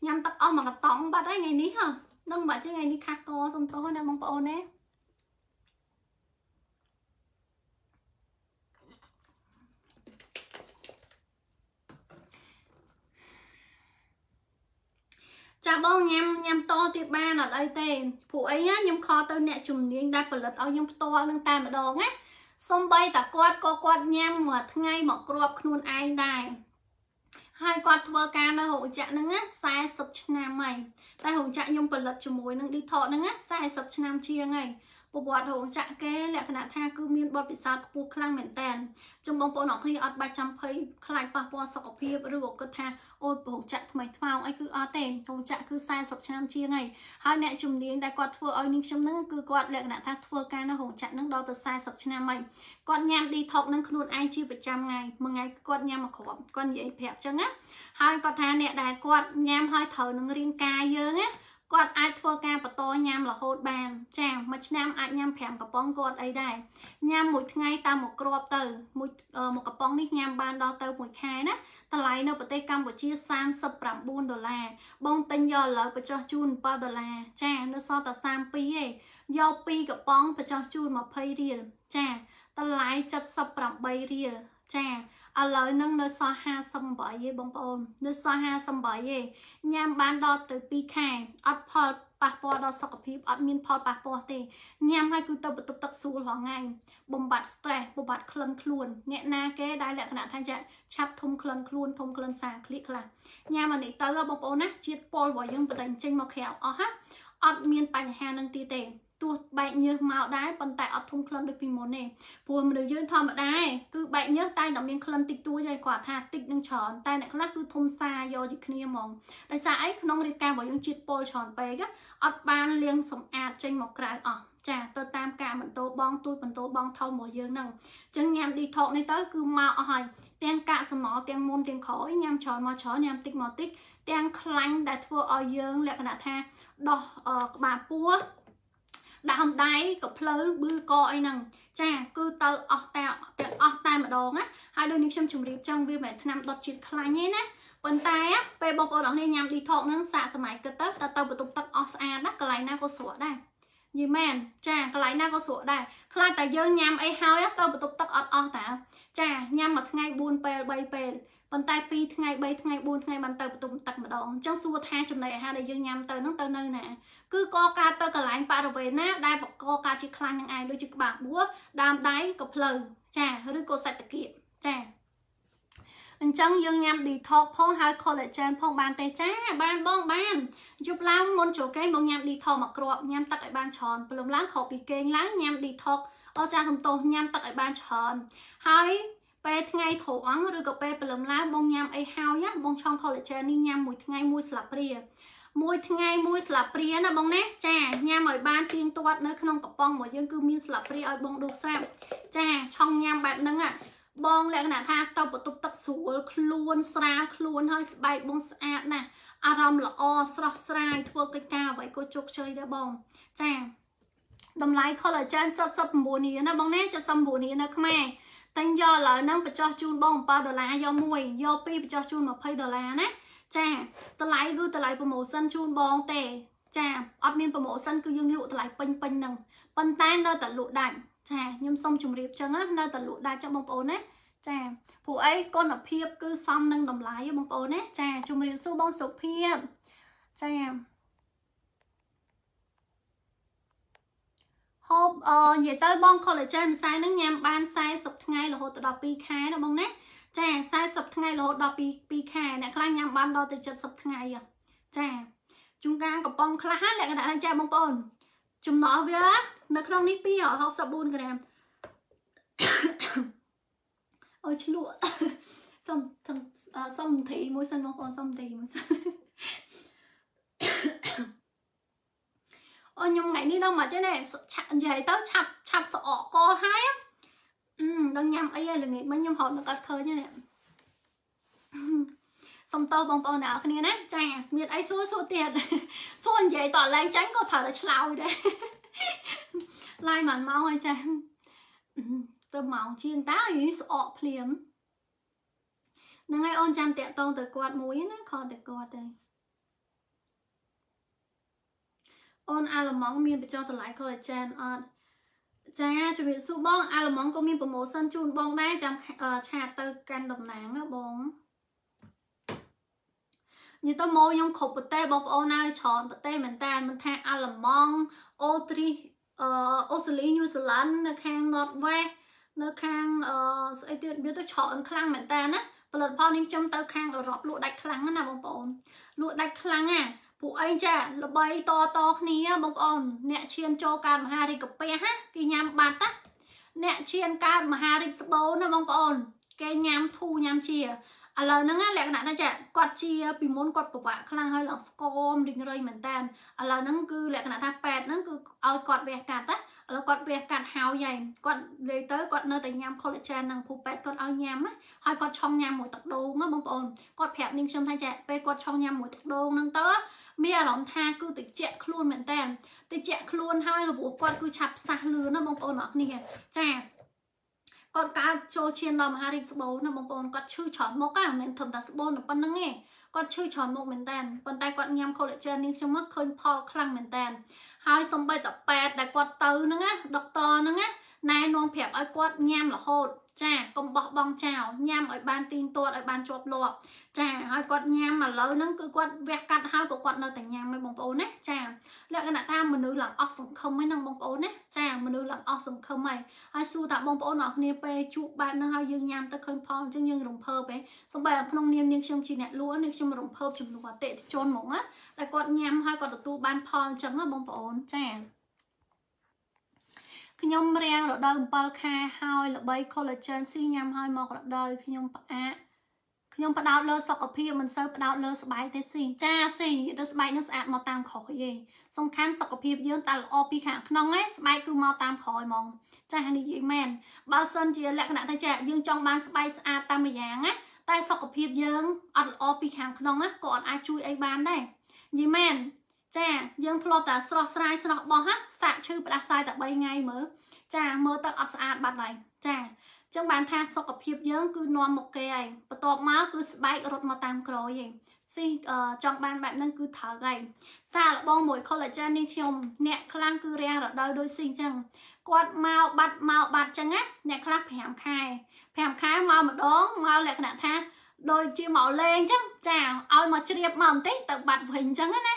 ញ៉ាំទឹកអស់មួយកតង់បាត់ហើយថ្ងៃនេះហ៎ដឹងបាត់ជាថ្ងៃនេះខាស់កសុំទោសណាបងប្អូនណាចាបងញ៉ាំញ៉ាំតទៀតបានអត់អីទេព្រោះអីណាខ្ញុំ call ទៅអ្នកជំនាញដែលផលិតឲ្យខ្ញុំផ្ទាល់នឹងតែម្ដងណាសំបីតាគាត់ក៏គាត់ញ៉ាំមួយថ្ងៃមកគ្រាប់ខ្លួនឯងដែរហើយគាត់ធ្វើការនៅរោងចក្រហ្នឹងណា40ឆ្នាំហើយតែរោងចក្រខ្ញុំផលិតជាមួយនឹង Detox ហ្នឹងណា40ឆ្នាំជាងហើយប្រវត្តិរោងចក្រគេលក្ខណៈថាគឺមានបទពិសោធន៍ខ្ពស់ខ្លាំងមែនតើចឹងបងប្អូនអរគ្នាអត់បាច់ចាំភ័យខ្លាចប៉ះពាល់សុខភាពឬក៏គិតថាអូយរោងចក្រថ្មីថ្មោងអីគឺអត់ទេរោងចក្រគឺ40ឆ្នាំជាងហើយហើយអ្នកជំនាញដែលគាត់ធ្វើឲ្យនាងខ្ញុំហ្នឹងគឺគាត់លក្ខណៈថាធ្វើការនៅរោងចក្រហ្នឹងដល់ទៅ40ឆ្នាំហើយគាត់ញ៉ាំ detox ហ្នឹងខ្លួនឯងជាប្រចាំថ្ងៃមួយថ្ងៃគាត់ញ៉ាំមួយគ្រាប់គាត់និយាយប្រាប់ចឹងណាហើយគាត់ថាអ្នកដែលគាត់ញ៉ាំហើយត្រូវនឹងរាងកាយយើងណាគាត់អាចធ្វើការបន្តញ៉ាំរហូតបានចាមួយឆ្នាំអាចញ៉ាំ5កំប៉ុងគាត់អីដែរញ៉ាំមួយថ្ងៃតាមមួយគ្រាប់ទៅមួយមួយកំប៉ុងនេះញ៉ាំបានដល់ទៅមួយខែណាតម្លៃនៅប្រទេសកម្ពុជា39ដុល្លារបងទិញយកឥឡូវបញ្ចុះជូន7ដុល្លារចានៅសល់តែ32ឯងយក2កំប៉ុងបញ្ចុះជូន20រៀលចាតម្លៃ78រៀលចាឥឡូវនឹងនៅសល់58ឯងបងប្អូននៅសល់58ឯងញ៉ាំបានដល់ទៅ2ខែអត់ផលប៉ះពាល់ដល់សុខភាពអត់មានផលប៉ះពាល់ទេញ៉ាំហើយគឺទៅបន្ទប់ទឹកស្រួលរាល់ថ្ងៃបំបត្តិ stress បំបត្តិក្លិនខ្លួនអ្នកណាគេដែលលក្ខណៈថាឆាប់ធំក្លិនខ្លួនធំក្លិនសាក្លៀកខ្លះញ៉ាំអានេះទៅបងប្អូនណាជាតិពុលរបស់យើងបតែចេញមកក្រៅអស់ណាអត់មានបញ្ហានឹងទៀតទេទោះបែកញើសមកដែរប៉ុន្តែអត់ធំក្លិនដូចពីមុនទេព្រោះមនុស្សយើងធម្មតាគឺបែកញើសតែតែមានក្លិនតិចតួចហើយគាត់ថាតិចនឹងច្រើនតែអ្នកខ្លះគឺធំសាយកជាគ្នាហ្មងដោយសារអីក្នុងរាងកាយរបស់យើងជាតិពុលច្រើនពេកអត់បានលាងសម្អាតចេញមកក្រៅអស់ចាទៅតាមការបន្ទោបងទួយបន្ទោបងធំរបស់យើងហ្នឹងអញ្ចឹងញ៉ាំ detox នេះទៅគឺមកអស់ហើយទាំងកាកសំណល់ទាំងមុនទាំងក្រោយញ៉ាំច្រើនមកច្រើនញ៉ាំតិចមកតិចទាំងខ្លាញ់ដែលធ្វើឲ្យយើងលក្ខណៈថាដោះក្បាលពោះដើមដៃក៏ផ្លូវបឺកអីហ្នឹងចាគឺទៅអស់តែទាំងអស់តែម្ដងណាហើយដូចនេះខ្ញុំជម្រាបចឹងវាមិនមែនថ្នាំដុតជាតិខ្លាញ់ទេណាប៉ុន្តែពេលបងប្អូនអរគ្នាញ៉ាំ detox ហ្នឹងសាកសម័យគិតទៅតើទៅបន្ទប់ទឹកអស់ស្អាតណាកន្លែងណាក៏ស្រក់ដែរនិយាយមែនចាកន្លែងណាក៏ស្រក់ដែរខ្លាចតែយើងញ៉ាំអីហើយទៅបន្ទប់ទឹកអត់អស់តាចាញ៉ាំមួយថ្ងៃ4ពេល3ពេលប៉ុន្តែ2ថ្ងៃ3ថ្ងៃ4ថ្ងៃបានទៅបន្ទប់ទឹកម្ដងអញ្ចឹងសួរថាចំណីអាហារដែលយើងញ៉ាំទៅហ្នឹងទៅនៅណាគឺកកើតទៅកន្លែងបរិវេណណាដែលបកកើតជាខ្លាញ់នឹងឯងដូចជាក្បាលបួសដើមដៃក៏ផ្លូវចាឬក៏សាច់តាគៀកចាអញ្ចឹងយើងញ៉ាំ detox ផងហើយ collagen ផងបានទេចាបានបងបានយប់ឡើងមុនចូលគេងបងញ៉ាំ detox មួយគ្រាប់ញ៉ាំទឹកឲ្យបានច្រើនព្រលឹមឡើងក្រោកពីគេងឡើងញ៉ាំ detox អូចាសំទោសញ៉ាំទឹកឲ្យបានច្រើនហើយពេលថ្ងៃត្រង់ឬក៏ពេលព្រលឹមឡើងបងញ៉ាំអីហើយបងឆុង collagen នេះញ៉ាំមួយថ្ងៃមួយស្លាបព្រាមួយថ្ងៃមួយស្លាបព្រាណាបងណាចាញ៉ាំឲ្យបានទៀងទាត់នៅក្នុងកំប៉ុងរបស់យើងគឺមានស្លាបព្រាឲ្យបងដួសស្រាប់ចាឆុងញ៉ាំបែបហ្នឹងបងលក្ខណៈថាទៅបន្ទប់ទឹកស្រួលខ្លួនស្រាលខ្លួនហើយស្បែកបងស្អាតណាស់អារម្មណ៍ល្អស្រស់ស្រាយធ្វើកិច្ចការអ្វីក៏ជោគជ័យដែរបងចា តម្លៃ collagen 79រៀលណាបងណា79រៀលនៅខ្មែរតែញយកឥឡូវហ្នឹងបញ្ចុះជូនបង7ដុល្លារយកមួយយកពីរបញ្ចុះជូន20ដុល្លារណាចាតម្លៃគឺតម្លៃ promotion ជូនបងទេចាអត់មាន promotion គឺយើងលក់តម្លៃពេញពេញហ្នឹងប៉ុន្តែនៅតែលក់ដាច់ចាខ្ញុំសូមជម្រាបចឹងណានៅតែលក់ដាច់ចឹងបងប្អូនណាចាព្រោះអីគុណភាពគឺសមនឹងតម្លៃបងប្អូនណាចាជម្រាបសួរបងសុភាពចាហូបអឺនិយាយទៅបង collagen ម្សៅហ្នឹងញ៉ាំបាន40ថ្ងៃរហូតដល់2ខែណាបងណាចា40ថ្ងៃរហូតដល់2ខែអ្នកខ្លះញ៉ាំបានដល់ទៅ70ថ្ងៃចាជួនកាលកំប៉ុងខ្លះលក្ខណៈថាចាបងប្អូនចំណោះវានៅក្នុងនេះ264ក្រាមអូយឆ្លក់សុំសុំធីមួយសិនបងប្អូនសុំធីមួយសិនអូខ្ញុំថ្ងៃនេះដល់មកចេះនេះនិយាយទៅឆាប់ឆាប់ស្អកកហើយអឺដល់ញ៉ាំអីហើយល្ងាចមិញខ្ញុំហត់នឹកអត់ឃើញទេនេះសុំតោបងប្អូនអ្នកនរគ្នាណាចាមានអីសួរសួរទៀតសួរនិយាយតឡើងចាញ់ក៏ត្រូវតែឆ្លើយដែរឡាយមួយម៉ោងហើយចាទៅម៉ោងជាងតើយីស្អកភ្លាមហ្នឹងហើយអូនចាំតាក់តងទៅគាត់មួយណាខតែគាត់ទេអូនអាឡម៉ង់មានបញ្ចុះតម្លៃ collagen អត់ចាជំរាបសួរបងអាឡម៉ង់ក៏មាន promotion ជូនបងដែរចាំឆាតទៅកាន់តំណាងណាបងនិយាយទៅមកខ្ញុំគ្រប់ប្រទេសបងប្អូនហើយច្រើនប្រទេសមែនតើមិនថាអាឡម៉ង់អូទ្រីសអឺអូស្ត្រាលីញូហ្សេឡង់នៅខាង North West នៅខាងអឺស្អីទៀតវាទៅច្រើនខ្លាំងមែនតើណាផលិតផលនេះខ្ញុំទៅខាងអឺរ៉ុបលក់ដាច់ខ្លាំងណាបងប្អូនលក់ដាច់ខ្លាំងណាពួកអីចាល្បីតតគ្នាបងប្អូនអ្នកឈានចូលកើតមហារាជកាពះណាគេញ៉ាំបាត់ណាអ្នកឈានកើតមហារាជស្បូនណាបងប្អូនគេញ៉ាំធូញ៉ាំជាឥឡូវហ្នឹងលក្ខណៈថាចាគាត់ជាពីមុនគាត់ពិបាកខ្លាំងហើយឡើងស្គមរីងរៃមែនតើឥឡូវហ្នឹងគឺលក្ខណៈថាពេទ្យហ្នឹងគឺឲ្យគាត់វះកាត់ណាឥឡូវគាត់វះកាត់ហើយហើយគាត់និយាយទៅគាត់នៅតែញ៉ាំ collagen ហ្នឹងព្រោះពេទ្យគាត់ឲ្យញ៉ាំណាហើយគាត់ឆុងញ៉ាំមួយទឹកដូងណាបងប្អូនគាត់ប្រាប់នាងខ្ញុំថាចាពេលគាត់ឆុងញ៉ាំមួយទឹកដូងហ្នឹងទៅមានអារម្មណ៍ថាគឺតិចខ្លួនមែនតើតិចខ្លួនហើយរពោះគាត់គឺឆាប់ផ្សះលឿនណាបងប្អូនអរគ្នាចាគាត់កើតចូលឈានដល់មហារាជស្បូនណាបងប្អូនគាត់ឈឺច្រើនមុខណាមិនមែនត្រឹមតែស្បូនតែប៉ុណ្្នឹងទេគាត់ឈឺច្រើនមុខមែនតើប៉ុន្តែគាត់ញ៉ាំ collagen នេះខ្ញុំមកឃើញផលខ្លាំងមែនតើហើយសំបីតពេទ្យដែលគាត់ទៅហ្នឹងណាដុកទ័រហ្នឹងណាណែនាំប្រាប់ឲ្យគាត់ញ៉ាំរហូតចាកុំបោះបង់ចោលញ៉ាំឲ្យបានទៀងទាត់ឲ្យបានជាប់លាប់ចាហើយគាត់ញ៉ាំឥឡូវហ្នឹងគឺគាត់វះកាត់ហើយក៏គាត់នៅតែញ៉ាំឯងបងប្អូនណាចាលក្ខណៈថាមនុស្សឡើងអស់សង្ឃឹមហ្នឹងបងប្អូនណាចាមនុស្សឡើងអស់សង្ឃឹមហើយហើយសួរថាបងប្អូនអរគ្នាពេលជួបបែបហ្នឹងហើយយើងញ៉ាំទៅឃើញផលអញ្ចឹងយើងរំភើបឯងសំបីក្នុងនាមនាងខ្ញុំជាអ្នកលក់នាងខ្ញុំរំភើបចំនួនអតិថិជនហ្មងណាតែគាត់ញ៉ាំហើយគាត់ទទួលបានផលអញ្ចឹងណាបងប្អូនចាខ្ញុំរាំងរដូវ7ខែហើយល្បី collagen ស៊ីញ៉ាំហើយមករដូវខ្ញុំផ្អាកខ្ញុំផ្ដោតលើសុខភាពមិនសូវផ្ដោតលើស្បែកទេស៊ីចាស៊ីទៅស្បែកនឹងស្អាតមកតាមក្រោយឯងសំខាន់សុខភាពយើងតែល្អពីខាងក្នុងឯងស្បែកគឺមកតាមក្រោយហ្មងចានិយាយមែនបើសិនជាលក្ខណៈថាចាយើងចង់បានស្បែកស្អាតតាមម្យ៉ាងណាតែសុខភាពយើងអត់ល្អពីខាងក្នុងណាក៏អត់អាចជួយអីបានដែរនិយាយមែនចាយើងធ្លាប់តែស្រស់ស្រាយស្រស់បោះណាសាក់ឈឺផ្ដាសាយតែ3ថ្ងៃមើលចាមើលទៅអត់ស្អាតបាត់ហើយចាចឹងបានថាសុខភាពយើងគឺនាំមកគេហើយបន្ទាប់មកគឺស្បែករត់មកតាមក្រោយឯងស៊ីចង់បានបែបហ្នឹងគឺត្រូវហើយសាកល្បងមួយ collagen នេះខ្ញុំអ្នកខ្លាំងគឺរាំងរដូវដូចស៊ីអញ្ចឹងគាត់មកបាត់មកបាត់ចឹងណាអ្នកខ្លះ5ខែ5ខែមកម្ដងមកលក្ខណៈថាដូចជាមកលេងចឹងចាឲ្យមកជ្រាបមកបន្តិចទៅបាត់វិញចឹងណា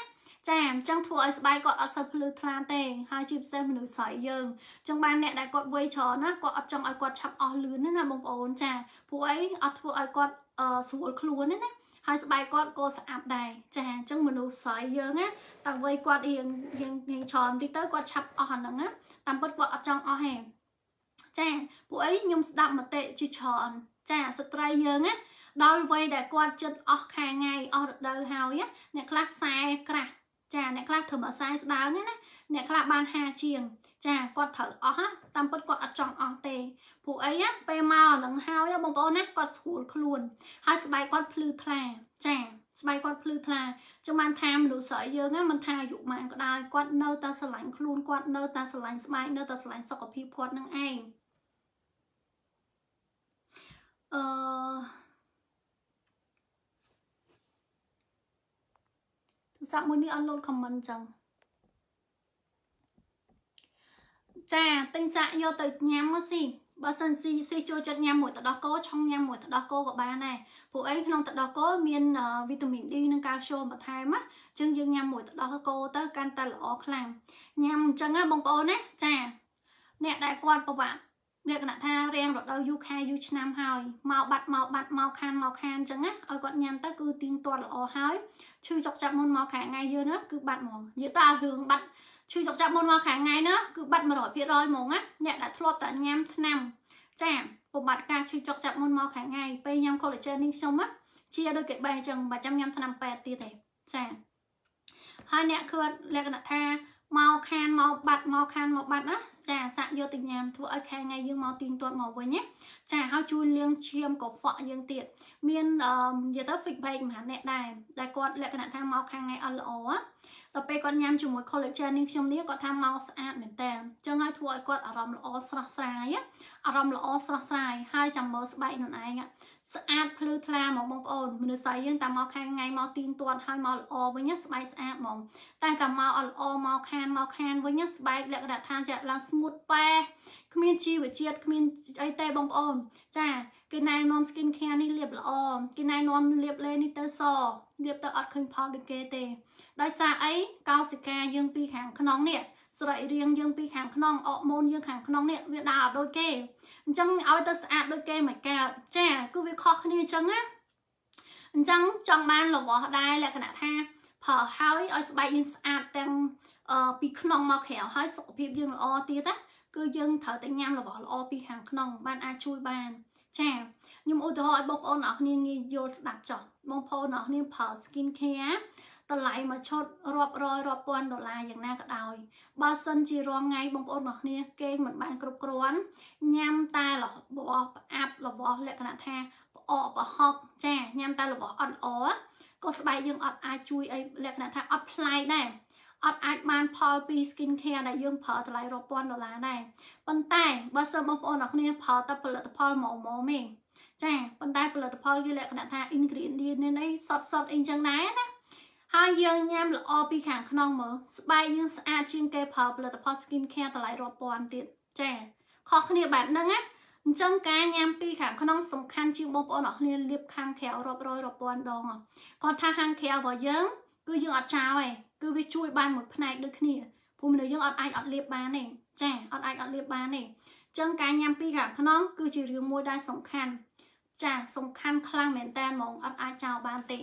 ចាអញ្ចឹងធ្វើឲ្យស្បែកគាត់អត់សូវភ្លឺថ្លាទេហើយជាពិសេសមនុស្សស្រីយើងអញ្ចឹងបានអ្នកដែលគាត់វ័យច្រើនណាគាត់អត់ចង់ឲ្យគាត់ឆាប់អស់លឿនទេណាបងប្អូនចាព្រោះអីអត់ធ្វើឲ្យគាត់ស្រួលខ្លួនទេណាហើយស្បែកគាត់ក៏ស្អាតដែរចាអញ្ចឹងមនុស្សស្រីយើងណាតាវ័យគាត់រៀងរៀងរៀងច្រើនតិចទៅគាត់ឆាប់អស់អាហ្នឹងណាតាមពិតគាត់អត់ចង់អស់ទេចាពួកអីខ្ញុំស្ដាប់មតិជាច្រើនចាស្ត្រីយើងណាដល់វ័យដែលគាត់ចិត្តអស់ខែថ្ងៃអស់រដូវហើយអ្នកខ្លះខ្សែក្រាស់ ចាអ្នកខ្លះធ្វើមួយខ្សែស្ដើងណាអ្នកខ្លះបាន5ជាងចាគាត់ត្រូវអស់ណាតាមពិតគាត់អត់ចង់អស់ទេព្រោះអីណាពេលមកអានឹងហើយបងប្អូនណាគាត់ស្រួលខ្លួនហើយស្បែកគាត់ភ្លឺថ្លាចាស្បែកគាត់ភ្លឺថ្លាចឹងបានថាមនុស្សស្រីយើងណាមិនថាអាយុប៉ុន្មានក៏ដោយគាត់នៅតែស្រឡាញ់ខ្លួនគាត់នៅតែស្រឡាញ់ស្បែកនៅតែស្រឡាញ់សុខភាពគាត់នឹងឯងអឺទូរស័ព្ទមួយនេះអត់លោត comment ចឹងចាទិញសាក់យកទៅញ៉ាំមកស៊ីបើសិនស៊ីស៊ីចូលចិត្តញ៉ាំមួយទឹកដោះគោឆុងញ៉ាំមួយទឹកដោះគោក៏បានដែរព្រោះអីក្នុងទឹកដោះគោមានវីតាមីន D និងកាល់ស្យូមបន្ថែមណាអញ្ចឹងយើងញ៉ាំមួយទឹកដោះគោទៅកាន់តែល្អខ្លាំងញ៉ាំអញ្ចឹងណាបងប្អូនណាចាអ្នកដែលគាត់ពិបាកលក្ខណៈថារាំងរដូវយូរខែយូរឆ្នាំហើយមកបាត់មកបាត់មកខានមកខានអញ្ចឹងណាឲ្យគាត់ញ៉ាំទៅគឺទៀងទាត់ល្អហើយឈឺចុកចាប់មុនមកខាងថ្ងៃយើងណាគឺបាត់ហ្មងនិយាយទៅអារឿងបាត់ឈឺចុកចាប់មុនមកខាងថ្ងៃណាគឺបាត់100%ហ្មងណាអ្នកដែលធ្លាប់តែញ៉ាំថ្នាំចាបំបត្តិការឈឺចុកចាប់មុនមកខាងថ្ងៃពេលញ៉ាំ collagen នេះខ្ញុំណាជាដូចគេបេះអញ្ចឹងបើចាំញ៉ាំថ្នាំពេទ្យទៀតទេចាហើយអ្នកគឺលក្ខណៈថាមកខានមកបាត់មកខានមកបាត់ណាចាសាក់យកទៅញ៉ាំធ្វើឲ្យខែថ្ងៃយើងមកទៀងទាត់មកវិញណាចាហើយជួយលាងឈាមកខ្វក់យើងទៀតមាននិយាយទៅ feedback មហាអ្នកដែរដែលគាត់លក្ខណៈថាមកខាងថ្ងៃអត់ល្អដល់ពេលគាត់ញ៉ាំជាមួយ collagen នេះខ្ញុំនេះគាត់ថាមកស្អាតមែនតើអញ្ចឹងហើយធ្វើឲ្យគាត់អារម្មណ៍ល្អស្រស់ស្រាយអារម្មណ៍ល្អស្រស់ស្រាយហើយចាំមើលស្បែកខ្លួនឯងស្អាតភ្លឺថ្លាហ្មងបងប្អូនមនុស្សស្រីយើងតាមមកខាងថ្ងៃមកទៀងទាត់ហើយមកល្អវិញណាស្បែកស្អាតហ្មងតែតាមមកអត់ល្អមកខានមកខានវិញណាស្បែកលក្ខណៈថាចាឡើងស្ងួតប៉ែគ្មានជីវជាតិគ្មានអីទេបងប្អូនចាគេណែនាំ skin care នេះលាបល្អគេណែនាំលាបលេនេះទៅសលាបទៅអត់ឃើញផលដូចគេទេដោយសារអីកោសិកាយើងពីខាងក្នុងនេះសរីរាង្គយើងពីខាងក្នុងអរម៉ូនយើងខាងក្នុងនេះវាដើរអត់ដូចគេអញ្ចឹងឲ្យទៅស្អាតដូចគេមិនកើតចាគឺវាខុសគ្នាអញ្ចឹងណាអញ្ចឹងចង់បានរបស់ដែរលក្ខណៈថាប្រើហើយឲ្យស្បែកយើងស្អាតទាំងពីក្នុងមកក្រៅហើយសុខភាពយើងល្អទៀតណាគឺយើងត្រូវតែញ៉ាំរបស់ល្អពីខាងក្នុងបានអាចជួយបានចាខ្ញុំឧទាហរណ៍ឲ្យបងប្អូនអរគ្នាងាយយល់ស្ដាប់ចុះបងប្អូនអរគ្នាប្រើ skin care តម្លៃមួយឈុតរាប់រយរាប់ពាន់ដុល្លារយ៉ាងណាក៏ដោយបើសិនជារាល់ថ្ងៃបងប្អូនអរគ្នាគេងមិនបានគ្រប់គ្រាន់ញ៉ាំតែរបស់ផ្អាប់របស់លក្ខណៈថាផ្អកប្រហុកចាញ៉ាំតែរបស់អត់ល្អក៏ស្បែកយើងអត់អាចជួយអីលក្ខណៈថាអត់ប្លែកដែរអត់អាចបានផលពី skin care ដែលយើងប្រើតម្លៃរាប់ពាន់ដុល្លារដែរប៉ុន្តែបើសិនបងប្អូនអរគ្នាប្រើតែផលិតផលហ្មងៗទេចាប៉ុន្តែផលិតផលគេលក្ខណៈថា ingredient នេះសតសតអីចឹងដែរណាហើយយើងញ៉ាំល្អពីខាងក្នុងមើលស្បែកយើងស្អាតជាងគេប្រើផលិតផល skin care តម្លៃរាប់ពាន់ទៀតចាខុសគ្នាបែបហ្នឹងណាអញ្ចឹងការញ៉ាំពីខាងក្នុងសំខាន់ជាងបងប្អូនអរគ្នាលាបខាងក្រៅរាប់រយរាប់ពាន់ដងគាត់ថាខាងក្រៅរបស់យើងគឺយើងអត់ចោលទេគឺវាជួយបានមួយផ្នែកដូចគ្នាព្រោះមនុស្សយើងអត់អាចអត់លាបបានទេចាអត់អាចអត់លាបបានទេអញ្ចឹងការញ៉ាំពីខាងក្នុងគឺជារឿងមួយដែលសំខាន់ចាសំខាន់ខ្លាំងមែនតើហ្មងអត់អាចចោលបានទេ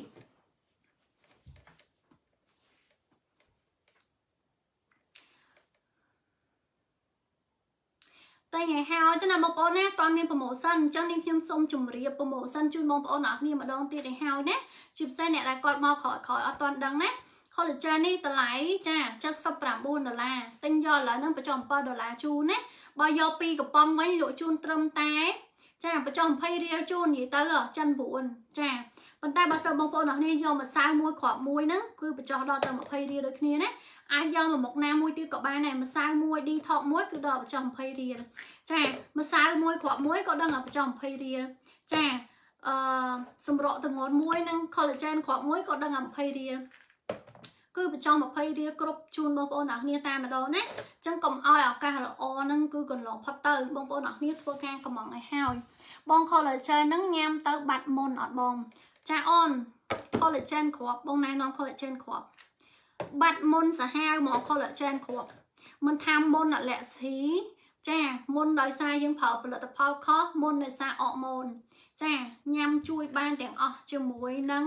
តែថ្ងៃហើយទៅណាបងប្អូនណាតើមាន promotion អញ្ចឹងនាងខ្ញុំសូមជម្រាប promotion ជូនបងប្អូនអរគ្នាម្ដងទៀតឲ្យហើយណាជាពិសេសអ្នកដែលគាត់មកក្រោយក្រោយអត់ទាន់ដឹងណា collagen នេះតម្លៃចា79ដុល្លារទិញយកឥឡូវហ្នឹងបញ្ចុះ7ដុល្លារជូនណាបើយកពីកំប៉ុងវិញលក់ជូនត្រឹមតែចាបញ្ចុះ20រៀលជូននិយាយទៅ79ចាប៉ុន្តែបើសិនបងប្អូនអរគ្នាយកម្សៅមួយគ្រាប់មួយហ្នឹងគឺបញ្ចុះដល់ទៅ20រៀលដូចគ្នាណាអាចយកមកមុខណាមួយទៀតក៏បានដែរម្សៅមួយ detox មួយគឺដល់បញ្ចុះ20រៀលចាម្សៅមួយគ្រាប់មួយក៏ដឹងបញ្ចុះ20រៀលចាអឺសម្រក់ទម្ងន់មួយនិង collagen គ្រាប់មួយក៏ដឹង20រៀលគឺបញ្ចុះ20រៀលគ្រប់ជូនបងប្អូនអរគ្នាតែម្ដងណាអញ្ចឹងកុំឲ្យឱកាសល្អហ្នឹងគឺកន្លងផុតទៅបងប្អូនអរគ្នាធ្វើការកំងឲ្យហើយបង collagen ហ្នឹងញ៉ាំទៅបាត់មុនអត់បងចាអូន collagen គ្រាប់បងណែនាំ collagen គ្រាប់បាត់មុនសាហាវហ្មង collagen គ្រាប់មិនថាមុនអលក្ស៊ីចាមុនដោយសារយើងប្រើផលិតផលខុសមុនដោយសារអរម៉ូនចាញ៉ាំជួយបានទាំងអស់ជាមួយនឹង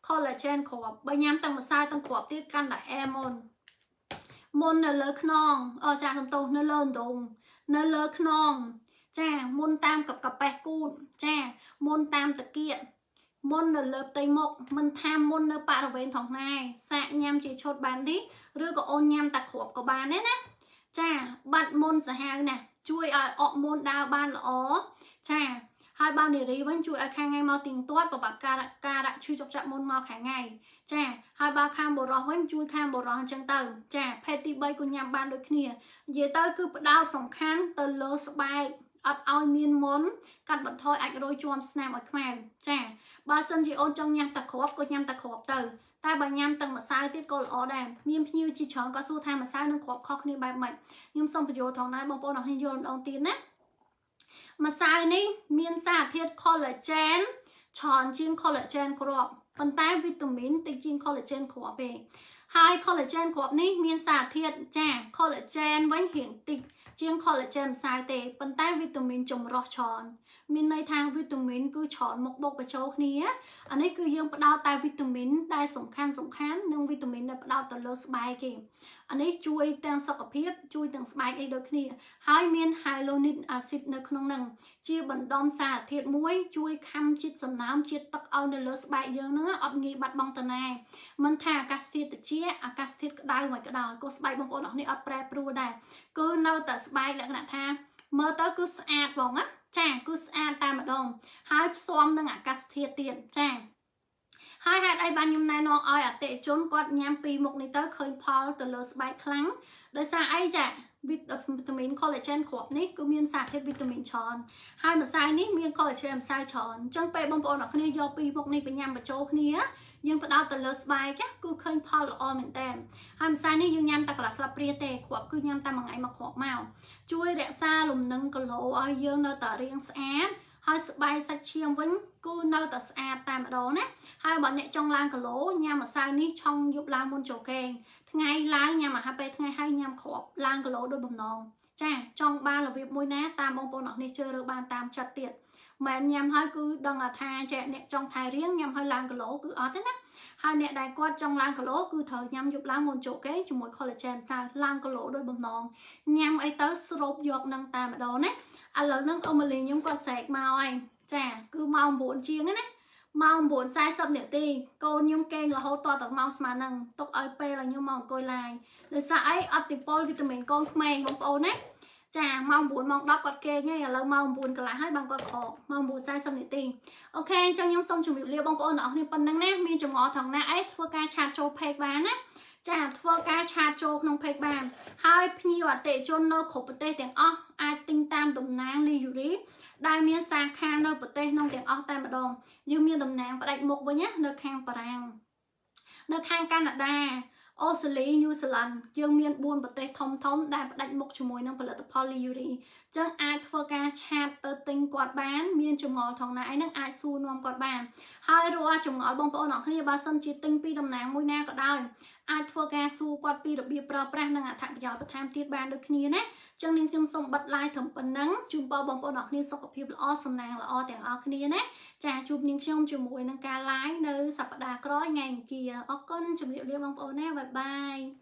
collagen គ្រាប់បើញ៉ាំទាំងម្សៅទាំងគ្រាប់ទៀតកាន់តែអែមុនមុននៅលើខ្នងអចាសំទោសនៅលើអណ្ដូងនៅលើខ្នងចាមុនតាមកកប៉េះគូតចាមុនតាមតាគៀក មុននៅលើផ្ទៃមុខមិនថាមុននៅបរិវេណថងណែសាកញ៉ាំជាឈុតបែបនេះឬក៏អូនញ៉ាំតែគ្រាប់ក៏បានដែរណាចាបាត់មុនសាហាវណាស់ជួយឲ្យអកមុនដើរបានល្អចាហើយបើនារីវិញជួយឲ្យខាងថ្ងៃមកទៀងទាត់ប្របាក់ការការដាក់ឈឺចុកចាក់មុនមកខាងថ្ងៃចាហើយបើខាងបុរសវិញជួយខាងបុរសអញ្ចឹងទៅចាភេទទី3ក៏ញ៉ាំបានដូចគ្នានិយាយទៅគឺផ្ដោតសំខាន់ទៅលើស្បែកអត់ឲ្យមានមុនកាត់បន្ថយអាចរយជាំស្នាមឲ្យខ្មៅចាបើសិនជាអូនចង់ញ៉ាំតែគ្រាប់ក៏ញ៉ាំតែគ្រាប់ទៅតែបើញ៉ាំទាំងម្សៅទៀតក៏ល្អដែរមានភ្ញៀវជាច្រើនក៏សួរថាម្សៅនិងគ្រាប់ខុសគ្នាបែបម៉េចខ្ញុំសូមបញ្យល់ថងដែរបងប្អូនអរគ្នាយល់ម្ដងទៀតណាម្សៅនេះមានសារធាតុ collagen ច្រើនជាង collagen គ្រាប់ប៉ុន្តែវីតាមីនតិចជាង collagen គ្រាប់ទេហើយ collagen គ្រាប់នេះមានសារធាតុចា collagen វិញរៀងតិចជាង collagen ម្សៅទេប៉ុន្តែវីតាមីនចម្រុះច្រើនមានន័យថាវីតាមីនគឺច្រើនមកបុកបញ្ចូលគ្នាអានេះគឺយើងផ្ដោតតែវីតាមីនដែលសំខាន់សំខាន់និងវីតាមីនដែលផ្ដោតទៅលើស្បែកគេអានេះជួយទាំងសុខភាពជួយទាំងស្បែកអីដូចគ្នាហើយមាន hyaluronic acid នៅក្នុងនឹងជាបណ្ដុំសារធាតុមួយជួយខំជាតិសំណើមជាតិទឹកឲ្យនៅលើស្បែកយើងហ្នឹងអត់ងាយបាត់បង់តាណាមិនថាអាកាសធាតុត្រជាក់អាកាសធាតុក្តៅមិនក្តៅក៏ស្បែកបងប្អូនអរនេះអត់ប្រែប្រួលដែរគឺនៅតែស្បែកលក្ខណៈថាមើលទៅគឺស្អាតហ្មងណាចាគឺស្អាតតែម្ដងហើយផ្សំនឹងអាកាសធាតុទៀតចាហើយហេតុអីបានខ្ញុំណែនាំឲ្យអតិថិជនគាត់ញ៉ាំពីមុខនេះទៅឃើញផលទៅលើស្បែកខ្លាំងដោយសារអីចាវីតាមីន collagen គ្រាប់នេះគឺមានសារធាតុវីតាមីនច្រើនហើយម្សៅនេះមាន collagen ម្សៅច្រើនអញ្ចឹងពេលបងប្អូនអរគ្នាយកពីមុខនេះបញ្ញាំបញ្ចូលគ្នាយើងផ្ដោតទៅលើស្បែកគឺឃើញផលល្អមែនតើហើយម្សៅនេះយើងញ៉ាំតែកន្លះស្លាបព្រាទេគ្រាប់គឺញ៉ាំតែមួយថ្ងៃមួយគ្រាប់មកជួយរក្សាលំនឹងគីឡូឲ្យយើងនៅតែរាងស្អាតហើយស្បែកសាច់ឈាមវិញគឺនៅតែស្អាតតែម្ដងណាហើយបើអ្នកចង់ឡើងគីឡូញ៉ាំម្សៅនេះឆុងយប់ឡើងមុនចូលគេងថ្ងៃឡើងញ៉ាំអាហារពេលថ្ងៃហើយញ៉ាំគ្រាប់ឡើងគីឡូដោយបំណងចាចង់បានរបៀបមួយណាតាមបងប្អូនអរនេះជឿរើបានតាមចិត្តទៀតមិនញ៉ាំហើយគឺដឹងថាចេះអ្នកចង់ថែរាងញ៉ាំហើយឡើងគីឡូគឺអត់ទេណាហើយអ្នកដែលគាត់ចង់ឡើងគីឡូគឺត្រូវញ៉ាំយប់ឡើងមុនចូលគេងជាមួយ collagen សាឡើងគីឡូដោយបំណងញ៉ាំអីទៅស្រូបយកនឹងតែម្ដងណាឥឡូវហ្នឹងអ៊ំម៉ាលីខ្ញុំគាត់ស្រែកមកហើយចាគឺម៉ោង9ជាងណាម៉ោង9:40នាទីកូនខ្ញុំគេងរហូតតតែម៉ោងស្មើនឹងទុកឲ្យពេលឲ្យខ្ញុំមកអង្គុយ live ដោយសារអីអត់តិពលវីតាមីនកូនក្មេងបងប្អូនណាចាម៉ោង9ម៉ោង10គាត់គេងហើយឥឡូវម៉ោង9កន្លះហើយបានគាត់ក្រោកម៉ោង9:40នាទីOK អញ្ចឹងខ្ញុំសូមជម្រាបលាបងប្អូនទាំងអស់គ្នាប៉ុណ្្នឹងណាមានចម្ងល់ថងណាអីធ្វើការ chat ចូល page បានណាចាធ្វើការ chat ចូលក្នុង page បានហើយភ្ញៀវអតិថិជននៅគ្រប់ប្រទេសទាំងអស់អាចទិញតាមតំណាងលីយូរីដែលមានសាខានៅប្រទេសក្នុងទាំងអស់តែម្ដងយើងមានតំណាងផ្ដាច់មុខវិញណានៅខាងបារាំងនៅខាងកាណាដាអូស្ត្រាលីញូហ្សេឡង់យើងមាន4ប្រទេសធំធំដែលផ្ដាច់មុខជាមួយនឹងផលិតផលលីយូរីអញ្ចឹងអាចធ្វើការ chat ទៅទិញគាត់បានមានចម្ងល់ថងណាអីហ្នឹងអាចសួរនាំគាត់បានហើយរាល់ចម្ងល់បងប្អូនអរគ្នាបើសិនជាទិញពីតំណាងមួយណាក៏ដោយអាចធ្វើការសួរគាត់ពីរបៀបប្រើប្រាស់និងអត្ថប្រយោជន៍បន្ថែមទៀតបានដូចគ្នាណាចឹងនាងខ្ញុំសូមបិទ live ត្រឹមប៉ុណ្ណឹងជូនពរបងប្អូនអរគ្នាសុខភាពល្អសំណាងល្អទាំងអស់គ្នាណាចាជួបនាងខ្ញុំជាមួយនឹងការ live នៅសប្តាហ៍ក្រោយថ្ងៃអង្គារអរគុណជម្រាបលាបងប្អូនណាbye bye.